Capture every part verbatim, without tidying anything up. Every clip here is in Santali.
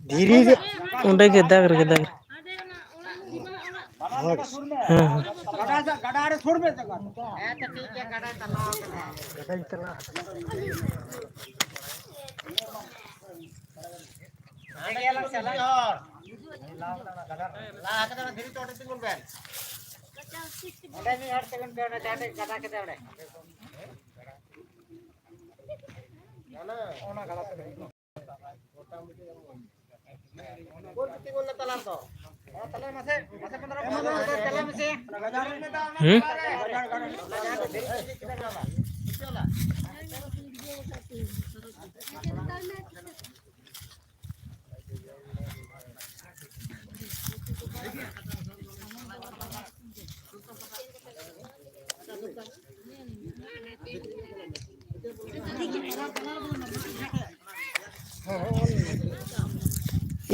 ᱫᱷᱤᱨᱤ ᱨᱮ, ᱚᱸᱰᱮ ᱜᱮ ᱫᱟᱜᱽ ᱨᱮᱜᱮ, ᱫᱟᱜᱽ ᱨᱮ᱾ ᱦᱮᱸ, ᱦᱮᱸ᱾ ᱞᱟᱦᱟ ᱠᱟᱛᱮ ᱚᱱᱟ ᱫᱷᱤᱨᱤ ᱪᱚᱴ ᱨᱮ ᱛᱤᱸᱜᱩᱱ ᱵᱮᱱ᱾ ᱚᱸᱰᱮ ᱢᱤᱫ ᱦᱚᱲ ᱛᱤᱸᱜᱩᱱ ᱯᱮ, ᱚᱸᱰᱮ ᱡᱟᱦᱟᱸ ᱴᱷᱮᱡ ᱜᱟᱰᱟ ᱠᱮᱫᱟ ᱚᱸᱰᱮ᱾ ᱚᱱᱟ ᱜᱟᱰᱟ ᱛᱮ᱾ ᱜᱳᱞ ᱛᱮ ᱛᱤᱸᱜᱩᱱ ᱞᱮ ᱛᱟᱞᱟ ᱨᱮᱫᱚ᱾ ᱦᱮᱸ, ᱛᱟᱞᱟ ᱢᱟᱥᱮ, ᱢᱟᱥᱮ ᱯᱚᱱᱫᱽᱨᱚ ᱢᱤᱱᱤᱴ ᱛᱟᱞᱟ ᱢᱮᱥᱮ᱾ ᱦᱩᱸ? ᱚᱱᱟ ᱡᱟᱦᱟᱸ ᱴᱷᱮᱡ ᱫᱷᱤᱨᱤ ᱪᱚᱴ ᱨᱮ ᱛᱤᱸᱜᱩᱱ ᱯᱮ᱾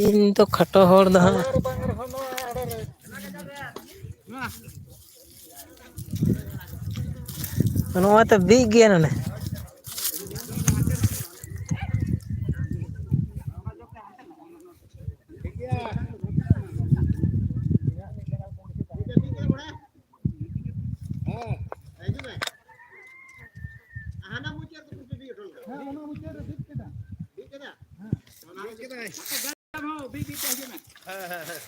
ᱤᱧ ᱫᱚ ᱠᱷᱟᱴᱚ ᱦᱚᱲ ᱫᱚ ᱦᱟᱸᱜ᱾ ᱱᱚᱜᱼᱚᱭ ᱛᱚ ᱵᱤᱜ ᱜᱮᱭᱟ ᱱᱚᱰᱮ᱾ ᱦᱮᱸ, ᱦᱟᱱᱟ ᱢᱩᱪᱟᱹᱫ ᱨᱮ ᱵᱤᱜ ᱦᱚᱴᱚ ᱞᱮᱫᱟ᱾ ᱦᱮᱸ, ᱚᱱᱟ ᱢᱩᱪᱟᱹᱫ ᱨᱮ ᱵᱤᱜ ᱠᱮᱫᱟ᱾ ᱵᱤᱜ ᱠᱮᱫᱟ? ᱦᱮᱸ᱾ ᱚᱱᱟ ᱵᱤᱜ ᱠᱮᱫᱟᱭ᱾ ᱦᱚᱸ, ᱵᱤᱜ ᱵᱤᱜ ᱛᱮ ᱦᱤᱡᱩᱜ ᱢᱮ᱾ ᱦᱮᱸ, ᱦᱮᱸ, ᱦᱮᱸ᱾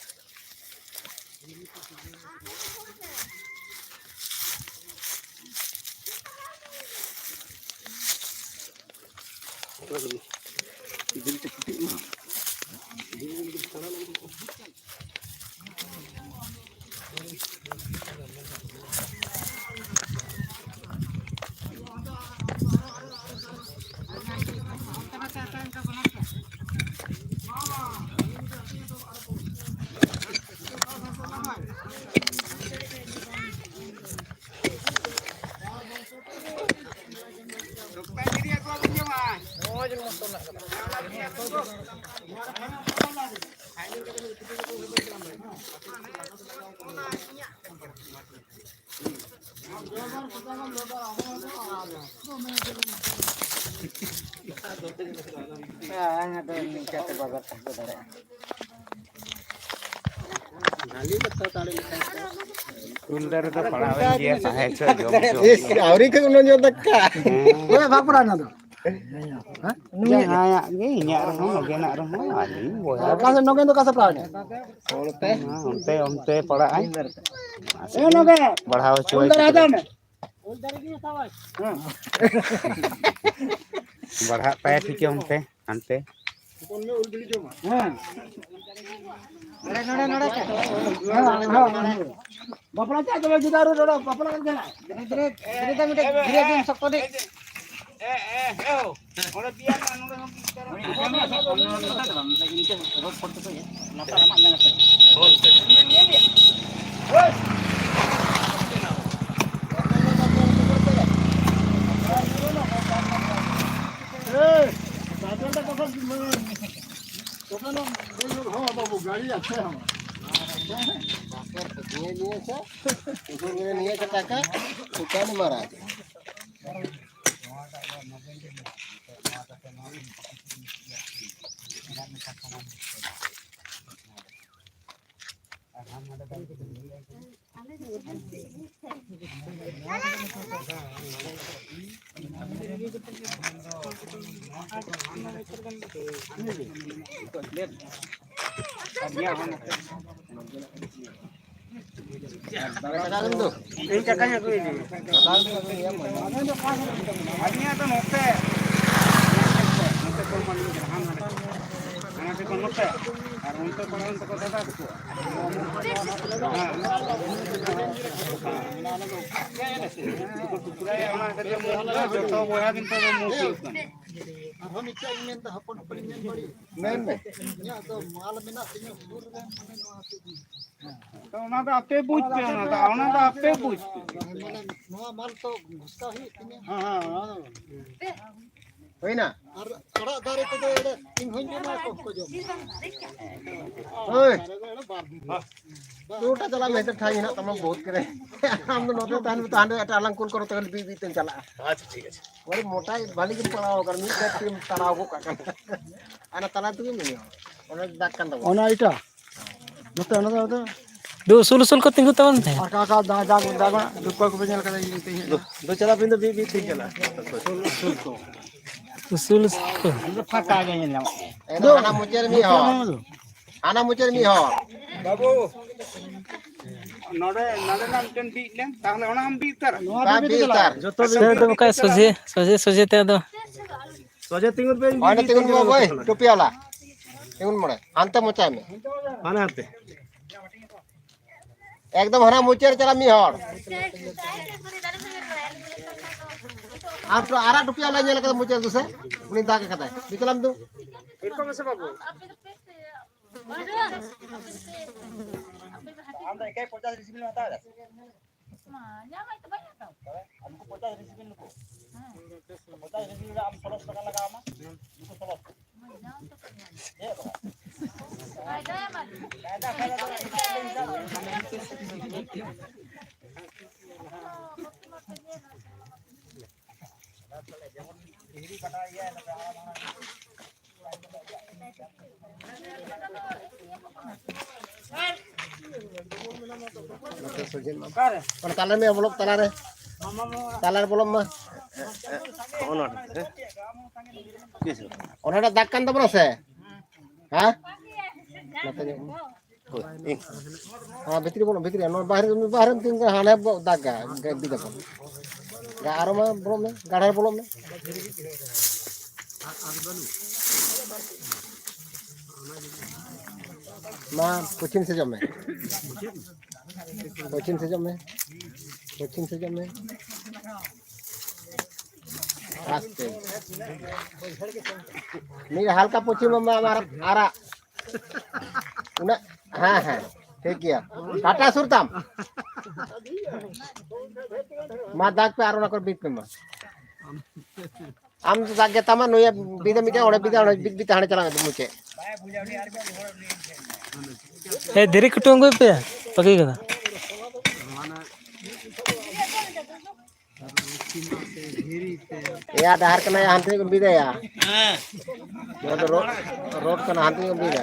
ᱵᱟᱝ, ᱟᱫᱚ ᱱᱤᱝᱠᱟᱹ ᱛᱮ ᱵᱟᱵᱮᱨ ᱛᱟᱦᱮᱸ ᱫᱟᱲᱮᱭᱟᱜᱼᱟ᱾ ᱩᱞ ᱫᱟᱨᱮ ᱫᱚ ᱯᱟᱲᱟᱣᱮᱱ ᱜᱮᱭᱟ, ᱛᱟᱦᱮᱸ ᱪᱚ ᱡᱚᱢ ᱪᱚ᱾ ᱤᱥ, ᱟᱹᱣᱨᱤ ᱠᱚ ᱩᱱᱟᱹᱜ ᱡᱳᱨ ᱫᱟᱠᱟ᱾ ᱦᱮᱸ᱾ ᱦᱳᱭ, ᱵᱟᱯᱲᱟ ᱚᱱᱟ ᱫᱚ᱾ ᱦᱮᱸ? ᱡᱟᱦᱟᱸᱭᱟᱜ ᱜᱮ, ᱤᱧᱟᱹᱜ ᱨᱮᱦᱚᱸ, ᱱᱚᱜᱮᱱᱟᱜ ᱨᱮᱦᱚᱸ, ᱟᱹᱞᱤᱧ ᱵᱚᱭᱦᱟ᱾ ᱚᱠᱟ ᱥᱮᱫ ᱱᱚᱜᱮᱱ ᱫᱚ ᱚᱠᱟ ᱥᱮᱫ ᱯᱟᱲᱟᱣ ᱮᱱᱟ? ᱚᱱᱛᱮ, ᱚᱱᱛᱮ, ᱚᱱᱛᱮ ᱯᱟᱲᱟᱜᱼᱟᱭ᱾ ᱮ, ᱱᱚᱜᱮᱱ᱾ ᱵᱟᱲᱦᱟᱣ ᱦᱚᱪᱚᱣᱟᱭ ᱩᱞ ᱫᱟᱨᱮ ᱠᱟᱱᱟ᱾ ᱦᱟᱛᱟᱣ ᱢᱮ᱾ ᱩᱞ ᱫᱟᱨᱮ ᱜᱮ ᱦᱟᱛᱟᱣᱟᱭ᱾ ᱦᱮᱸ᱾ ᱵᱟᱲᱦᱟᱜ ᱛᱟᱭᱟ ᱴᱷᱤᱠᱮ ᱚᱱᱛᱮ, ᱦᱟᱱᱛᱮ᱾ ᱦᱮᱸ᱾ ᱱᱚᱰᱮ, ᱱᱚᱰᱮ, ᱱᱚᱰᱮ᱾ ᱦᱮᱸ, ᱦᱮᱸ, ᱦᱮᱸ᱾ ᱵᱟᱯᱞᱟ ᱪᱮᱫ ᱫᱚ ᱡᱩᱫᱟᱹ ᱨᱮ ᱱᱚᱰᱮ ᱵᱟᱯᱞᱟ ᱠᱟᱱ ᱜᱮᱭᱟ᱾ ᱫᱷᱤᱨᱮ, ᱫᱷᱤᱨᱮ, ᱫᱷᱤᱨᱮ, ᱫᱷᱤᱨᱮ ᱫᱤᱱ ᱥᱚᱠᱛᱚ ᱫᱤᱱ᱾ ᱤᱧ ᱠᱟᱠᱟᱧ ᱟᱹᱜᱩᱭᱮᱫᱮ᱾ ᱟᱹᱞᱤᱧᱟᱜ ᱫᱚ ᱱᱚᱛᱮ, ᱱᱚᱛᱮ ᱠᱷᱚᱱ ᱢᱟᱹᱞᱤᱧ ᱠᱟᱱᱟ, ᱦᱟᱱᱟ ᱱᱚᱛᱮ᱾ ᱦᱟᱱᱟ ᱴᱷᱮᱱ ᱠᱷᱚᱱ ᱱᱚᱛᱮ, ᱟᱨ ᱚᱱᱛᱮ ᱯᱟᱲᱟᱣᱮᱱ ᱛᱟᱠᱚ ᱫᱟᱫᱟ ᱛᱟᱠᱚ᱾ ᱦᱮᱸ᱾ ᱡᱚᱛᱚ ᱵᱚᱭᱦᱟ ᱠᱤᱱᱛᱩ ᱢᱩᱠᱷᱤᱭᱟᱹ ᱠᱟᱱᱟ᱾ ᱟᱨᱦᱚᱸ ᱢᱤᱫᱴᱟᱝ ᱤᱧ ᱢᱮᱱᱫᱟ, ᱦᱚᱯᱚᱱ ᱦᱚᱯᱚᱱ ᱤᱧ ᱢᱮᱱ ᱵᱟᱹᱲᱤᱡ᱾ ᱢᱮᱱ ᱢᱮ᱾ ᱤᱧᱟᱹᱜ ᱫᱚ ᱢᱟᱞ ᱢᱮᱱᱟᱜ ᱛᱤᱧᱟᱹ ᱥᱩᱨ ᱨᱮ, ᱢᱟᱱᱮ ᱱᱚᱣᱟ ᱦᱚᱛᱮᱡ ᱛᱮ᱾ ᱛᱚ ᱚᱱᱟ ᱫᱚ ᱟᱯᱮ ᱵᱩᱡᱽ ᱯᱮ, ᱚᱱᱟ ᱫᱚ, ᱚᱱᱟ ᱫᱚ ᱟᱯᱮ ᱵᱩᱡᱽ ᱯᱮ᱾ ᱢᱟᱱᱮ ᱱᱚᱣᱟ ᱢᱟᱞ ᱛᱚ ᱜᱷᱚᱥᱠᱟᱣ ᱦᱩᱭᱩᱜ ᱛᱤᱧᱟᱹ᱾ ᱦᱮᱸ, ᱦᱮᱸ, ᱚᱱᱟ ᱫᱚ᱾ ᱦᱩᱭᱱᱟ? ᱟᱨ ᱟᱲᱟᱜ ᱫᱟᱨᱮ ᱠᱚᱫᱚ ᱮᱲᱮ ᱤᱧ ᱦᱚᱸᱧ ᱡᱚᱢᱟ, ᱟᱠᱚ ᱦᱚᱸᱠᱚ ᱡᱚᱢᱟ᱾ ᱦᱳᱭ᱾ ᱫᱟᱨᱮ ᱫᱚ ᱮᱲᱮ ᱵᱟᱨ ᱫᱤᱱ᱾ ᱫᱩᱴᱟ ᱪᱟᱞᱟᱜ ᱢᱮ, ᱴᱷᱟᱹᱭ ᱦᱮᱱᱟᱜ ᱛᱟᱢᱟ ᱵᱚᱦᱩᱛ ᱠᱚᱨᱮ᱾ ᱟᱢ ᱫᱚ ᱱᱚᱛᱮ ᱛᱟᱦᱮᱱ ᱢᱮ, ᱛᱚ ᱦᱟᱸᱰᱮ ᱮᱴᱟᱜ ᱞᱟᱝ ᱠᱩᱞ ᱠᱚᱨᱮ ᱛᱚ ᱵᱤ ᱵᱤ ᱛᱮᱢ ᱪᱟᱞᱟᱜᱼᱟ᱾ ᱟᱪᱪᱷᱟ, ᱴᱷᱤᱠ ᱟᱪᱷᱮ᱾ ᱚᱨᱮ ᱢᱚᱴᱟ ᱵᱷᱟᱞᱤ ᱜᱮᱢ ᱛᱟᱲᱟᱣ ᱟᱠᱟᱱᱟ, ᱢᱤᱫ ᱵᱮᱜᱽ ᱛᱮᱢ ᱛᱟᱲᱟᱣ ᱜᱚᱫ ᱠᱟᱜ ᱠᱟᱱᱟ᱾ ᱟᱨ ᱚᱱᱟ ᱛᱟᱞᱟ ᱛᱮᱜᱮ ᱢᱮᱱᱟᱜᱼᱟ, ᱚᱱᱟ ᱫᱟᱜ ᱠᱟᱱ ᱛᱟᱵᱚᱱᱟ᱾ ᱚᱱᱟ ᱮᱴᱟᱜ ᱱᱚᱛᱮ ᱚᱱᱟ ᱫᱚ ᱟᱫᱚ ᱫᱩ ᱩᱥᱩᱞ ᱩᱥᱩᱞ ᱠᱚ ᱛᱤᱸᱜᱩ ᱛᱟᱵᱚᱱ ᱛᱟᱦᱮᱸᱫ᱾ ᱟᱠᱟ ᱟᱠᱟ ᱫᱟᱜ ᱫᱟᱜ ᱫᱟᱜ ᱫᱩᱠ ᱠᱚ ᱵᱮᱧᱮᱞ ᱠᱟᱫᱟ ᱤᱧ ᱛᱮ᱾ ᱫᱩ, ᱫᱩ ᱪᱟᱞᱟᱜ ᱵᱤᱱ ᱫᱚ ᱵᱤ ᱵᱤ ᱛᱤᱧ ᱪᱟᱞᱟᱜᱼᱟ᱾ ᱩᱥᱩᱞ ᱩᱥᱩᱞ ᱠᱚ᱾ ᱩᱥᱩᱞ ᱩᱥᱩᱞ ᱠᱚ᱾ ᱯᱷᱟᱸᱠᱟ ᱜᱮ ᱧᱮᱞ ᱧᱟᱢᱚᱜ ᱠᱟᱱᱟ᱾ ᱮ, ᱫᱩ, ᱦᱟᱱᱟ ᱢᱩᱪᱟᱹᱫ ᱨᱮ ᱢᱤᱫ ᱦᱚᱲ᱾ ᱦᱟᱱᱟ ᱢᱩᱪᱟᱹᱫ ᱨᱮ ᱢᱤᱫ ᱦᱚᱲ᱾ ᱵᱟᱹᱵᱩ, ᱱᱚᱰᱮ, ᱱᱚᱰᱮᱱᱟᱜ ᱢᱤᱫᱴᱮᱱ ᱵᱤᱫ ᱞᱮᱢ, ᱛᱟᱦᱞᱮ ᱚᱱᱟ ᱦᱚᱸᱢ ᱵᱤᱫ ᱩᱛᱟᱹᱨᱟ᱾ ᱵᱟᱝ ᱵᱤᱫ ᱩᱛᱟᱹᱨ᱾ ᱡᱚᱛᱚ ᱥᱮ ᱵᱤᱫ ᱫᱚ ᱩᱛᱟᱹᱨᱟ᱾ ᱚᱠᱟ ᱥᱚᱡᱷᱮ, ᱥᱚᱡᱷᱮ, ᱥᱚᱡᱷᱮ ᱛᱮ ᱟᱫᱚ᱾ ᱥᱚᱡᱷᱮ ᱛᱤᱸᱜᱩᱱ ᱯᱮ, ᱚᱸᱰᱮ ᱛᱤᱸᱜᱩᱱ ᱢᱮ ᱵᱚᱭ, ᱴᱩᱯᱤ ᱣᱟᱞᱟ᱾ ᱛᱤᱸᱜᱩᱱ ᱢᱚᱬᱮ, ᱦᱟᱱᱛᱮ ᱢᱚᱪᱟᱭ ᱢᱮ᱾ ᱦᱟᱱᱮ ᱦᱟᱱᱛᱮ᱾ ᱮᱠᱫᱚᱢ ᱦᱟᱱᱟ ᱢᱩᱪᱟᱹᱫ ᱨᱮ ᱪᱟᱞᱟᱜ ᱢᱤᱫ ᱦᱚᱲ᱾ ᱟᱨ ᱛᱚ ᱟᱨᱟᱜ ᱴᱩᱯᱤ ᱣᱟᱞᱟ ᱧᱮᱞ ᱠᱟᱫᱟ ᱢᱩᱪᱟᱹᱫ ᱨᱮᱫᱚ ᱥᱮ? ᱩᱱᱤ ᱫᱟᱜ ᱠᱟᱫᱟᱭ᱾ ᱵᱤᱠᱞᱟᱢ ᱫᱩ᱾ ᱟᱢ ᱫᱚ ᱮᱠᱟᱭ ᱯᱚᱧᱪᱟᱥ ᱰᱤᱥᱤᱵᱮᱞ ᱮᱢ ᱦᱟᱛᱟᱣ ᱮᱫᱟ? ᱢᱟ, ᱧᱟᱢᱟᱭ ᱛᱚ ᱵᱟᱭ ᱦᱟᱛᱟᱣ ᱠᱚᱣᱟ᱾ ᱟᱨ ᱩᱱᱠᱩ ᱯᱚᱧᱪᱟᱥ ᱰᱤᱥᱤᱵᱮᱞ ᱱᱩᱠᱩ᱾ ᱦᱮᱸ᱾ ᱯᱚᱧᱪᱟᱥ ᱰᱤᱥᱤᱵᱮᱞ ᱨᱮ ᱟᱢ ᱥᱚᱨᱚᱥ ᱴᱟᱠᱟ ᱞᱟᱜᱟᱣ ᱟᱢᱟ᱾ ᱦᱮᱸ᱾ ᱱᱩᱠᱩ ᱥᱚᱨᱚᱥ᱾ ᱢᱟ, ᱧᱟᱢ ᱛᱚᱠᱚ ᱧᱟᱢᱟ᱾ ᱪᱮᱫ ᱵᱟᱵᱟ? ᱯᱷᱟᱭᱫᱟ ᱮᱢᱟ ᱫᱤᱧ᱾ ᱯᱷᱟᱭᱫᱟ, ᱯᱷᱟᱭᱫᱟ ᱫᱚ ᱯᱷᱟᱭᱫᱟ ᱮᱢᱟ ᱫᱤᱧ᱾ ᱡᱮᱢᱚᱱ ᱦᱤᱨᱤ ᱠᱟᱴᱟ ᱤᱭᱟᱹ ᱱᱚᱛᱮ ᱦᱟᱱᱟ ᱫᱷᱟᱨᱮ᱾ ᱚᱱᱟ ᱛᱟᱞᱟ ᱨᱮ ᱵᱚᱞᱚ, ᱛᱟᱞᱟ ᱨᱮ᱾ ᱛᱟᱞᱟ ᱨᱮ ᱵᱚᱞᱚᱜ ᱢᱟ᱾ ᱦᱚᱸᱜᱼᱚ ᱱᱚᱣᱟ ᱴᱷᱮᱱ, ᱦᱮᱸ? ᱚᱱᱟᱴᱟᱜ ᱫᱟᱜ ᱠᱟᱱ ᱛᱟᱵᱚᱱᱟ ᱥᱮ? ᱦᱮᱸ? ᱱᱚᱛᱮ ᱧᱚᱜ ᱢᱮ᱾ ᱦᱳᱭ, ᱤᱧ᱾ ᱦᱮᱸ, ᱵᱷᱤᱛᱨᱤ ᱵᱚᱞᱚ, ᱵᱷᱤᱛᱨᱤ᱾ ᱱᱚᱣᱟ ᱵᱟᱦᱨᱮ, ᱵᱟᱦᱨᱮᱢ ᱛᱤᱸᱜᱩ ᱠᱟᱱᱟ, ᱦᱟᱸᱰᱮ ᱵᱚ ᱫᱟᱜᱟ, ᱵᱤᱫ ᱟᱵᱚᱱ᱾ ᱜᱟ-, ᱟᱨᱚ ᱢᱟ ᱵᱚᱞᱚᱜ ᱢᱮ, ᱜᱟᱲᱟ ᱨᱮ ᱵᱚᱞᱚᱜ ᱢᱮ᱾ ᱢᱟ, ᱯᱚᱪᱷᱤᱢ ᱥᱮᱫ ᱡᱚᱢ ᱢᱮ᱾ ᱯᱚᱪᱷᱤᱢ ᱥᱮᱫ ᱡᱚᱢ ᱢᱮ᱾ ᱯᱚᱪᱷᱤᱢ ᱥᱮᱫ ᱡᱚᱢ ᱢᱮ᱾ ᱟᱥᱛᱮ᱾ ᱢᱤᱫ ᱦᱟᱞᱠᱟ ᱯᱚᱪᱷᱤᱢ ᱢᱮ, ᱟᱢᱟᱜ ᱟᱨᱟᱜ᱾ ᱩᱱᱟᱹᱜ, ᱦᱮᱸ, ᱦᱮᱸ, ᱴᱷᱤᱠ ᱜᱮᱭᱟ᱾ ᱴᱟᱴᱟ ᱥᱩᱨ ᱛᱟᱢ᱾ ᱢᱟ ᱫᱟᱜᱽ ᱯᱮ ᱟᱨ ᱚᱱᱟ ᱠᱚᱨᱮ ᱵᱤᱫ ᱯᱮ ᱢᱟ᱾ ᱟᱢ ᱫᱚ ᱫᱟᱜ ᱜᱮ ᱛᱟᱢᱟ, ᱱᱩᱭᱮ ᱵᱤᱫᱟ ᱢᱤᱫᱴᱮᱱ, ᱚᱸᱰᱮ ᱵᱤᱫᱟ, ᱚᱸᱰᱮ ᱵᱤᱫ, ᱵᱤᱫ ᱛᱮ ᱦᱟᱸᱰᱮ ᱪᱟᱞᱟᱜ ᱢᱮ ᱢᱩᱪᱟᱹᱫ᱾ ᱮ, ᱫᱷᱤᱨᱤ ᱠᱩᱴᱩ ᱟᱹᱜᱩᱭ ᱯᱮ, ᱵᱟᱹᱜᱤ ᱠᱟᱫᱟ᱾ ᱮᱭᱟ, ᱰᱟᱦᱟᱨ ᱠᱟᱱᱟ, ᱭᱟ, ᱦᱟᱱᱛᱮ ᱧᱚᱜ ᱵᱤᱫᱟᱭᱟ᱾ ᱱᱚᱣᱟ ᱫᱚ ᱨᱳᱰ, ᱨᱳᱰ ᱠᱟᱱᱟ, ᱦᱟᱱᱛᱮ ᱧᱚᱜ ᱵᱤᱫᱟ᱾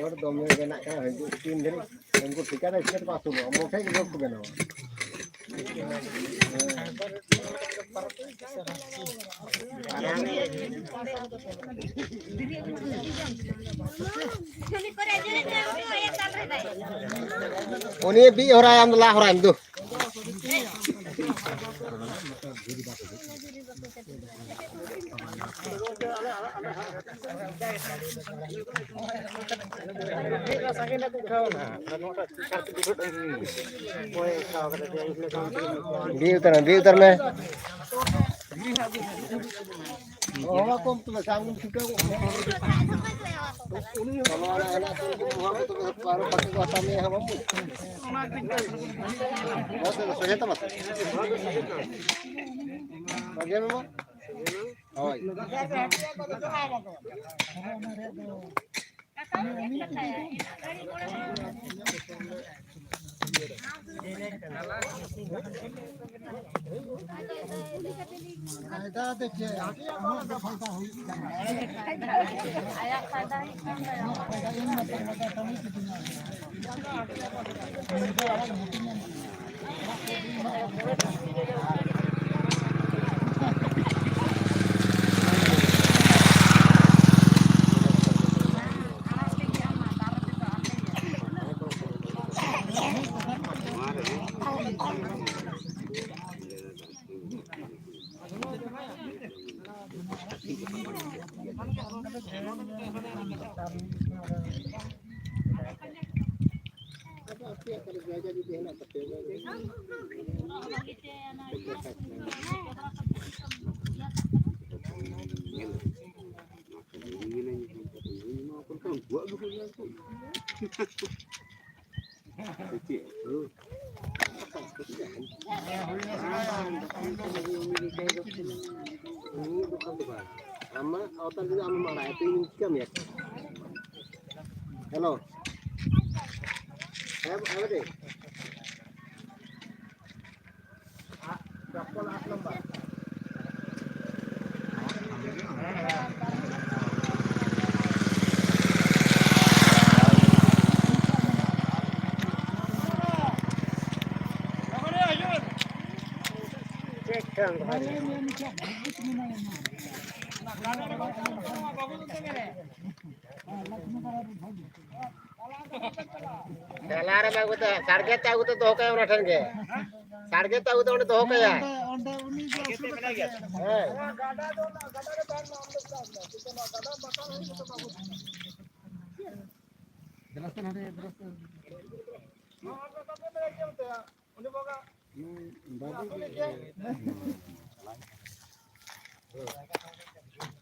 ᱨᱳᱰ ᱫᱚᱢᱮ ᱵᱮᱱᱟᱜ ᱠᱟᱱᱟ, ᱦᱤᱡᱩᱜ ᱛᱤᱱ ᱫᱷᱟᱹᱨᱤᱡ ᱩᱱᱠᱩ ᱴᱷᱤᱠᱟᱹᱫᱟᱨ ᱪᱮᱫ ᱠᱚ ᱟᱹᱥᱩᱞᱚᱜᱼᱟ, ᱢᱚᱴᱷᱮ ᱜᱮ ᱨᱳᱰ ᱠᱚ ᱵᱮᱱᱟᱣᱟ᱾ ᱩᱱᱤ ᱵᱤᱡ ᱦᱚᱨᱟᱭ, ᱟᱢ ᱫᱚ ᱞᱟ ᱦᱚᱨᱟᱭ ᱢᱮ ᱫᱩ᱾ ᱵᱤᱫ ᱩᱛᱟᱹᱨ ᱢᱮ, ᱵᱤᱫ ᱩᱛᱟᱹᱨ ᱢᱮ᱾ ᱦᱚᱦᱚ ᱟᱠᱚᱢ ᱛᱚᱵᱮ, ᱥᱟᱵ ᱠᱚᱢ ᱪᱷᱩᱴᱟᱹᱣ ᱠᱚᱜ ᱠᱚᱣᱟ᱾ ᱩᱱᱤ ᱦᱚᱸ ᱱᱚᱣᱟ ᱨᱮ ᱦᱮᱱᱟᱜ ᱠᱚ, ᱩᱱᱠᱩ ᱦᱚᱦᱚ ᱟᱠᱚ ᱛᱚᱵᱮ, ᱟᱨᱚ ᱵᱟᱠᱚ ᱠᱚ ᱦᱟᱛᱟᱣ ᱢᱮᱭᱟ ᱦᱟᱸᱜ ᱵᱟᱹᱵᱩ᱾ ᱢᱟ ᱛᱚᱵᱮ, ᱥᱚᱡᱷᱮ ᱛᱟᱢᱟ ᱥᱮ? ᱥᱚᱡᱷᱮ ᱢᱮ ᱢᱟ᱾ ᱦᱳᱭ᱾ ᱟᱢᱟᱜ ᱟᱣᱛᱟ ᱨᱮ ᱡᱩᱫᱤ ᱟᱢᱮᱢ ᱟᱲᱟᱜᱟ, ᱛᱚ ᱤᱧ ᱪᱤᱠᱟᱹᱢ ᱧᱟᱢᱟ? ᱦᱮᱞᱳ᱾ ᱦᱮᱸ, ᱦᱮᱸ, ᱵᱮᱴᱤ᱾ ᱰᱟᱞᱟ ᱨᱮ ᱵᱟᱝ ᱟᱹᱜᱩ ᱛᱮ, ᱥᱟᱲᱜᱮ ᱛᱮ ᱟᱹᱜᱩ ᱛᱮ ᱫᱚᱦᱚ ᱠᱟᱭᱟ ᱚᱱᱟ ᱴᱷᱮᱱ ᱜᱮ᱾ ᱥᱟᱲᱜᱮ ᱛᱮ ᱟᱹᱜᱩ ᱛᱮ ᱚᱸᱰᱮ ᱫᱚᱦᱚ ᱠᱟᱭᱟ᱾ ᱦᱮᱸ᱾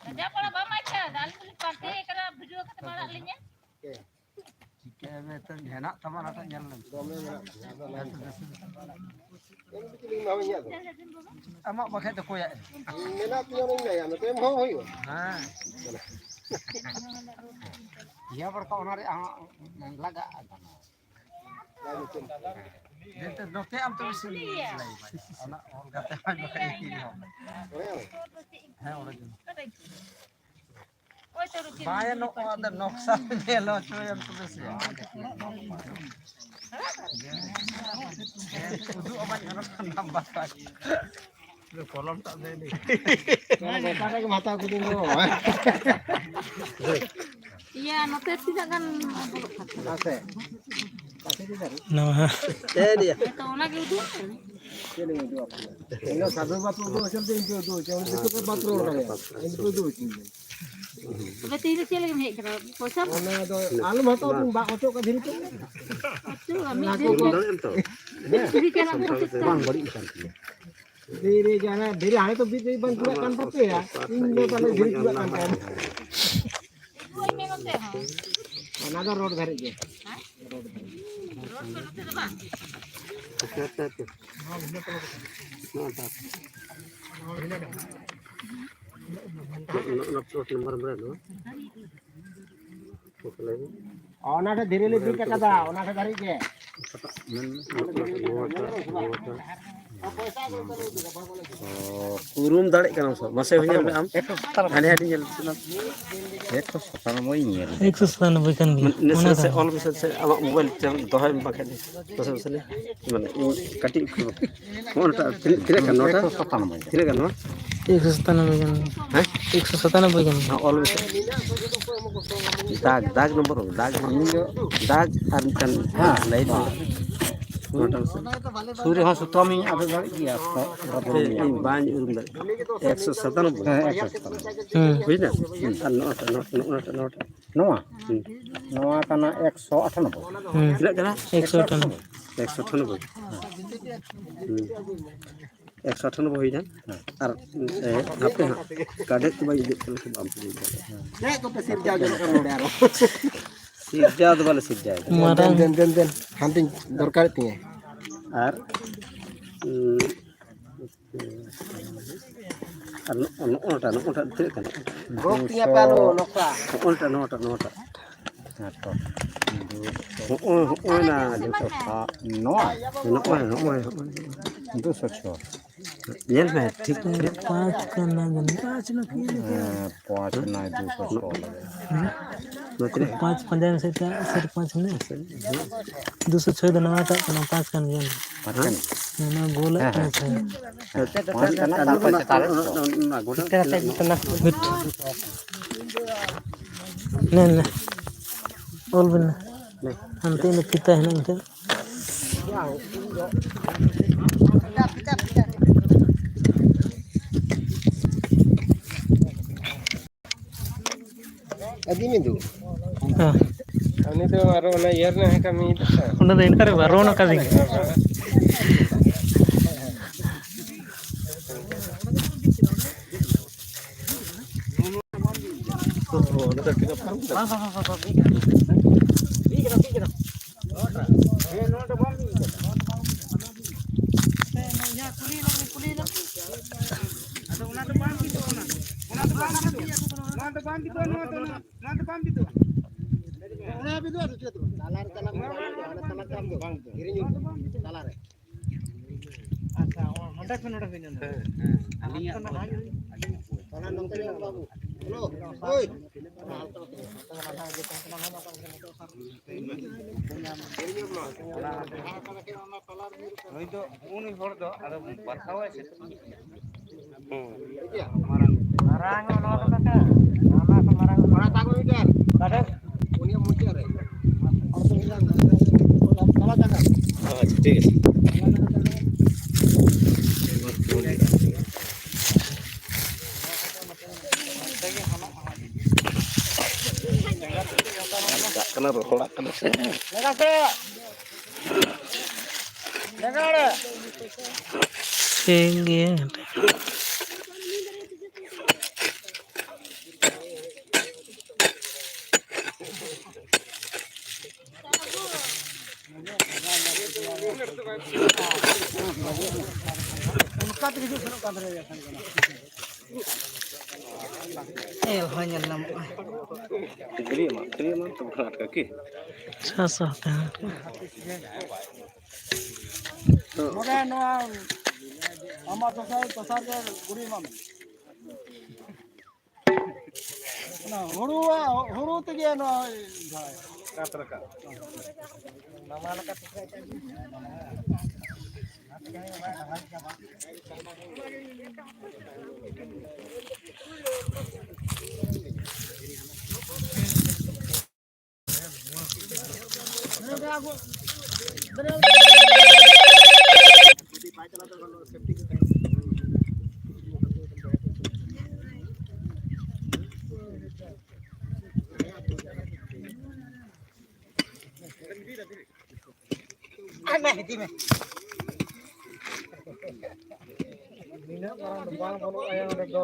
ᱞᱟᱡᱟᱣ ᱯᱟᱲᱟ ᱵᱟᱢ ᱟᱹᱭᱠᱟᱹᱣ ᱮᱫᱟ? ᱟᱹᱞᱤᱧ ᱫᱚᱞᱤᱧ ᱯᱟᱱᱛᱮ ᱠᱟᱱᱟ, ᱵᱷᱤᱰᱤᱭᱳ ᱠᱟᱛᱮ ᱟᱲᱟᱜ ᱞᱤᱧᱟ᱾ ᱪᱤᱠᱟᱹᱭ ᱢᱮ, ᱛᱚ ᱦᱮᱱᱟᱜ ᱛᱟᱢᱟ ᱚᱱᱟᱴᱟᱜ ᱧᱮᱞ ᱞᱮᱢ᱾ ᱫᱚᱢᱮ ᱢᱮᱱᱟᱜ ᱛᱤᱧᱟ, ᱟᱫᱚ ᱚᱱᱟ ᱮᱢ ᱵᱤᱡᱽᱞᱤ ᱮᱢᱟᱣᱟᱹᱧᱟ ᱟᱫᱚ᱾ ᱟᱢᱟᱜ ᱵᱟᱠᱷᱟᱡ ᱫᱚ ᱚᱠᱚᱭᱟᱜ? ᱢᱮᱱᱟᱜ ᱛᱤᱧᱟ, ᱚᱱᱟᱧ ᱞᱟᱹᱭᱟ, ᱱᱚᱛᱮ ᱮᱢ ᱦᱚᱸ ᱦᱩᱭᱩᱜᱼᱟ᱾ ᱦᱮᱸ᱾ ᱤᱭᱟᱹ ᱵᱟᱲᱠᱟ ᱚᱱᱟ ᱨᱮᱭᱟᱜ ᱦᱚᱸ ᱞᱟᱜᱟᱜᱼᱟ᱾ ᱱᱚᱛᱮ ᱟᱢ ᱛᱚᱵᱮ ᱥᱮ ᱞᱟᱹᱭ ᱵᱟᱭ᱾ ᱚᱱᱟ ᱚᱞ ᱠᱟᱛᱮ ᱦᱚᱸ ᱵᱟᱠᱷᱟᱡ ᱤᱧ ᱦᱚᱸ᱾ ᱦᱮᱸ, ᱚᱸᱰᱮ ᱜᱮ᱾ ᱵᱟᱭ ᱱᱚᱜᱼᱟ, ᱟᱫᱚ ᱱᱚᱠᱥᱟ ᱧᱮᱞ ᱦᱚᱪᱚᱭᱮᱢ ᱛᱚᱵᱮ ᱥᱮ᱾ ᱩᱫᱩᱜ ᱟᱢᱟᱧ ᱚᱱᱟ ᱱᱟᱢᱵᱟᱨ ᱴᱟᱜ᱾ ᱠᱚᱞᱚᱢ ᱴᱟᱜ ᱫᱮ ᱞᱟᱹᱭ᱾ ᱚᱠᱟᱴᱟᱜ ᱜᱮᱢ ᱦᱟᱛᱟᱣ ᱠᱤᱫᱤᱧ ᱫᱚ᱾ ᱤᱭᱟᱹ, ᱱᱚᱛᱮ ᱛᱤᱱᱟᱹᱜ ᱜᱟᱱ ᱵᱚᱞᱚᱜ ᱠᱟᱱᱟ? ᱱᱟᱥᱮ᱾ ᱱᱟᱥᱮ ᱜᱮ ᱫᱟᱨᱮ᱾ ᱱᱚᱣᱟ᱾ ᱦᱮᱸ, ᱛᱚ ᱚᱱᱟᱜᱮ ᱩᱫᱩᱜ ᱟᱢ ᱠᱟᱱᱟ᱾ ᱪᱮᱫ ᱞᱤᱧ ᱩᱫᱩᱜ ᱟᱯᱮᱭᱟ? ᱤᱧ ᱫᱚ ᱥᱟᱫᱷᱩ ᱵᱟᱯᱩ ᱩᱫᱩᱜ ᱦᱚᱪᱚ ᱞᱮᱫᱮ, ᱤᱧ ᱫᱚ ᱩᱫᱩᱜ ᱦᱚᱪᱚ, ᱩᱱᱤ ᱫᱚ ᱵᱟᱯᱩ ᱨᱚᱲ ᱫᱟᱲᱮᱭᱟᱜᱼᱟ᱾ ᱤᱧ ᱫᱚ ᱩᱫᱩᱜ ᱦᱚᱪᱚᱧ ᱢᱮ᱾ ᱛᱚᱵᱮ ᱛᱮᱦᱮᱧ ᱫᱚ ᱪᱮᱫ ᱞᱟᱹᱜᱤᱫ ᱮᱢ ᱦᱮᱡ ᱠᱟᱱᱟ? ᱯᱚᱭᱥᱟ? ᱚᱱᱟ ᱫᱚ ᱟᱞᱚᱢ ᱦᱟᱛᱟᱣᱟ, ᱵᱟᱝ ᱚᱪᱚᱜ ᱠᱟᱜ ᱫᱷᱤᱨᱤ ᱛᱮ᱾ ᱟᱪᱪᱷᱟ, ᱢᱤᱫ ᱫᱤᱱ ᱛᱮ᱾ ᱫᱷᱤᱨᱤ ᱪᱟᱞᱟᱜ ᱢᱮ, ᱚᱪᱚᱜ ᱠᱟᱜ᱾ ᱫᱷᱤᱨᱤ ᱡᱟᱦᱟᱸ, ᱫᱷᱤᱨᱤ ᱦᱟᱱᱮ ᱛᱚ ᱵᱤᱫ ᱵᱟᱝ ᱪᱩᱨᱟᱜ ᱠᱟᱱ ᱛᱟᱯᱮᱭᱟ, ᱤᱧ ᱫᱚ ᱛᱟᱦᱞᱮ ᱫᱷᱤᱨᱤ ᱪᱩᱨᱟᱜ ᱠᱟᱱ ᱛᱟᱭᱟ᱾ ᱤᱫᱤ ᱟᱹᱧ ᱢᱮ ᱱᱚᱛᱮ ᱦᱚᱸ᱾ ᱚᱱᱟ ᱫᱚ ᱨᱳᱰ ᱫᱷᱟᱹᱨᱤᱡ ᱜᱮ᱾ ᱚᱱᱟ ᱴᱷᱮᱱ ᱫᱷᱤᱨᱤ ᱞᱮ ᱵᱤᱫ ᱟᱠᱟᱫᱟ, ᱚᱱᱟ ᱴᱷᱮᱱ ᱫᱷᱟᱹᱨᱤᱡ ᱜᱮ᱾ ᱩᱨᱩᱢ ᱫᱟᱲᱮᱜ ᱠᱟᱱᱟᱢ ᱥᱮ? ᱢᱟᱥᱮ ᱧᱮᱞ ᱢᱮ ᱟᱢ᱾ ᱦᱟᱱᱮ ᱦᱟᱹᱴᱤᱧ ᱧᱮᱞ ᱢᱮ᱾ ᱮᱠᱥᱚ ᱥᱟᱛᱟᱱᱚᱵᱵᱳᱭ ᱧᱮᱞ᱾ ᱮᱠᱥᱚ ᱥᱟᱛᱟᱱᱚᱵᱵᱳᱭ ᱠᱟᱱ ᱜᱮᱭᱟ᱾ ᱱᱟᱥᱮ ᱚᱱᱟ ᱱᱟᱥᱮ ᱠᱟᱱ ᱚᱞ ᱢᱮᱥᱮ, ᱥᱮ ᱟᱢᱟᱜ ᱢᱳᱵᱟᱭᱤᱞ ᱛᱮᱢ ᱫᱚᱦᱚᱭ ᱢᱮ, ᱵᱟᱠᱷᱟᱡ ᱫᱚ ᱢᱟᱥᱮ ᱢᱟᱥᱮ ᱞᱟᱹᱭ᱾ ᱢᱟᱱᱮ ᱤᱧ ᱠᱟᱹᱴᱤᱡ ᱱᱚᱜᱼᱚ ᱱᱚᱣᱟᱴᱟᱜ ᱛᱤᱱᱟᱹᱜ, ᱛᱤᱱᱟᱹᱜ ᱜᱟᱱ ᱱᱚᱣᱟᱴᱟᱜ? ᱮᱠᱥᱚ ᱥᱟᱛᱟᱱᱚᱵᱵᱳᱭ ᱜᱟᱱ᱾ ᱛᱤᱱᱟᱹᱜ ᱜᱟᱱ ᱱᱚᱣᱟ? ᱮᱠᱥᱚ ᱥᱟᱛᱟᱱᱚᱵᱵᱳᱭ ᱜᱟᱱ᱾ ᱦᱮᱸ? ᱮᱠᱥᱚ ᱥᱟᱛᱟᱱᱚᱵᱵᱳᱭ ᱜᱟᱱ᱾ ᱦᱮᱸ, ᱚᱞ ᱢᱮᱥᱮ᱾ ᱫᱟᱜᱽ, ᱫᱟᱜᱽ ᱱᱚᱢᱵᱚᱨ ᱚᱞ, ᱫᱟᱜᱽ᱾ ᱤᱧ ᱫᱚ ᱫᱟᱜᱽ ᱟᱨ ᱢᱤᱫᱴᱟᱝ ᱦᱮᱸ, ᱞᱟᱭᱤᱱ ᱦᱮᱸ᱾ ᱱᱚᱣᱟᱴᱟᱜ ᱢᱮᱥᱮ᱾ ᱥᱩᱨ ᱨᱮᱦᱚᱸ ᱥᱩᱛᱟᱹᱢ ᱤᱧ ᱟᱫᱮᱨ ᱫᱟᱲᱮᱜ ᱜᱮᱭᱟ᱾ ᱦᱮᱸ, ᱤᱧ ᱵᱟᱹᱧ ᱩᱨᱩᱢ ᱫᱟᱲᱮᱭᱟᱜ ᱠᱟᱱᱟ᱾ ᱮᱠᱥᱚ ᱥᱟᱛᱟᱱᱚᱵᱵᱳᱭ᱾ ᱦᱮᱸ, ᱮᱠᱥᱚ ᱥᱟᱛᱟᱱᱚᱵᱵᱳᱭ᱾ ᱦᱩᱸ᱾ ᱵᱩᱡᱽ ᱮᱱᱟ? ᱦᱩᱸ᱾ ᱟᱨ ᱱᱚᱣᱟᱴᱟᱜ, ᱱᱚᱣᱟᱴᱟᱜ, ᱱᱚᱣᱟᱴᱟᱜ, ᱱᱚᱣᱟᱴᱟᱜ᱾ ᱱᱚᱣᱟ? ᱦᱩᱸ᱾ ᱱᱚᱣᱟ ᱠᱟᱱᱟ ᱮᱠᱥᱚ ᱟᱴᱷᱟᱱᱚᱵᱵᱳᱭ᱾ ᱦᱩᱸ᱾ ᱛᱤᱱᱟᱹᱜ ᱠᱟᱱᱟ? ᱮᱠᱥᱚ ᱟᱴᱷᱟᱱᱚᱵᱵᱳᱭ᱾ ᱮᱠᱥᱚ ᱟᱴᱷᱟᱱᱚᱵᱵᱳᱭ᱾ ᱦᱩᱸ᱾ ᱮᱠᱥᱚ ᱟᱴᱷᱟᱱᱚᱵᱵᱳᱭ ᱦᱩᱭᱱᱟ᱾ ᱦᱮᱸ᱾ ᱟᱨ, ᱮ, ᱦᱟᱯᱮ ᱦᱟᱸᱜ, ᱠᱟᱰᱮᱡ ᱠᱚ ᱵᱟᱭ ᱤᱫᱤᱜ ᱠᱟᱱᱟ, ᱵᱟᱢ ᱯᱩᱨᱟᱹᱣ ᱫᱟᱲᱮᱭᱟᱜᱼᱟ᱾ ᱦᱮᱸ᱾ ᱪᱮᱫ ᱠᱚᱯᱮ ᱥᱤᱨᱡᱟᱹᱣ ᱡᱚᱝ ᱠᱟᱱᱟ ᱱᱚᱰᱮ ᱟᱨᱚ? ᱥᱤᱨᱡᱟᱹᱣ ᱫᱚ ᱵᱟᱞᱮ ᱥᱤᱨᱡᱟᱹᱣ ᱮᱫᱟ᱾ ᱢᱟᱨᱟᱝ᱾ ᱫᱮᱱ, ᱫᱮᱱ, ᱫᱮᱱ, ᱫᱮᱱ᱾ ᱦᱟᱱᱛᱮᱧ ᱫᱚᱨᱠᱟᱨᱮᱫ ᱛᱤᱧᱟᱹ᱾ ᱟᱨ, ᱩᱸ, ᱟᱨ ᱱᱚᱜᱼᱚ, ᱱᱚᱜᱼᱚ ᱱᱚᱣᱟᱴᱟᱜ, ᱱᱚᱜᱼᱚ ᱱᱚᱣᱟᱴᱟᱜ ᱛᱤᱱᱟᱹᱜ ᱠᱟᱱᱟ? ᱜᱚᱜ ᱛᱤᱧᱟᱹ ᱯᱮ ᱟᱞᱚ ᱱᱚᱝᱠᱟ᱾ ᱱᱚᱜᱼᱚ ᱱᱚᱣᱟᱴᱟᱜ, ᱱᱚᱣᱟᱴᱟᱜ, ᱱᱚᱣᱟᱴᱟᱜ᱾ ᱦᱮᱸ ᱛᱚ᱾ ᱦᱚᱸᱜᱼᱚᱭ, ᱦᱚᱸᱜᱼᱚᱭ ᱱᱟ ᱡᱚᱛᱚ᱾ ᱱᱚᱣᱟ? ᱱᱚᱜᱼᱚᱭ, ᱱᱚᱜᱼᱚᱭ, ᱱᱚᱜᱼᱚᱭ᱾ ᱫᱩᱥᱚ ᱪᱷᱚ᱾ ᱧᱮᱞ ᱢᱮ, ᱴᱷᱤᱠ ᱴᱷᱟᱠ᱾ ᱯᱟᱸᱪ ᱠᱟᱱᱟ ᱡᱟᱹᱱᱤᱡ᱾ ᱦᱮᱸ, ᱯᱟᱸᱪ ᱱᱚᱭ ᱫᱩᱥᱚ ᱪᱷᱚ᱾ ᱦᱮᱸ? ᱱᱚᱣᱟ ᱛᱤᱱᱟᱹᱜ? ᱯᱟᱸᱪ ᱯᱟᱸᱡᱟᱭ ᱢᱮᱥᱮ, ᱮᱴᱟᱜ ᱥᱮᱫ ᱯᱟᱸᱪ ᱢᱮᱱᱟᱜᱼᱟ᱾ ᱫᱩᱥᱚ ᱪᱷᱚᱭ ᱫᱚ ᱱᱚᱣᱟᱴᱟᱜ ᱠᱟᱱᱟ, ᱯᱟᱸᱪ ᱠᱟᱱ ᱜᱮᱭᱟ᱾ ᱯᱟᱸᱪ ᱠᱟᱱᱟ? ᱦᱮᱸ, ᱱᱚᱣᱟ ᱜᱳᱞᱟᱜ ᱦᱮᱸ, ᱠᱟᱱᱟ ᱦᱮᱸ᱾ ᱥᱮ? ᱦᱮᱸ, ᱯᱟᱸᱪ ᱠᱟᱱᱟ, ᱛᱟᱨᱯᱚᱨ ᱪᱮᱛᱟᱱ ᱨᱮ ᱪᱷᱚ᱾ ᱱᱚᱣᱟ ᱜᱳᱞᱟᱜ ᱠᱟᱱᱟ᱾ ᱱᱮ, ᱱᱮ᱾ ᱚᱞ ᱵᱮᱱ᱾ ᱦᱟᱱᱛᱮ ᱤᱧ ᱫᱚ ᱯᱷᱤᱛᱟᱹ ᱦᱮᱱᱟᱜ ᱤᱧ ᱴᱷᱮᱱ᱾ ᱟᱹᱫᱤᱢ ᱫᱩ᱾ ᱦᱮᱸ᱾ ᱩᱱᱤ ᱫᱚ ᱟᱨᱚ ᱚᱱᱟ ᱤᱭᱟᱹ ᱨᱮᱱᱟᱜ ᱦᱮᱸ ᱠᱟᱹᱢᱤ᱾ ᱚᱸᱰᱮ ᱫᱚ ᱤᱱᱠᱟᱹ ᱨᱮ ᱵᱟᱨᱚᱱ ᱟᱠᱟᱫᱤᱧ᱾ ᱛᱟᱞᱟᱨᱮ ᱛᱟᱞᱟ ᱢᱮᱱᱟᱜᱼᱟ, ᱚᱱᱟ ᱛᱟᱞᱟ ᱛᱟᱢ ᱫᱚ᱾ ᱦᱤᱨᱤᱧ ᱛᱟᱞᱟᱨᱮ᱾ ᱟᱪᱪᱷᱟ, ᱚᱸᱰᱮ ᱠᱷᱚᱱ ᱱᱚᱰᱮ ᱦᱩᱭ ᱞᱮᱱᱟ᱾ ᱦᱮᱸ, ᱦᱮᱸ᱾ ᱟᱹᱞᱤᱧᱟᱜ ᱠᱷᱚᱱ ᱫᱚ ᱦᱟᱸᱜ ᱦᱩᱭ᱾ ᱚᱱᱟ ᱱᱚᱛᱮ ᱧᱮᱞ ᱵᱟᱹᱵᱩ᱾ ᱦᱮᱞᱳ, ᱳᱭ᱾ ᱱᱩᱭ ᱫᱚ, ᱩᱱᱤ ᱦᱚᱲ ᱫᱚ ᱟᱫᱚ ᱵᱟᱨᱦᱟᱣᱟᱭ ᱥᱮ? ᱦᱩᱸ᱾ ᱢᱟᱨᱟᱝ ᱦᱚᱸ ᱱᱚᱣᱟ ᱠᱟᱛᱷᱟ ᱠᱟᱱᱟ᱾ ᱚᱱᱟ ᱠᱚ ᱢᱟᱨᱟᱝ ᱦᱚᱸ᱾ ᱚᱠᱟᱴᱟᱜ? ᱩᱱᱤᱭᱟᱜ ᱢᱩᱪᱟᱹᱫ ᱨᱮ᱾ ᱟᱪᱪᱷᱟ, ᱴᱷᱤᱠ ᱟᱪᱷᱮ᱾ ᱪᱟᱜ ᱠᱟᱱᱟ, ᱨᱚᱦᱚᱲᱟᱜ ᱠᱟᱱᱟ ᱥᱮ? ᱴᱷᱤᱠ ᱜᱮᱭᱟ᱾ ᱚᱱᱠᱟ ᱛᱮᱜᱮ ᱥᱮᱱᱚᱜ ᱠᱟᱱ ᱛᱟᱞᱮᱭᱟ᱾ ᱧᱮᱞ ᱦᱚᱸ ᱧᱮᱞ ᱧᱟᱢᱚᱜᱼᱟ᱾ ᱥᱟᱥᱟ ᱦᱟᱛᱟᱣ᱾ ᱱᱚᱰᱮ ᱱᱚᱣᱟ ᱟᱢᱟᱜ ᱫᱚᱥᱟᱨ, ᱫᱚᱥᱟᱨ ᱜᱮ ᱜᱩᱨᱤᱡ ᱮᱢᱟᱜ ᱢᱮ᱾ ᱚᱱᱟ ᱦᱩᱲᱩ, ᱦᱩᱲᱩ ᱛᱮᱜᱮ ᱱᱚᱣᱟ ᱜᱷᱟᱥ ᱨᱟᱠᱟᱵ᱾ ᱟᱨ ᱢᱟ ᱤᱫᱤ ᱢᱮ᱾ ᱱᱤᱱᱟᱹᱜ ᱢᱟᱨᱟᱝ ᱫᱚ ᱵᱟᱝ ᱵᱚᱞᱚᱜᱼᱟ ᱚᱸᱰᱮ ᱫᱚ᱾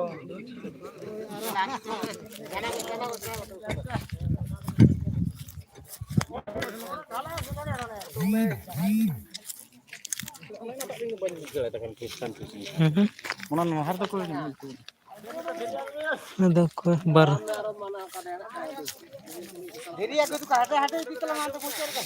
ᱦᱩᱸ ᱦᱩᱸ᱾ ᱚᱱᱟ ᱱᱚᱦᱟᱨ ᱫᱚᱠᱚ ᱟᱫᱚ ᱚᱠᱚᱭ ᱵᱟᱨ-, ᱫᱷᱤᱨᱤ ᱟᱹᱜᱩ ᱫᱚᱠᱚ ᱦᱟᱸᱰᱮ ᱦᱟᱸᱰᱮ ᱤᱫᱤ ᱛᱟᱞᱟᱝ ᱢᱟ, ᱟᱫᱚ ᱢᱩᱪᱟᱹᱫ ᱨᱮ᱾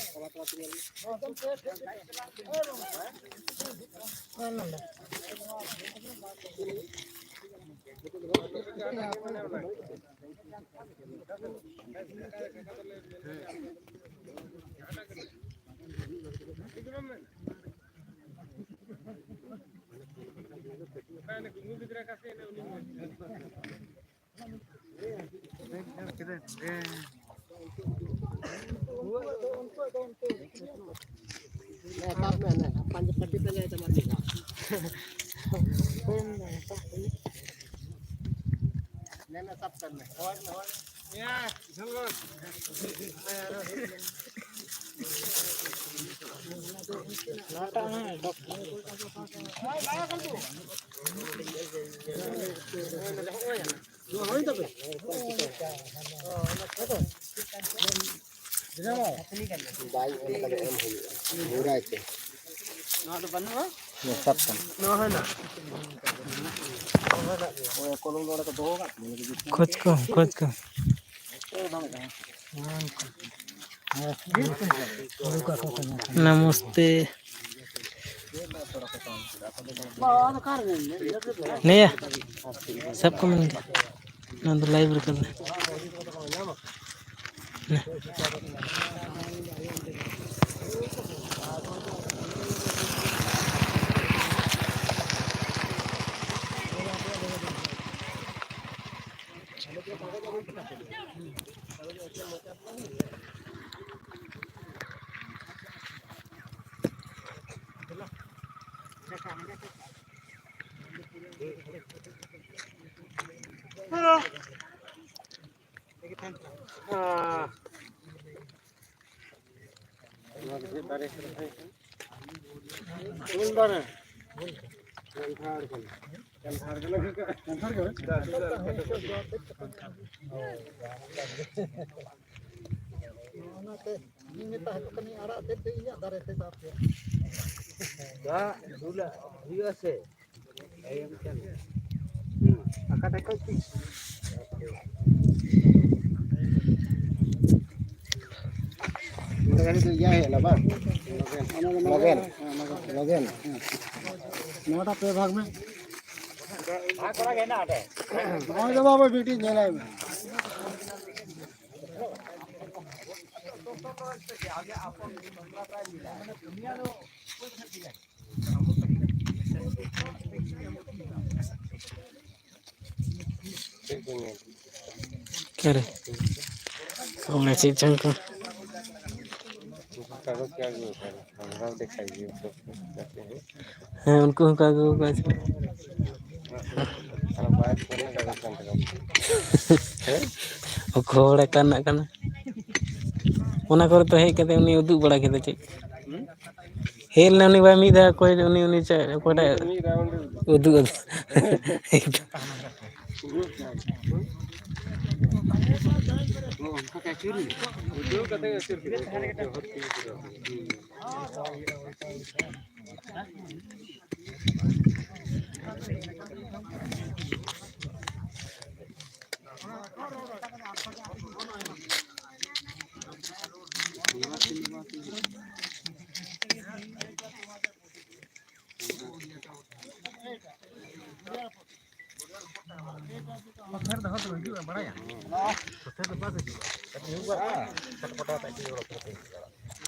ᱵᱟᱭ ᱮᱢ ᱠᱟᱛᱮ ᱮᱢ ᱦᱩᱭᱩᱜᱼᱟ, ᱜᱷᱩᱨᱟᱭ ᱛᱮ᱾ ᱱᱚᱣᱟ ᱫᱚ ᱵᱟᱹᱱᱩᱜᱼᱟ? ᱱᱚᱣᱟ ᱥᱟᱵ ᱠᱟᱢ᱾ ᱱᱚᱣᱟ ᱦᱮᱱᱟᱜ᱾ ᱱᱚᱣᱟ ᱦᱮᱱᱟᱜ ᱜᱮᱭᱟ᱾ ᱠᱚᱞᱚᱢ ᱫᱚ ᱚᱸᱰᱮ ᱠᱚ ᱫᱚᱦᱚ ᱠᱟᱜ ᱠᱟᱱᱟ᱾ ᱠᱷᱚᱡᱽ ᱠᱚ, ᱠᱷᱚᱡᱽ ᱠᱚ᱾ ᱱᱟᱢᱚᱥᱛᱮ᱾ ᱱᱤᱭᱟᱹ ᱥᱟᱵ ᱠᱚ ᱢᱮᱱ ᱜᱮ᱾ ᱱᱚᱣᱟ ᱫᱚ ᱞᱟᱭᱤᱵᱷ ᱨᱮ ᱠᱟᱱᱟ᱾ ᱩᱞ ᱫᱟᱨᱮ᱾ ᱠᱟᱱᱴᱷᱟᱲ ᱠᱟᱱᱟ᱾ ᱠᱟᱱᱴᱷᱟᱲ ᱠᱟᱱᱟ᱾ ᱠᱟᱱᱴᱷᱟᱲ ᱠᱟᱱᱟ᱾ ᱚᱱᱟᱛᱮ ᱤᱧ ᱢᱮᱛᱟ ᱦᱟᱠᱚ ᱠᱟᱹᱱᱟᱹᱧ, ᱟᱲᱟᱜ ᱛᱮᱫ ᱫᱚ ᱤᱧᱟᱹᱜ ᱫᱟᱨᱮ ᱛᱮ ᱫᱚ ᱟᱯᱮᱭᱟᱜ᱾ ᱫᱟᱜ ᱫᱩᱞᱟᱜ ᱦᱩᱭᱩᱜᱼᱟ ᱥᱮ? ᱦᱩᱸ᱾ ᱚᱠᱟᱴᱟᱜ ᱠᱷᱚᱡ ᱛᱤᱥ? ᱜᱟᱹᱰᱤ ᱫᱚ ᱤᱭᱟᱹ ᱦᱮᱡ ᱮᱱᱟ ᱵᱟᱝ? ᱞᱚᱜᱮᱱ᱾ ᱞᱚᱜᱮᱱ᱾ ᱱᱚᱣᱟᱴᱟᱜ ᱯᱮ ᱵᱷᱟᱜᱽ ᱢᱮ᱾ ᱱᱚᱜᱼᱚᱭ ᱫᱚ ᱵᱟᱵᱟ ᱵᱤᱴᱤ ᱧᱮᱞᱟᱭ ᱢᱮ᱾ ᱪᱮᱫ ᱠᱚ ᱧᱮᱞ? ᱚᱠᱟᱨᱮ? ᱚᱱᱟ ᱪᱮᱫ ᱪᱚᱝ ᱠᱚ᱾ ᱠᱟᱜᱚᱡᱽ ᱠᱚ ᱟᱹᱜᱩ ᱟᱠᱟᱫᱟ᱾ ᱦᱮᱸ, ᱩᱱᱠᱩ ᱦᱚᱸᱠᱚ ᱟᱹᱜᱩ ᱟᱠᱟᱫᱟ᱾ ᱟᱨ ᱵᱟᱭ ᱯᱷᱳᱱ ᱠᱟᱜᱚᱡᱽ ᱠᱟᱱ ᱛᱟᱠᱚᱣᱟ᱾ ᱚᱠᱚᱭ ᱦᱚᱲ ᱮᱠᱞᱟ ᱨᱮᱱᱟᱜ ᱠᱟᱱᱟ᱾ ᱚᱱᱟ ᱠᱚᱨᱮ ᱛᱚ ᱦᱮᱡ ᱠᱟᱛᱮ ᱩᱱᱤ ᱩᱫᱩᱜ ᱵᱟᱲᱟ ᱠᱮᱫᱟ ᱪᱮᱫ᱾ ᱦᱮᱡ ᱞᱮᱱᱟ ᱩᱱᱤ ᱵᱟᱭ ᱢᱤᱫ ᱫᱷᱟᱣ, ᱚᱠᱚᱭ ᱩᱱᱤ, ᱩᱱᱤ ᱪᱮᱫ, ᱚᱠᱚᱭᱴᱟᱜ ᱩᱫᱩᱜ ᱟᱫᱟ᱾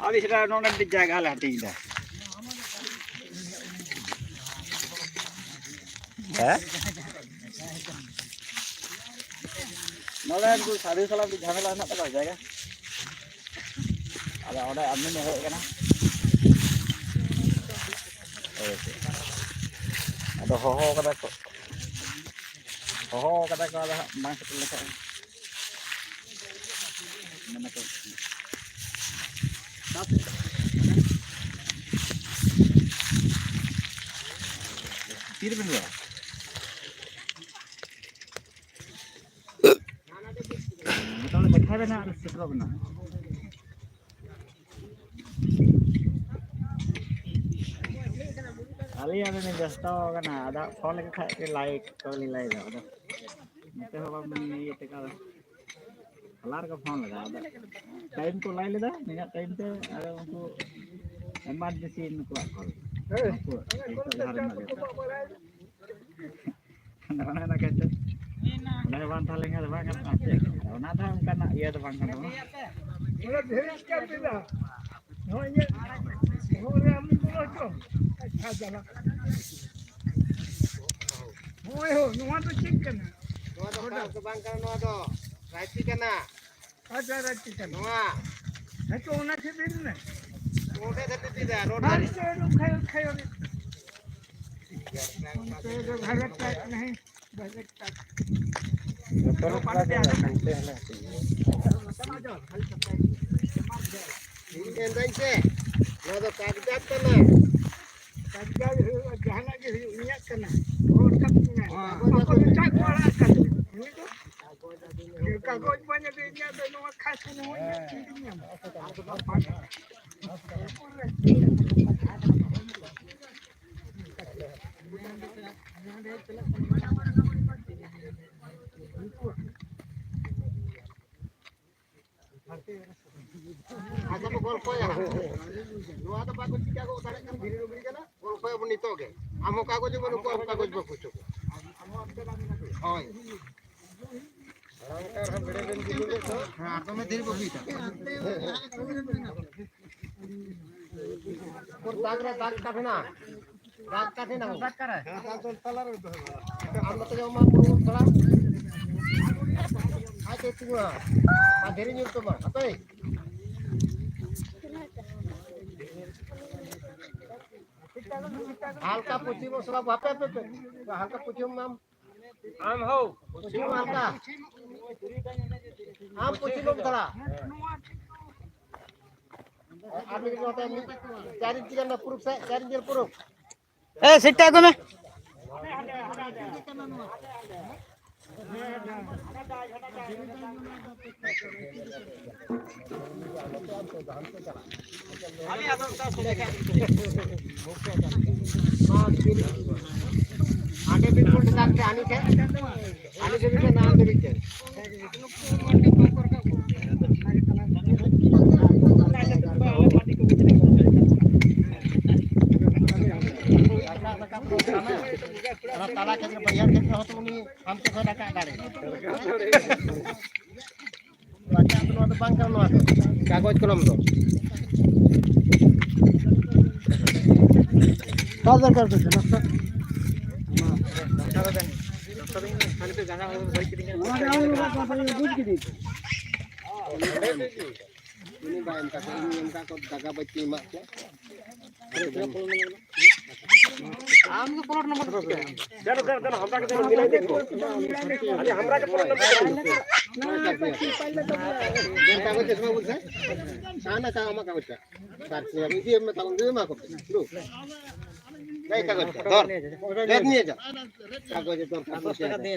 ᱟᱞᱮ ᱥᱮᱫ ᱱᱚᱰᱮ ᱢᱤᱫᱴᱤᱡ ᱡᱟᱭᱜᱟ ᱞᱮ ᱦᱟᱹᱴᱤᱧ ᱮᱫᱟ᱾ ᱦᱮᱸ? ᱱᱚᱰᱮ ᱩᱱᱠᱩ ᱥᱟᱹᱫᱷᱩ ᱥᱟᱞᱟᱜ ᱢᱤᱫᱴᱤᱡ ᱡᱷᱟᱢᱮᱞᱟ ᱦᱮᱱᱟᱜ ᱛᱟᱠᱚᱣᱟ ᱡᱟᱭᱜᱟ᱾ ᱟᱫᱚ ᱚᱸᱰᱮ admin ᱮ ᱦᱮᱡ ᱟᱠᱟᱱᱟ᱾ ᱦᱳᱭ ᱥᱮ᱾ ᱟᱫᱚ ᱦᱚᱦᱚ ᱠᱟᱫᱟ ᱠᱚ, ᱦᱚᱦᱚ ᱠᱟᱫᱟ ᱠᱚ, ᱟᱫᱚ ᱦᱟᱸᱜ ᱵᱟᱝ ᱥᱮᱴᱮᱨ ᱞᱮᱠᱷᱟᱡ ᱢᱮᱱᱟ ᱠᱚ᱾ ᱛᱤᱨᱮᱵᱮᱱ ᱨᱩᱣᱟᱹᱲᱟ? ᱢᱚᱴᱟᱢᱩᱴᱤ ᱫᱮᱠᱷᱟᱭ ᱵᱮᱱ ᱦᱟᱸᱜ, ᱥᱮᱴᱮᱨᱚᱜ ᱵᱮᱱ ᱦᱟᱸᱜ᱾ ᱟᱹᱞᱤᱧ ᱟᱹᱞᱤᱧ ᱞᱤᱧ ᱵᱮᱥᱛᱚ ᱟᱠᱟᱱᱟ, ᱟᱫᱚ ᱯᱷᱳᱱ ᱞᱮᱠᱚ ᱠᱷᱟᱡ ᱜᱮ ᱞᱟᱭᱤᱴ ᱠᱚᱞᱤᱧ ᱞᱟᱭᱤᱴᱟ, ᱟᱫᱚ ᱱᱚᱛᱮ ᱦᱚᱸ ᱵᱟᱢ ᱤᱭᱟᱹ ᱴᱮᱠᱟᱣ᱾ ᱦᱚᱞᱟ ᱨᱮᱠᱚ ᱯᱷᱳᱱ ᱞᱮᱫᱟ, ᱟᱫᱚ ᱴᱟᱭᱤᱢ ᱠᱚ ᱞᱟᱹᱭ ᱞᱮᱫᱟ, ᱱᱤᱱᱟᱹᱜ ᱴᱟᱭᱤᱢ ᱛᱮ, ᱟᱫᱚ ᱩᱱᱠᱩ ᱮᱢᱟᱨᱡᱮᱱᱥᱤ ᱱᱩᱠᱩᱣᱟᱜ ᱠᱚᱞ᱾ ᱩᱱᱠᱩ ᱱᱤᱛᱚᱜ ᱡᱟᱦᱟᱸ ᱨᱮ ᱢᱮᱱᱟᱜ ᱞᱮᱭᱟ᱾ ᱟᱫᱚ ᱚᱱᱮ ᱚᱱᱟ ᱠᱷᱟᱹᱛᱤᱨ ᱚᱸᱰᱮ ᱵᱟᱝ ᱛᱟᱦᱮᱸ ᱞᱮᱱᱠᱷᱟᱱ ᱫᱚ ᱵᱟᱝ ᱜᱟᱱᱚᱜᱼᱟ ᱪᱮᱫ? ᱟᱫᱚ ᱚᱱᱟ ᱫᱚ ᱚᱱᱠᱟᱱᱟᱜ ᱤᱭᱟᱹ ᱫᱚ ᱵᱟᱝ ᱠᱟᱱ ᱛᱟᱵᱚᱱᱟ᱾ ᱚᱱᱟ ᱫᱷᱤᱨᱤ ᱪᱤᱠᱟᱹᱢ ᱵᱤᱫᱟ? ᱱᱚᱜᱼᱚᱭ ᱤᱧᱟᱹᱜ ᱵᱚᱦᱚᱜ ᱨᱮ ᱟᱢ ᱵᱚᱞᱚ ᱦᱚᱪᱚ᱾ ᱟᱪᱪᱷᱟ, ᱪᱟᱞᱟᱜ᱾ ᱦᱳᱭ, ᱦᱳᱭ, ᱱᱚᱣᱟ ᱫᱚ ᱪᱮᱫ ᱠᱟᱱᱟ? ᱱᱚᱣᱟ ᱫᱚ ᱠᱟᱴ ᱫᱚ ᱵᱟᱝ ᱠᱟᱱᱟ, ᱱᱚᱣᱟ ᱫᱚ ᱨᱟᱭᱛᱤ ᱠᱟᱱᱟ᱾ ᱟᱪᱪᱷᱟ, ᱨᱟᱭᱛᱤ ᱠᱟᱱᱟ᱾ ᱱᱚᱣᱟ᱾ ᱦᱮᱸ, ᱛᱚ ᱚᱱᱟ ᱪᱮᱫ ᱵᱤᱱ ᱢᱮᱱᱟ? ᱚᱸᱰᱮ ᱫᱷᱟᱹᱵᱤᱡ ᱤᱫᱤᱭᱟ, ᱨᱳᱰ ᱟᱨ ᱫᱷᱟᱹᱵᱤᱡ᱾ ᱪᱮᱫ ᱮᱢ ᱠᱷᱟᱭᱚ, ᱠᱷᱟᱭᱚ ᱨᱮ? ᱚᱱᱛᱮ ᱫᱚ ᱵᱷᱟᱜᱮ ᱴᱟᱭᱤᱯ ᱱᱟᱦᱮ, ᱵᱷᱟᱜᱮ ᱴᱟᱭᱤᱯ᱾ ᱡᱚᱛᱚ ᱨᱮ ᱛᱷᱚᱲᱟ ᱜᱟᱱ ᱦᱟᱱᱛᱮ ᱦᱟᱱᱮ ᱦᱟᱹᱴᱤᱧ᱾ ᱤᱧ ᱢᱮᱱᱫᱟᱹᱧ ᱪᱮ, ᱱᱚᱣᱟ ᱫᱚ ᱠᱟᱜᱡᱟᱛ ᱠᱟᱱᱟ᱾ ᱠᱟᱜᱡᱟᱛ ᱦᱩᱭᱩᱜᱼᱟ, ᱡᱟᱦᱟᱱᱟᱜ ᱜᱮ ᱦᱩᱭᱩᱜ, ᱤᱧᱟᱹᱜ ᱠᱟᱱᱟ᱾ ᱦᱚᱲ ᱠᱟᱛᱮ ᱢᱮᱱᱟᱜᱼᱟ᱾ ᱦᱮᱸ᱾ ᱚᱠᱚᱭ ᱠᱚ ᱢᱮᱛᱟᱜ ᱠᱚ ᱟᱲᱟᱜ ᱠᱟᱱᱟ᱾ ᱩᱱᱤ ᱫᱚ ᱠᱟᱜᱚᱡᱽ ᱵᱟᱹᱧ ᱤᱫᱤᱭᱟ, ᱟᱫᱚ ᱱᱚᱣᱟ ᱠᱷᱟᱥ ᱱᱚᱣᱟ ᱤᱧᱟᱹᱜ ᱛᱤ ᱨᱮᱧ ᱧᱟᱢᱟ᱾ ᱟᱪᱪᱷᱟ, ᱵᱚ ᱜᱚᱞᱯᱚᱭᱟ᱾ ᱱᱚᱣᱟ ᱫᱚ ᱵᱟᱠᱚ ᱪᱤᱠᱟ ᱜᱚᱫ ᱫᱟᱲᱮᱭᱟᱜ ᱠᱟᱱᱟ, ᱫᱷᱤᱨᱤ ᱰᱩᱝᱨᱤ ᱠᱟᱱᱟ᱾ ᱜᱚᱞᱯᱚᱭᱟᱵᱚᱱ ᱱᱤᱛᱚᱜ ᱜᱮ᱾ ᱟᱢ ᱦᱚᱸ ᱠᱟᱜᱚᱡᱽ ᱵᱟᱹᱱᱩᱜ ᱠᱚᱣᱟ, ᱟᱢ ᱦᱚᱸ ᱠᱟᱜᱚᱡᱽ ᱵᱟᱠᱚ ᱦᱚᱪᱚ ᱠᱚᱣᱟ᱾ ᱦᱳᱭ᱾ ᱦᱮᱸ, ᱟᱨ ᱫᱚᱢᱮ ᱫᱷᱤᱨᱤ ᱵᱟᱠᱚ ᱤᱫᱤᱭᱟ᱾ ᱫᱟᱜᱽ ᱨᱮ ᱫᱟᱜᱽ ᱠᱟᱴᱷᱮᱱᱟ᱾ ᱫᱟᱜᱽ ᱠᱟᱴᱷᱮᱱᱟ᱾ ᱦᱮᱸ, ᱫᱟᱜᱽ ᱫᱚ ᱛᱟᱞᱟ ᱨᱮ ᱫᱚᱦᱚᱭ ᱢᱮ᱾ ᱟᱨ ᱱᱚᱛᱮ ᱡᱮᱢᱚᱱ ᱢᱟ ᱵᱩᱨᱩ ᱛᱷᱚᱲᱟ᱾ ᱟᱡ ᱛᱮ ᱛᱤᱸᱜᱩᱱᱟ᱾ ᱟᱨ ᱫᱷᱤᱨᱤ ᱧᱩᱨ ᱛᱟᱢᱟ᱾ ᱦᱟᱯᱮ᱾ ᱦᱟᱞᱠᱟ ᱯᱚᱪᱷᱤᱢ ᱥᱚᱨᱟ, ᱦᱟᱯᱮ, ᱦᱟᱯᱮ, ᱦᱟᱯᱮ᱾ ᱦᱟᱞᱠᱟ ᱯᱚᱪᱷᱤᱢ ᱢᱟᱢ᱾ ᱟᱢ ᱦᱳ᱾ ᱯᱚᱪᱷᱤᱢ ᱦᱟᱞᱠᱟ᱾ ᱟᱢ ᱯᱚᱪᱷᱤᱢ ᱛᱷᱚᱲᱟ᱾ ᱟᱨ ᱢᱤᱫ ᱱᱚᱛᱮ ᱢᱤᱫ ᱪᱟᱨ ᱤᱧᱪᱤ ᱜᱟᱱ ᱯᱩᱨᱩᱵ ᱥᱮᱫ, ᱪᱟᱨ ᱤᱧᱪᱤ ᱯᱩᱨᱩᱵ᱾ ᱮ, ᱥᱤᱴ ᱟᱹᱜᱩᱭ ᱢᱮ᱾ ᱟᱹᱰᱤ ᱫᱤᱱ ᱠᱷᱚᱱ ᱫᱟᱜ ᱛᱮ ᱟᱹᱱᱤ ᱴᱷᱮᱱ, ᱟᱹᱱᱤ ᱫᱷᱟᱹᱵᱤᱡ ᱛᱮ ᱱᱟᱣᱟ ᱫᱷᱟᱹᱵᱤᱡ ᱛᱮ᱾ ᱛᱟᱞᱟ ᱠᱷᱮᱛ ᱨᱮ, ᱵᱟᱹᱭᱦᱟᱹᱲ ᱠᱷᱮᱛ ᱨᱮ ᱦᱚᱸ ᱛᱚ ᱩᱱᱤ ᱦᱟᱱᱛᱮ ᱠᱷᱚᱱ ᱨᱟᱠᱟᱵ ᱫᱟᱲᱮᱭᱟᱜᱼᱟ᱾ ᱨᱟᱠᱟᱵ ᱫᱚ ᱱᱚᱣᱟ ᱫᱚ ᱵᱟᱝ ᱠᱟᱱᱟ, ᱱᱚᱣᱟ ᱫᱚ ᱠᱟᱜᱚᱡᱽ ᱠᱚᱞᱚᱢ ᱫᱚ᱾ ᱚᱠᱟ ᱫᱚᱨᱠᱟᱨ ᱛᱟᱵᱮᱱ? ᱱᱚᱣᱟ ᱫᱚ ᱵᱩᱡᱽ ᱠᱤᱫᱟᱹᱧ᱾ ᱩᱱᱤ ᱵᱟᱭ ᱮᱢ ᱠᱟᱜ ᱠᱚᱣᱟ, ᱩᱱᱤ ᱮᱢ ᱠᱟᱜ ᱠᱚ, ᱫᱟᱜᱟ ᱵᱟᱹᱪᱤ ᱮᱢᱟᱜ ᱠᱚᱣᱟ᱾ ᱟᱢ ᱫᱚ ᱯᱞᱚᱴ ᱱᱚᱢᱵᱚᱨ ᱫᱚ ᱪᱤᱠᱟᱹᱭᱟ? ᱡᱟᱱᱚ, ᱡᱟᱱᱚ, ᱡᱟᱱᱚ, ᱦᱟᱢᱨᱟ ᱠᱟᱛᱮ ᱢᱤᱞᱟᱭ ᱫᱮᱠᱷᱚ᱾ ᱟᱨᱮ ᱦᱟᱢᱨᱟ ᱠᱟᱛᱮ ᱢᱤᱞᱟᱭ ᱫᱮᱠᱷᱚ᱾ ᱡᱟᱱ ᱠᱟᱜᱚᱡᱽ ᱪᱚᱥᱢᱟ ᱵᱚᱞᱛᱮ? ᱠᱟᱱᱟ ᱠᱟ ᱟᱢᱟᱜ ᱠᱟᱜᱚᱡᱽ ᱪᱟ? ᱥᱟᱨ ᱪᱮ ᱤᱫᱤ ᱢᱮ ᱛᱟᱞᱟᱝ ᱫᱮ ᱢᱟ ᱠᱚ᱾ ᱫᱩ᱾ ᱫᱟᱭ ᱠᱟᱜᱚᱡᱽ ᱪᱟ, ᱫᱚᱨ᱾ ᱫᱮ ᱱᱤᱭᱮ ᱡᱟ᱾ ᱠᱟᱜᱚᱡᱽ ᱫᱚᱨᱠᱟᱨ ᱯᱚᱭᱥᱟ᱾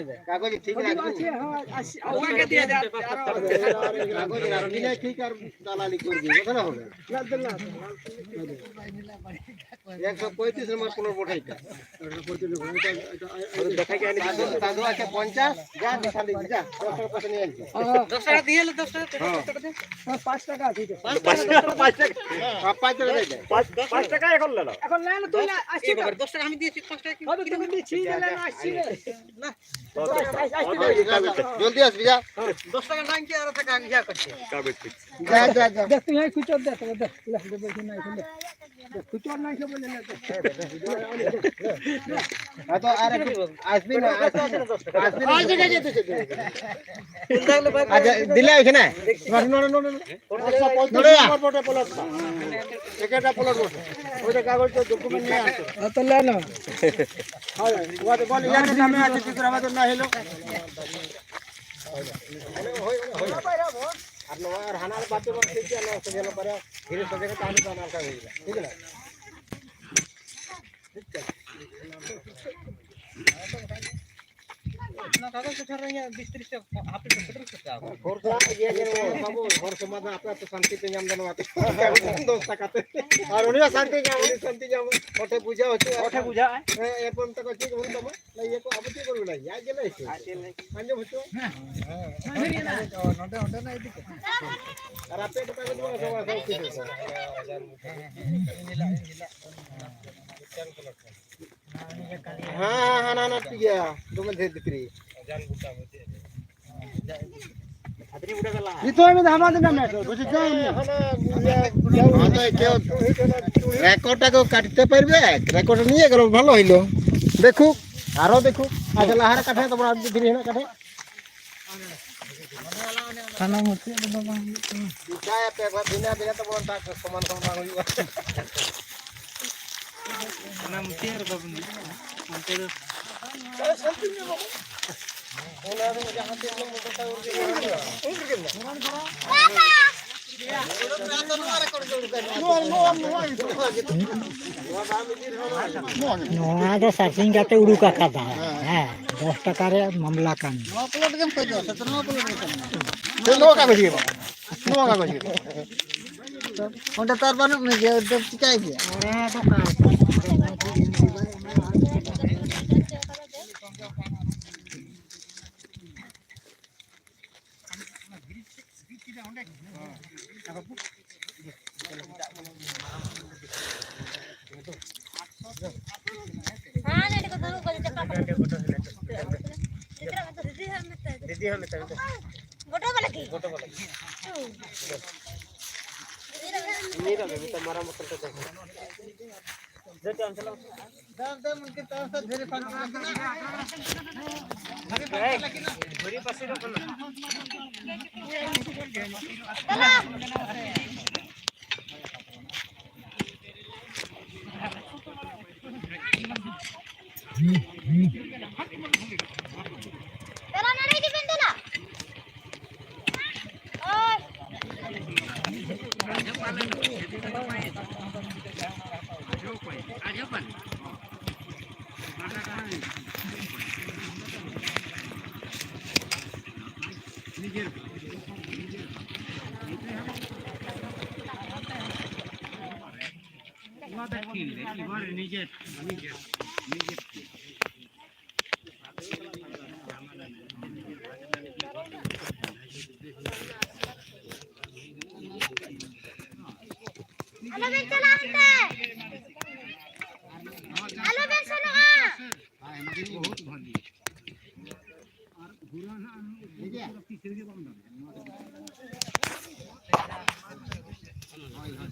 ᱠᱟᱜᱚᱡᱽ ᱴᱷᱤᱠ ᱢᱮᱱᱟᱜᱼᱟ᱾ ᱟᱪᱪᱷᱟ, ᱦᱳᱭ, ᱟᱪᱪᱷᱟ, ᱚᱱᱟ ᱜᱮ ᱫᱤᱭᱮ ᱡᱟ᱾ ᱠᱟᱜᱚᱡᱽ ᱟᱨ ᱵᱤᱱᱟᱹ ᱴᱷᱤᱠ ᱟᱨ ᱫᱟᱞᱟᱞᱤ ᱠᱚᱨ ᱫᱤᱭᱮ, ᱵᱟᱠᱷᱟᱱ ᱦᱚᱸ ᱵᱟᱝ᱾ ᱮᱠᱥᱚ ᱯᱚᱸᱭᱛᱨᱤᱥ ᱱᱚᱢᱵᱚᱨ ᱯᱞᱚᱴ ᱵᱚᱴᱷᱮ ᱮᱴᱟ᱾ ᱫᱟᱫᱩ, ᱫᱟᱫᱩ ᱟᱪᱪᱷᱟ, ᱯᱚᱧᱪᱟᱥ, ᱡᱟ ᱫᱤᱥᱟᱞᱤ, ᱡᱟ, ᱫᱚᱥ ᱴᱟᱠᱟ ᱯᱚᱭᱥᱟ ᱱᱤᱭᱮ ᱟᱱ ᱪᱚ᱾ ᱫᱚᱥ ᱴᱟᱠᱟ ᱫᱤᱭᱮ ᱞᱮ, ᱫᱚᱥ ᱴᱟᱠᱟ, ᱦᱮᱸ᱾ ᱯᱟᱸᱪ ᱴᱟᱠᱟ ᱫᱤ ᱫᱮ᱾ ᱯᱟᱸᱪ ᱴᱟᱠᱟ, ᱯᱟᱸᱪ ᱴᱟᱠᱟ᱾ ᱦᱮᱸ, ᱯᱟᱸᱪ ᱴᱟᱠᱟ ᱫᱮ ᱫᱮ᱾ ᱯᱟᱸᱪ, ᱯᱟᱸᱪ ᱴᱟᱠᱟ ᱮᱠᱷᱚᱱ ᱞᱮ ᱫᱚ᱾ ᱮᱠᱷᱚᱱ ᱞᱮ ᱫᱚ ᱛᱩᱭ ᱞᱮ ᱟᱥᱤ ᱴᱟᱠᱟ᱾ ᱫᱚᱥ ᱴᱟᱠᱟ ᱟᱢ ᱤᱫᱤ ᱦᱚᱪᱚ, ᱯᱟᱸᱪ ᱴᱟᱠᱟ ᱠᱤᱞᱳ᱾ ᱡᱚᱞᱫᱤ ᱟᱥ ᱵᱷᱮᱡᱟ᱾ ᱫᱚᱥ ᱴᱟᱠᱟ ᱞᱟᱝ ᱪᱮᱫ ᱟᱨ ᱴᱟᱠᱟ ᱤᱭᱟᱹ ᱠᱚ ᱪᱮᱫ? ᱠᱟᱜᱚᱡᱽ ᱴᱷᱤᱠ᱾ ᱡᱟ, ᱡᱟ, ᱡᱟ᱾ ᱫᱮᱠᱷ, ᱛᱩᱭ ᱦᱚᱸ ᱠᱷᱩᱪᱚᱨ ᱫᱮ, ᱛᱚᱵᱮ ᱫᱮ, ᱞᱮ, ᱫᱮ, ᱵᱮᱥᱤ ᱱᱟᱭ ᱠᱷᱟᱱ ᱫᱮ᱾ ᱫᱮ, ᱠᱷᱩᱪᱚᱨ ᱱᱟᱭ ᱠᱷᱟᱱ ᱵᱚᱞᱮ ᱞᱮ ᱫᱮ᱾ ᱟᱫᱚ ᱟᱨ ᱮᱠᱴᱩ ᱟᱥᱵᱤᱱ, ᱟᱥᱵᱤᱱ᱾ ᱟᱪᱪᱷᱟ, ᱫᱤᱞᱟ ᱦᱩᱭ ᱠᱟᱱᱟ᱾ ᱱᱚᱰᱮ, ᱱᱚᱰᱮ, ᱱᱚᱰᱮ᱾ ᱮᱠᱥᱚ ᱯᱚᱸᱭᱛᱨᱤᱥ ᱱᱚᱰᱮ ᱭᱟ᱾ ᱱᱚᱢᱵᱚᱨ ᱯᱞᱚᱴ ᱨᱮ ᱯᱞᱚᱴ᱾ ᱮᱠᱮᱴᱟ ᱯᱞᱚᱴ ᱵᱚᱴᱷᱮ᱾ ᱚᱸᱰᱮ ᱠᱟᱜᱚᱡᱽ ᱠᱚ ᱰᱚᱠᱩᱢᱮᱱᱴ ᱱᱤᱭᱮ ᱟᱱ ᱪᱚ᱾ ᱦᱮᱸ, ᱛᱚ ᱞᱟᱹᱭ ᱱᱚ᱾ ᱦᱳᱭ, ᱚᱱᱟ ᱫᱚ ᱵᱚᱞ ᱤᱭᱟᱹ ᱨᱮ ᱱᱟᱢᱮ ᱟᱪᱪᱷᱟ, ᱪᱤᱛᱨᱟ ᱵᱟᱫᱩᱨ ᱱᱟ ᱦᱮᱞᱳ᱾ ᱟᱨ ᱱᱚᱣᱟ ᱟᱨ ᱦᱟᱱᱟ ᱨᱮ ᱵᱟᱫ ᱫᱚ ᱵᱟᱝ ᱴᱷᱤᱠ ᱜᱮᱭᱟ, ᱱᱚᱣᱟ ᱥᱚᱸᱜᱮ ᱦᱚᱞᱚ ᱵᱟᱨᱭᱟ ᱫᱷᱤᱨᱮ ᱥᱚᱸᱜᱮ ᱠᱟᱛᱮ ᱦᱟᱱᱟ ᱫᱚ ᱦᱟᱱᱟ ᱞᱮᱠᱟ ᱦᱩᱭᱩᱜᱼᱟ, ᱴᱷᱤᱠ ᱜᱮᱭᱟ? ᱚᱱᱟ ᱠᱟᱜᱚᱡᱽ ᱠᱚ ᱴᱷᱮᱱ ᱨᱮ ᱤᱧᱟᱹᱜ ᱵᱤᱥ ᱛᱤᱨᱤᱥ ᱴᱟ ᱦᱟᱯᱮ ᱥᱮᱴᱮᱨ ᱠᱟᱜᱼᱟ᱾ ᱦᱚᱲ ᱥᱚᱢᱟᱡᱽ ᱫᱚ ᱟᱯᱮ ᱟᱹᱛᱩ ᱥᱟᱱᱛᱤ ᱯᱮ ᱧᱟᱢ ᱮᱫᱟ ᱱᱚᱣᱟ ᱛᱮ᱾ ᱫᱚᱥ ᱴᱟᱠᱟ ᱛᱮ᱾ ᱟᱨ ᱩᱱᱤ ᱦᱚᱸ ᱥᱟᱱᱛᱤ ᱧᱟᱢ, ᱩᱱᱤ ᱥᱟᱱᱛᱤ ᱧᱟᱢ᱾ ᱦᱚᱲ ᱴᱷᱮᱱ ᱵᱩᱡᱷᱟᱹᱣ ᱦᱚᱪᱚ᱾ ᱦᱚᱲ ᱴᱷᱮᱱ ᱵᱩᱡᱷᱟᱹᱜᱼᱟ᱾ ᱦᱮᱸ, ᱮᱨᱯᱚᱨ ᱢᱮᱛᱟ ᱠᱚᱣᱟ ᱪᱮᱫ ᱵᱟᱹᱱᱩᱜ ᱛᱟᱢᱟ? ᱞᱟᱹᱭ ᱟᱠᱚ, ᱟᱵᱚ ᱪᱮᱫ ᱵᱚᱱ ᱢᱮᱱᱟ? ᱟᱡ ᱜᱮ ᱞᱟᱹᱭ ᱦᱚᱪᱚ᱾ ᱟᱡ ᱪᱮᱫ ᱞᱟᱹᱭ? ᱟᱸᱡᱚᱢ ᱦᱚᱪᱚ᱾ ᱱᱚᱰᱮ, ᱚᱸᱰᱮ ᱱᱟᱜ ᱤᱫᱤ ᱠᱟᱛᱮ᱾ ᱟᱨ ᱟᱯᱮ ᱫᱚ ᱛᱟᱦᱞᱮ ᱫᱚ ᱵᱟᱝ ᱥᱚᱢᱟᱡᱽ ᱥᱚᱢᱤᱛᱤ ᱫᱚ? ᱦᱮᱸ, ᱦᱮᱸ, ᱦᱟᱱᱟ, ᱦᱟᱱᱟ, ᱴᱷᱤᱠ ᱜᱮᱭᱟ᱾ ᱫᱚᱢᱮ ᱰᱷᱮᱨ ᱵᱷᱤᱛᱨᱤ᱾ ᱱᱤᱛᱚᱜ ᱢᱤᱫ ᱫᱷᱟᱣ ᱦᱟᱢᱟ ᱫᱤᱱ ᱢᱮ, ᱵᱩᱡᱷᱟᱹᱣ ᱪᱟᱭ ᱢᱮ᱾ ᱦᱟᱱᱟ ᱨᱮᱠᱚᱨᱰ ᱴᱟকে কাটতে পারবে? রেকর্ড নিয়ে গেল, ভালো হইলো। দেখুক, আরো দেখুক। আচ্ছা, লাহারে কাটে, তোমার আর ধীরে হেনা কাটে। ᱛᱷᱟᱱᱟ ᱢᱩᱪᱟᱹᱫ ᱨᱮᱫᱚ ᱵᱟᱝ ᱦᱩᱭᱩᱜ ᱠᱟᱱᱟ᱾ ᱪᱤᱠᱟᱹᱭᱟᱯᱮ, ᱵᱷᱤᱱᱟᱹ ᱵᱷᱤᱱᱟᱹ ᱛᱮᱵᱚᱱ ᱫᱟᱜ ᱥᱚᱢᱟᱱ ᱥᱚᱢᱟᱱ ᱵᱟᱝ ᱦᱩᱭᱩᱜᱼᱟ᱾ ᱚᱱᱟ ᱢᱩᱪᱟᱹᱫ ᱨᱮᱫᱚ ᱵᱚᱱ ᱦᱩᱭᱩᱜᱼᱟ᱾ ᱚᱱᱛᱮ ᱫᱚ ᱚᱱᱟ ᱫᱚ ᱡᱟᱦᱟᱸ ᱛᱤᱱ ᱞᱚᱢᱵᱚ ᱠᱟᱴᱟ ᱩᱱ ᱜᱮ ᱦᱩᱭᱩᱜᱼᱟ᱾ ᱱᱚᱣᱟ ᱫᱚ ᱥᱟᱨᱯᱷᱤᱝ ᱠᱟᱛᱮ ᱩᱰᱩᱠ ᱟᱠᱟᱫᱟ᱾ ᱦᱮᱸ, ᱫᱚᱥ ᱴᱟᱠᱟ ᱨᱮᱭᱟᱜ ᱢᱟᱢᱞᱟ ᱠᱟᱱ᱾ ᱱᱚᱣᱟ ᱯᱞᱚᱴ ᱜᱮᱢ ᱠᱷᱚᱡᱚᱜᱼᱟ ᱥᱮ ᱱᱚᱣᱟ ᱯᱞᱚᱴ ᱜᱮ ᱠᱟᱱᱟ? ᱱᱚᱣᱟ ᱠᱟᱜᱚᱡᱽ ᱜᱮ ᱵᱟᱝ᱾ ᱱᱚᱣᱟ ᱠᱟᱜᱚᱡᱽ ᱜᱮ᱾ ᱚᱸᱰᱮ ᱛᱚ ᱟᱨ ᱵᱟᱹᱱᱩᱜ ᱢᱮᱭᱟ, ᱚᱸᱰᱮ ᱪᱤᱠᱟᱹᱭ ᱜᱮᱭᱟ? ᱫᱤᱫᱤ ᱦᱚᱸ ᱢᱮᱛᱟᱭ ᱢᱮ᱾ ᱜᱚᱴᱟ ᱵᱟᱞᱟ ᱠᱤ? ᱜᱚᱴᱟ ᱵᱟᱞᱟ ᱠᱤ? ᱩᱱᱤ ᱫᱚ ᱢᱮᱛᱟ ᱢᱟᱨᱟᱝ ᱵᱚᱛᱚᱞ ᱛᱮ ᱫᱚᱦᱚ᱾ ᱫᱮ ᱪᱚ ᱟᱢ ᱪᱟᱞᱟᱣ᱾ ᱫᱟᱢ ᱫᱟᱢ ᱩᱱᱠᱤ ᱛᱟᱢ ᱥᱟ ᱫᱷᱤᱨᱤ ᱯᱟᱱ ᱞᱟᱜᱤᱱᱟ᱾ ᱮᱭ, ᱫᱷᱤᱨᱤ ᱯᱟᱥᱮ ᱫᱚ ᱠᱟᱱᱟ᱾ ᱫᱮᱞᱟ ᱱᱚᱰᱮ ᱦᱤᱡᱩᱜ ᱵᱮᱱ ᱫᱮᱞᱟ᱾ ᱳᱭ᱾ ᱟᱞᱚᱵᱮᱱ ᱪᱟᱞᱟᱜᱼᱟ ᱚᱱᱛᱮ᱾ ᱟᱞᱚᱵᱮᱱ ᱥᱮᱱᱚᱜᱼᱟ᱾ ᱵᱚᱦᱩᱛ ᱵᱷᱟᱹᱜᱤ᱾ ᱟᱨ ᱜᱷᱩᱨᱟ ᱱᱟᱜ ᱴᱷᱤᱠ ᱜᱮᱭᱟ᱾ ᱦᱳᱭ, ᱦᱳᱭ᱾